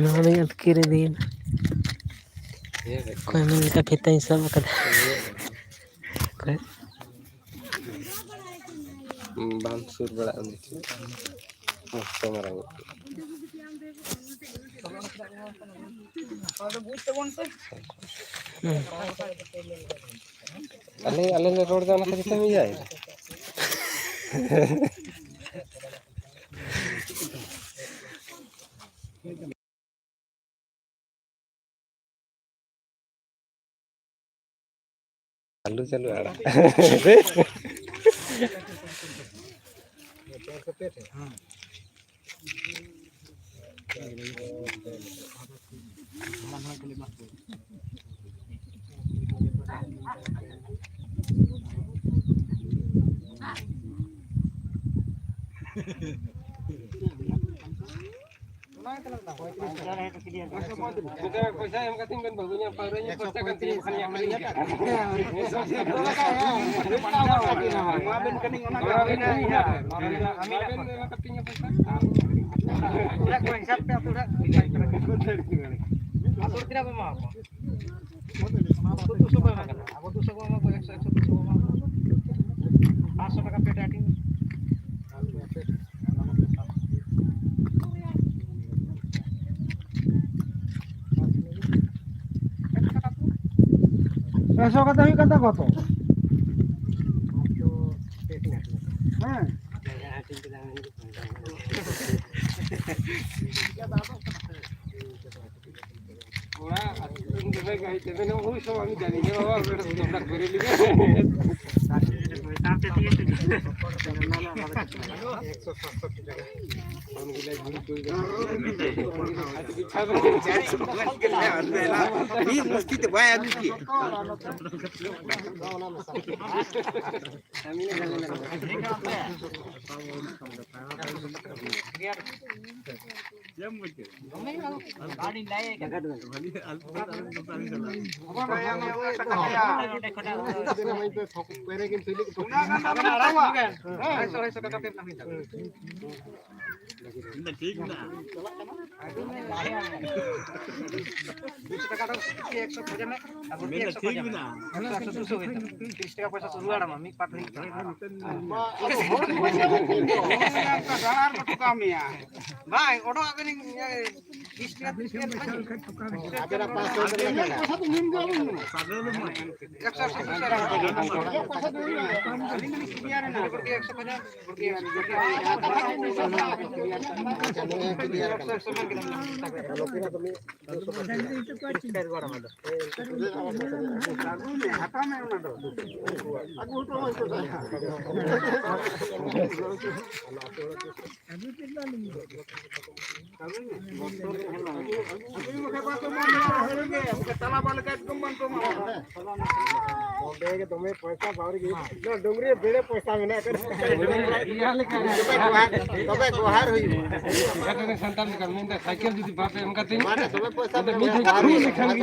ᱱᱚᱣᱟ ᱫᱚᱧ ᱟᱹᱛᱠᱤᱨ ᱤᱫᱤᱭᱮᱱᱟ᱾ ᱚᱠᱚᱭ ᱢᱮᱱ ᱞᱮᱠᱟ ᱯᱷᱤᱛᱟᱹᱧ ᱥᱟᱵ ᱟᱠᱟᱫᱟ? ᱚᱠᱚᱭ? ᱵᱟᱢ ᱥᱩᱨ ᱵᱟᱲᱟᱜ ᱩᱱᱤ ᱴᱷᱮᱱ᱾ ᱢᱚᱥᱛᱚ ᱢᱟᱨᱟᱝ ᱚᱜ ᱠᱟᱱᱟ᱾ ᱟᱞᱮ, ᱟᱞᱮ ᱞᱮ ᱨᱚᱲ ᱮᱫᱟ, ᱚᱱᱟ ᱠᱷᱟᱹᱛᱤᱨ ᱛᱮᱢ ᱤᱭᱟᱹᱭᱮᱫᱟ᱾ ᱪᱟᱹᱞᱩ ᱪᱟᱹᱞᱩ ᱟᱲᱟᱜ᱾ ᱯᱚᱭᱥᱟ ᱮᱢ ᱠᱟᱛᱮ ᱵᱮᱱ ᱵᱟᱹᱜᱩᱭᱟ, ᱯᱟᱹᱣᱨᱟᱹ ᱧᱩ ᱯᱚᱭᱥᱟ ᱠᱟᱛᱮ ᱵᱟᱠᱷᱟᱱ ᱟᱹᱠᱷᱨᱤᱧ ᱠᱟᱜᱼᱟ᱾ ᱮᱢᱟ ᱵᱮᱱ ᱠᱟᱹᱱᱟᱹᱧ ᱚᱱᱟ ᱜᱮ᱾ ᱮᱢᱟ ᱵᱮᱱ ᱮᱢᱟ ᱠᱟᱛᱮ ᱯᱚᱭᱥᱟ᱾ ᱚᱲᱟᱜ ᱠᱚ ᱦᱤᱥᱟᱹᱵ ᱛᱮ ᱟᱹᱛᱩ ᱚᱲᱟᱜ᱾ ᱟᱹᱛᱩ ᱛᱤᱱᱟᱹᱜ ᱵᱚᱱ ᱮᱢᱟ ᱠᱚᱣᱟ? ᱟᱵᱚ ᱫᱩᱥᱚ ᱠᱚ ᱮᱢᱟ ᱠᱟᱱᱟ, ᱟᱵᱚ ᱫᱩᱥᱚ ᱠᱚ ᱮᱢᱟ ᱠᱚᱣᱟ, ᱮᱠᱥᱚ, ᱮᱠᱥᱚ, ᱫᱩᱥᱚ ᱠᱚ ᱮᱢᱟ ᱠᱚᱣᱟ᱾ ᱯᱟᱸᱪᱥᱚ ᱴᱟᱠᱟ ᱯᱮ ᱴᱟᱴᱤ᱾ ᱯᱮᱥᱚ ᱠᱟᱛᱮ ᱦᱩᱭᱩᱜ ᱠᱟᱱ ᱛᱟᱠᱚᱣᱟ ᱛᱚ᱾ ᱦᱮᱸ᱾ ᱚᱲᱟᱜ ᱟᱹᱛᱩ ᱨᱮᱱ ᱫᱚᱢᱮ ᱜᱟᱹᱭ ᱛᱮ ᱢᱮᱱᱟ, ᱩᱱ ᱥᱚᱢᱚᱭ ᱩᱱᱤ ᱡᱟᱹᱱᱤ ᱜᱮ ᱵᱟᱵᱟ, ᱚᱸᱰᱮ ᱫᱚ ᱚᱱᱟ ᱜᱷᱩᱨᱮ ᱞᱮᱜᱮ᱾ ᱢᱤᱫ ᱢᱩᱥᱛᱤ ᱛᱮ ᱵᱟᱭ ᱟᱹᱜᱩ ᱠᱮᱭᱟ᱾ ᱴᱷᱤᱠ ᱢᱮᱱᱟᱜᱼᱟ᱾ ᱫᱩᱥᱚ ᱴᱟᱠᱟ ᱫᱚ ᱮᱠᱥᱚ ᱠᱷᱚᱡᱟ ᱢᱮ, ᱟᱨ ᱵᱟᱹᱲᱛᱤ ᱴᱷᱤᱠ ᱮᱠᱥᱚ ᱢᱮᱱᱟᱜᱼᱟ᱾ ᱠᱷᱚᱡᱟ ᱢᱮ᱾ ᱮᱠᱥᱚ, ᱮᱠᱥᱚ, ᱫᱩᱥᱚ ᱦᱩᱭ ᱮᱱᱟ᱾ ᱛᱤᱨᱤᱥ ᱴᱟᱠᱟ ᱯᱚᱭᱥᱟ ᱥᱩᱫᱷᱩ ᱟᱲᱟᱜ ᱢᱟ, ᱢᱤᱫ ᱯᱟᱴ ᱨᱮ᱾ ᱵᱟᱝ, ᱚᱰᱚᱠ ᱟᱹᱵᱤᱱ, ᱤᱭᱟᱹ, ᱛᱤᱨᱤᱥ ᱴᱟᱠᱟ, ᱛᱤᱨᱤᱥ ᱴᱟᱠᱟ ᱯᱚᱭᱥᱟ᱾ ᱟᱵᱮᱱᱟᱜ ᱯᱟᱸᱪᱥᱚ ᱫᱚ ᱞᱟᱜᱟᱜᱼᱟ᱾ ᱮᱠᱥᱚ, ᱮᱠᱥᱚ ᱯᱚᱭᱥᱟ᱾ ᱟᱹᱞᱤᱧ ᱫᱚᱞᱤᱧ ᱠᱞᱤᱭᱟᱨ ᱮᱱᱟ᱾ ᱵᱟᱹᱲᱛᱤ ᱮᱠᱥᱚ ᱯᱚᱭᱥᱟ, ᱵᱟᱹᱲᱛᱤ ᱮᱠᱥᱚ ᱯᱚᱭᱥᱟ᱾ ᱟᱪᱪᱷᱟ, ᱱᱩᱭ ᱦᱚᱸ ᱠᱞᱤᱭᱟᱨ ᱠᱟᱱᱟ᱾ ᱮᱠᱥᱚ, ᱮᱠᱥᱚ ᱢᱮᱱ ᱠᱮᱫᱟ᱾ ᱱᱩᱠᱤᱱᱟᱜ ᱫᱚ ᱢᱤᱫ ᱚᱸᱰᱮ ᱜᱮ ᱫᱚᱢᱮ ᱯᱚᱭᱥᱟ ᱵᱟᱣᱨᱤ ᱜᱮ᱾ ᱱᱚᱣᱟ ᱰᱩᱝᱨᱤ ᱨᱮ ᱵᱮᱲᱮ ᱯᱚᱭᱥᱟ ᱢᱮᱱᱟᱜ ᱟᱠᱟᱫᱟ᱾ ᱛᱚᱵᱮ ᱡᱚᱦᱟᱨ, ᱛᱚᱵᱮ ᱡᱚᱦᱟᱨ ᱦᱩᱭᱩᱜᱼᱟ᱾ ᱥᱟᱱᱛᱟᱲ ᱞᱮᱠᱟ ᱢᱮᱱᱫᱟ, ᱥᱟᱭᱠᱮᱞ ᱡᱩᱫᱤ ᱵᱟᱯᱮ ᱮᱢ ᱠᱟᱛᱤᱧ, ᱢᱟᱱᱮ ᱫᱚᱢᱮ ᱯᱚᱭᱥᱟ ᱢᱤᱫ ᱫᱷᱟᱣ ᱢᱮᱱᱟᱜᱼᱟ, ᱡᱚᱦᱟᱨ ᱠᱩᱞ ᱦᱩᱭᱩᱜᱼᱟ᱾ ᱞᱮᱠᱷᱟᱱ ᱜᱮ᱾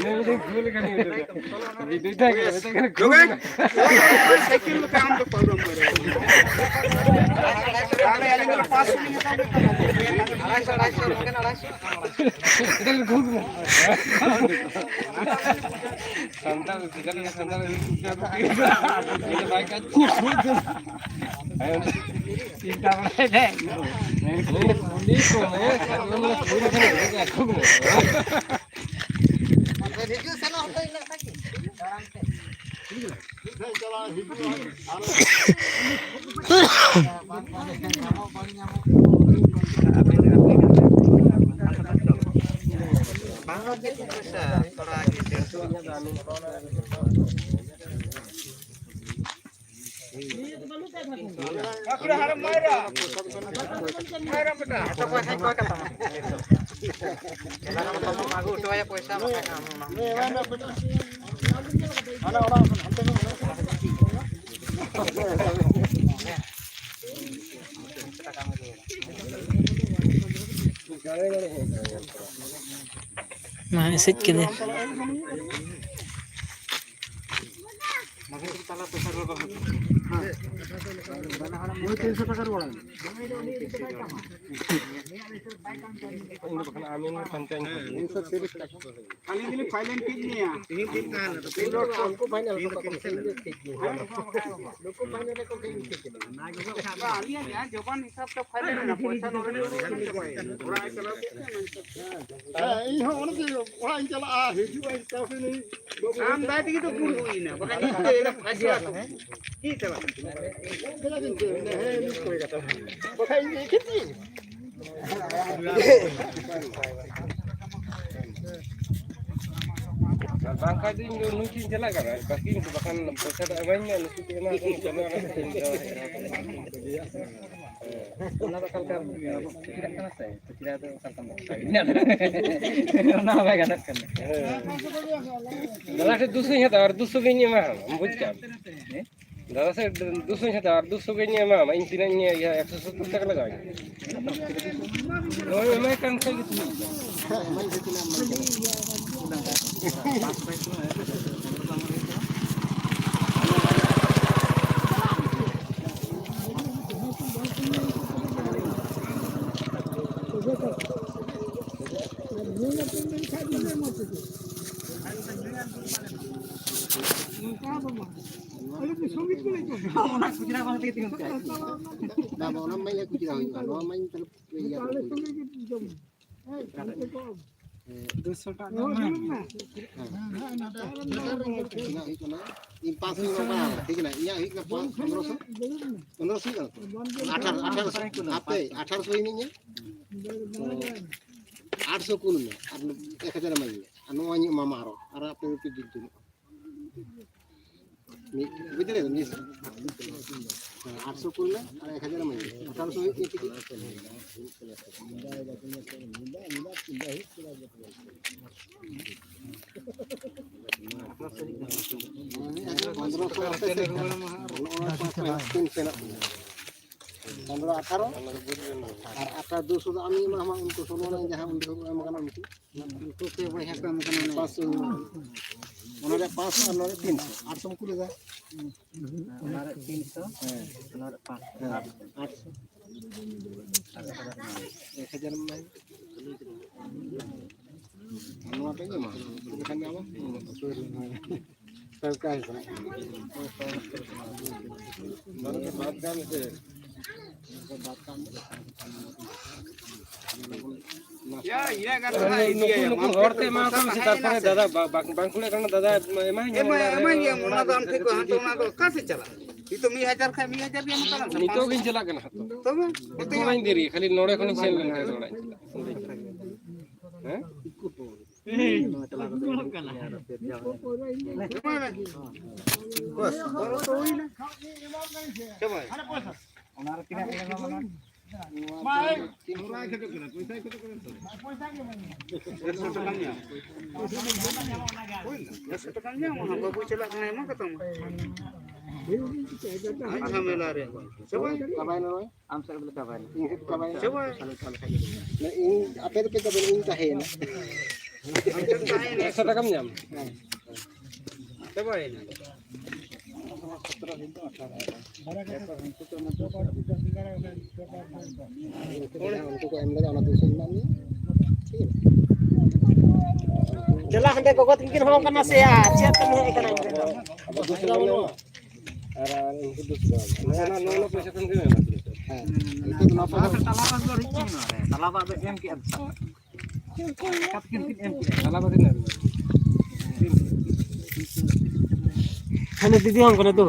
ᱢᱤᱫ ᱫᱷᱟᱣ ᱠᱩᱞ ᱞᱮᱠᱷᱟᱱ ᱜᱮ᱾ ᱢᱤᱫ ᱫᱷᱟᱣ ᱜᱮ, ᱢᱤᱫ ᱫᱷᱟᱣ ᱜᱮ ᱠᱩᱞ ᱞᱮᱠᱷᱟᱱ᱾ ᱥᱟᱭᱠᱮᱞ ᱞᱮᱠᱟ ᱟᱢ ᱫᱚ ᱯᱟᱣᱨᱟᱢ ᱢᱟᱨᱮ᱾ ᱛᱟᱦᱞᱮ ᱟᱹᱞᱤᱧ ᱫᱚ ᱯᱟᱸᱪᱥᱚ ᱞᱤᱧ ᱦᱟᱛᱟᱣ ᱠᱮᱫ ᱛᱟᱵᱚᱱᱟ᱾ ᱟᱲᱟᱭᱥᱚ, ᱟᱲᱟᱭᱥᱚ, ᱮᱠᱮᱱ ᱟᱲᱟᱭᱥᱚ᱾ ᱥᱟᱱᱛᱟᱲ, ᱥᱟᱱᱛᱟᱲ, ᱪᱤᱱᱛᱟ ᱵᱟᱲᱟᱭ ᱫᱟᱭ᱾ ᱦᱤᱡᱩᱜ ᱥᱮᱱᱚᱜ ᱦᱚᱸᱛᱚ ᱤᱱᱟᱹᱜ ᱥᱟᱺᱜᱤᱧ ᱛᱟᱲᱟᱢ ᱛᱮ᱾ ᱵᱟᱝ ᱨᱚᱲ ᱜᱮ ᱴᱷᱤᱠ ᱢᱟᱪᱷᱟ, ᱛᱷᱚᱲᱟ ᱜᱮ ᱰᱮᱲᱥᱚ᱾ ᱢᱟ ᱮᱥᱮᱫ ᱠᱮᱫᱮ᱾ ᱟᱹᱞᱤᱧ ᱫᱚᱞᱤᱧ ᱯᱷᱟᱭᱤᱞ ᱮᱱ ᱠᱮᱫ ᱜᱮᱭᱟ᱾ ᱩᱱᱠᱩ ᱯᱷᱟᱭᱤᱱ ᱟᱞᱚ ᱠᱚ ᱠᱚ ᱠᱷᱮᱞ ᱠᱮᱫ ᱜᱮᱭᱟ᱾ ᱱᱩᱠᱩ ᱯᱷᱟᱭᱤᱱ ᱨᱮᱠᱚ ᱠᱷᱮᱞ ᱠᱮᱫ ᱜᱮᱭᱟ᱾ ᱵᱟᱝ, ᱟᱹᱞᱤᱧᱟᱜ ᱡᱟᱦᱟᱸ ᱡᱚᱵᱟᱱ ᱦᱤᱥᱟᱹᱵ ᱛᱮ ᱯᱷᱟᱭᱤᱱ ᱢᱮᱱᱟᱜᱼᱟ, ᱯᱚᱭᱥᱟ ᱱᱚᱰᱮ ᱫᱚ ᱵᱟᱹᱱᱩᱜ ᱛᱟᱵᱚᱱᱟ᱾ ᱚᱲᱟᱜ ᱮ ᱪᱟᱞᱟᱣ ᱠᱮᱫ ᱛᱮ ᱚᱱᱟ ᱦᱤᱥᱟᱹᱵ ᱛᱮ᱾ ᱦᱮᱸ, ᱤᱧ ᱦᱚᱸ ᱚᱱᱮ ᱡᱮ ᱚᱲᱟᱜ ᱤᱧ ᱪᱟᱞᱟᱜᱼᱟ, ᱦᱤᱡᱩᱜᱼᱟ, ᱤᱧ ᱪᱟᱥ ᱤᱧ ᱵᱟᱹᱵᱩ ᱟᱢ ᱫᱟᱭ ᱛᱮᱜᱮ ᱛᱚ ᱵᱩᱞ ᱦᱩᱭ ᱮᱱᱟ, ᱵᱟᱠᱷᱟᱱ ᱤᱧ ᱫᱚ ᱮᱠᱫᱚᱢ ᱯᱷᱟᱸᱥᱤ ᱟᱠᱚ᱾ ᱪᱮᱫ ᱪᱟᱞᱟᱜ? ᱪᱮᱫᱟᱜ ᱵᱤᱱ ᱪᱮᱫ? ᱦᱮᱸ, ᱤᱧ ᱠᱚᱭ ᱠᱟᱛᱷᱟ᱾ ᱵᱟᱠᱷᱟᱱ ᱤᱧ ᱫᱚ ᱮᱠᱷᱮᱱ ᱛᱤ᱾ ᱵᱟᱝᱠᱷᱟᱱ ᱫᱚ ᱤᱧ ᱫᱚ ᱱᱩᱭ ᱴᱷᱮᱱ ᱪᱟᱞᱟᱜ ᱠᱟᱱᱟ, ᱵᱟᱹᱠᱤ ᱵᱟᱠᱷᱟᱱ ᱯᱚᱭᱥᱟ ᱫᱚ ᱮᱢᱟᱹᱧ ᱢᱮ, ᱱᱩᱠᱩ ᱠᱚ ᱮᱢᱟ ᱠᱚ ᱠᱟᱱᱟ, ᱤᱧ ᱫᱚ ᱚᱱᱟ ᱫᱚ ᱚᱠᱟ ᱞᱮᱠᱟ ᱪᱮᱫᱟᱜ ᱠᱟᱱᱟ ᱥᱮ? ᱪᱮᱫᱟᱜ ᱫᱚ ᱚᱠᱟ ᱞᱮᱠᱟᱢ ᱚᱱᱟ ᱦᱚᱸ ᱵᱟᱭ ᱜᱟᱱᱚᱜ ᱠᱟᱱᱟ᱾ ᱫᱟᱫᱟ ᱴᱷᱮᱱ ᱫᱩᱥᱚᱧ ᱦᱟᱛᱟᱣᱟ ᱟᱨ ᱫᱩᱥᱚ ᱜᱤᱧ ᱮᱢᱟᱢᱟ, ᱵᱩᱡᱽ ᱠᱟᱜ ᱟᱢ᱾ ᱫᱟᱫᱟ ᱥᱮ ᱫᱩᱥᱚᱧ ᱦᱟᱛᱟᱣᱟ ᱟᱨ ᱫᱩᱥᱚ ᱜᱤᱧ ᱮᱢᱟᱢᱟ, ᱤᱧ ᱛᱤᱱᱟᱹᱜ ᱤᱧ ᱤᱭᱟᱹ ᱮᱠᱥᱚ ᱥᱚᱛᱛᱚᱨ ᱴᱟᱠᱟ ᱞᱟᱜᱟᱣ ᱤᱧᱟ᱾ ᱦᱳᱭ, ᱮᱢᱟᱭ ᱠᱟᱱ ᱠᱷᱟᱡ ᱜᱮ ᱛᱤᱱᱟᱹᱜ? ᱚᱱᱟ ᱠᱷᱩᱪᱨᱟ ᱵᱟᱝ ᱛᱮᱜᱮ ᱛᱤᱸᱜᱩᱱ ᱠᱟᱱᱟ᱾ ᱵᱟᱝ, ᱵᱟᱝ, ᱚᱱᱟ ᱢᱟᱧ ᱠᱷᱩᱪᱨᱟ ᱦᱩᱭᱩᱜᱼᱟ, ᱱᱚᱣᱟ ᱢᱟᱧ ᱛᱟᱦᱞᱮ ᱤᱭᱟᱹ ᱠᱚ ᱦᱩᱭᱩᱜᱼᱟ᱾ ᱦᱮᱸ, ᱫᱩᱥᱚ ᱴᱟᱠᱟ ᱫᱚ ᱵᱟᱝ᱾ ᱦᱮᱸ᱾ ᱤᱧᱟᱹᱜ ᱦᱩᱭᱩᱜ ᱠᱟᱱᱟ, ᱤᱧ ᱯᱟᱸᱪᱥᱚ ᱤᱧ ᱮᱢᱟᱢᱟ, ᱴᱷᱤᱠ ᱱᱟ? ᱤᱧᱟᱹᱜ ᱦᱩᱭᱩᱜ ᱠᱟᱱᱟ ᱯᱟᱸᱪ, ᱯᱚᱱᱨᱚᱥᱚ, ᱯᱚᱱᱨᱚᱥᱚ ᱦᱩᱭᱩᱜ ᱠᱟᱱᱟ ᱛᱚ? ᱟᱴᱷᱟᱨᱚ, ᱟᱴᱷᱟᱨᱚᱥᱚ, ᱦᱟᱯᱮ, ᱟᱴᱷᱟᱨᱚᱥᱚ ᱤᱧ ᱤᱧᱟᱹᱜ᱾ ᱛᱚ, ᱟᱴᱥᱚ ᱠᱩᱞ ᱢᱮ, ᱟᱨ ᱮᱠ ᱦᱟᱡᱟᱨ ᱮᱢᱟᱹᱧ ᱢᱮ, ᱟᱨ ᱱᱚᱣᱟ ᱤᱧ ᱮᱢᱟᱢᱟ ᱟᱨᱚ, ᱟᱨ ᱟᱯᱮ ᱫᱚᱯᱮ ᱡᱩᱛ ᱡᱚᱱᱚᱜᱼᱟ᱾ ᱢᱤᱫ, ᱵᱩᱡᱽ ᱫᱟᱲᱮᱭᱟᱫᱟ? ᱢᱤᱫ ᱥᱚ᱾ ᱦᱮᱸ, ᱟᱴᱥᱚ ᱠᱩᱲᱤ ᱢᱮ, ᱟᱨ ᱮᱠ ᱦᱟᱡᱟᱨ ᱮᱢᱟᱹᱧ ᱢᱮ᱾ ᱟᱴᱷᱟᱨᱚᱥᱚ ᱦᱩᱭᱩᱜ ᱜᱮᱭᱟ ᱴᱤᱠᱤᱴ᱾ ᱯᱚᱱᱫᱽᱨᱚᱥᱚ ᱟᱯᱮ ᱥᱮᱫ, ᱱᱚᱜᱼᱚ ᱱᱚᱣᱟ ᱯᱟᱸᱪᱥᱚ ᱛᱤᱱ ᱥᱮᱱᱚᱜ ᱠᱟᱱᱟ᱾ ᱯᱚᱱᱫᱽᱨᱚ ᱟᱴᱷᱟᱨᱚ, ᱟᱨ ᱟᱴᱷᱟᱨᱚ ᱫᱩᱥᱚ ᱫᱚ ᱟᱢᱤᱧ ᱮᱢᱟᱢᱟ, ᱩᱱᱠᱩ ᱥᱳᱞᱳ ᱟᱱᱟ ᱡᱟᱦᱟᱸ ᱩᱱᱠᱩ ᱠᱚ ᱮᱢ ᱠᱟᱱᱟ ᱩᱱᱠᱩ᱾ ᱩᱱᱠᱩ ᱯᱮ ᱵᱚᱭᱦᱟ ᱠᱚ ᱮᱢ ᱠᱟᱱᱟ ᱚᱱᱮ᱾ ᱯᱟᱸᱪᱥᱚ, ᱚᱱᱟ ᱨᱮ ᱯᱟᱸᱪᱥᱚ ᱟᱨ ᱱᱚᱰᱮ ᱛᱤᱱᱥᱚ, ᱟᱴᱥᱚ ᱠᱚ ᱠᱩᱞᱮᱫᱟ᱾ ᱚᱱᱟ ᱨᱮ ᱛᱤᱱᱥᱚ, ᱦᱮᱸ᱾ ᱚᱱᱟ ᱨᱮ ᱯᱟᱸᱪᱥᱚ᱾ ᱦᱮᱸ, ᱟᱴᱥᱚ᱾ ᱮᱠ ᱦᱟᱡᱟᱨ ᱮᱢ ᱮᱢᱟᱭ᱾ ᱱᱚᱣᱟ ᱯᱮ ᱧᱟᱢᱟ? ᱪᱮᱫ ᱞᱮᱠᱟ ᱧᱟᱢᱟ? ᱥᱚᱨᱠᱟᱨ ᱠᱷᱚᱱᱟᱜ᱾ ᱱᱚᱣᱟ ᱫᱚ ᱵᱟᱫ ᱜᱟᱱ ᱥᱮ? ᱱᱩᱠᱩ, ᱱᱩᱠᱩ ᱦᱚᱲ ᱛᱮ ᱮᱢᱟ ᱠᱚ ᱢᱮᱥᱮ, ᱛᱟᱨᱯᱚᱨᱮ ᱫᱟᱫᱟ, ᱵᱟ-, ᱵᱟ-, ᱵᱟᱝ ᱠᱩᱞᱟᱹᱜ ᱠᱟᱱᱟ, ᱫᱟᱫᱟ ᱮᱢᱟᱭ ᱦᱩᱭᱩᱜᱼᱟ, ᱮᱢᱟᱭ ᱦᱩᱭᱩᱜᱼᱟ, ᱚᱱᱟ ᱫᱚ ᱟᱢ ᱴᱷᱮᱱ ᱠᱚ ᱦᱟᱛᱟᱣᱟ, ᱚᱱᱟ ᱫᱚ ᱚᱠᱟ ᱥᱮᱫ ᱪᱟᱞᱟᱜᱼᱟ? ᱱᱤᱛᱚᱜ ᱢᱤᱫ ᱦᱟᱡᱟᱨ ᱠᱷᱟᱱ ᱢᱤᱫ ᱦᱟᱡᱟᱨ ᱜᱮ ᱮᱢ ᱦᱟᱛᱟᱲᱟᱢ ᱥᱮ? ᱱᱤᱛᱚᱜ ᱜᱤᱧ ᱪᱟᱞᱟᱜ ᱠᱟᱱᱟ ᱦᱟᱛᱟᱣ᱾ ᱛᱚᱵᱮ? ᱱᱤᱛᱚᱜ ᱵᱟᱹᱧ ᱫᱮᱨᱤᱭᱟ, ᱠᱷᱟᱹᱞᱤ ᱱᱚᱰᱮ ᱠᱷᱚᱱᱤᱧ ᱥᱮᱱ ᱞᱮᱱ ᱠᱷᱟᱱ ᱚᱲᱟᱜ ᱤᱧ ᱪᱟᱞᱟᱜᱼᱟ᱾ ᱦᱮᱸ? ᱵᱟᱥ, ᱵᱚᱨᱚ ᱛᱚ ᱦᱩᱭᱱᱟ᱾ ᱪᱮᱫ ᱵᱷᱟᱭ? ᱚᱱᱟ ᱨᱮ ᱛᱤᱱᱟᱹᱜ ᱵᱤᱱ ᱮᱢᱟ ᱵᱚᱱᱟ? ᱮᱠᱥᱚ ᱴᱟᱠᱟ ᱧᱟᱢ᱾ ᱦᱩᱭᱱᱟ, ᱮᱠᱥᱚ ᱴᱟᱠᱟ ᱧᱟᱢ, ᱚᱱᱟ ᱵᱟᱹᱵᱩ ᱪᱟᱞᱟᱜ ᱠᱟᱱᱟ, ᱮᱢᱟ ᱠᱟᱛᱟᱢᱟ᱾ ᱡᱷᱟᱢᱮᱞᱟ ᱨᱮ᱾ ᱪᱟᱵᱟᱭ ᱱᱟ᱾ ᱪᱟᱵᱟᱭ ᱱᱟ ᱱᱚᱜᱼᱚᱭ᱾ ᱟᱢ ᱥᱮᱫ ᱵᱚᱞᱮ ᱪᱟᱵᱟᱭ ᱱᱟ᱾ ᱤᱧ ᱥᱮᱫ ᱪᱟᱵᱟᱭ ᱱᱟ᱾ ᱪᱟᱵᱟᱭ᱾ ᱤᱧ, ᱟᱯᱮ ᱫᱚᱯᱮ ᱪᱟᱵᱟᱭ ᱱᱟ, ᱤᱧ ᱛᱟᱦᱮᱸᱭᱮᱱᱟ᱾ ᱟᱢ ᱥᱮᱫ ᱛᱟᱦᱮᱸᱭᱮᱱᱟ᱾ ᱮᱠᱥᱚ ᱴᱟᱠᱟᱢ ᱧᱟᱢ᱾ ᱦᱮᱸ᱾ ᱪᱟᱵᱟᱭᱮᱱᱟ᱾ ᱩᱱᱠᱩ ᱠᱚ ᱮᱢ ᱞᱮᱫᱟ, ᱚᱱᱟ ᱫᱩᱥᱚ ᱮᱢᱟᱜ ᱢᱮᱭᱟ᱾ ᱴᱷᱤᱠ ᱟᱪᱷᱮ? ᱫᱮᱞᱟ ᱦᱟᱸᱰᱮ ᱜᱚᱜᱚ ᱛᱤᱠᱤᱱ ᱦᱚᱸ ᱠᱟᱱᱟ ᱥᱮ ᱭᱟ, ᱪᱮᱫ ᱠᱟᱹᱢᱤ ᱦᱮᱡ ᱠᱟᱱᱟ ᱤᱧ ᱴᱷᱮᱱ ᱫᱚ? ᱟᱵᱚ ᱫᱩᱥᱚ ᱵᱟᱹᱱᱩᱜᱼᱟ᱾ ᱟᱨ ᱩᱱᱠᱩ ᱫᱩᱥᱚ ᱵᱟᱹᱱᱩᱜᱼᱟ᱾ ᱱᱚᱣᱟ, ᱱᱚᱣᱟ, ᱱᱚᱣᱟ ᱯᱚᱭᱥᱟ ᱠᱷᱚᱱ ᱜᱮ ᱮᱢᱟ ᱠᱚ᱾ ᱦᱮᱸ, ᱱᱤᱛᱚᱜ ᱫᱚ ᱱᱚᱣᱟ ᱯᱚᱭᱥᱟ ᱛᱟᱞᱟ ᱯᱟᱥ ᱫᱚ ᱦᱮᱡ ᱠᱟᱱᱟ, ᱛᱟᱞᱟ ᱯᱟᱥ ᱫᱚ ᱮᱢ ᱠᱮᱜᱼᱟ᱾ ᱦᱟᱱᱮ ᱫᱤᱫᱤ ᱦᱚᱸ ᱠᱟᱱᱟ ᱛᱚ?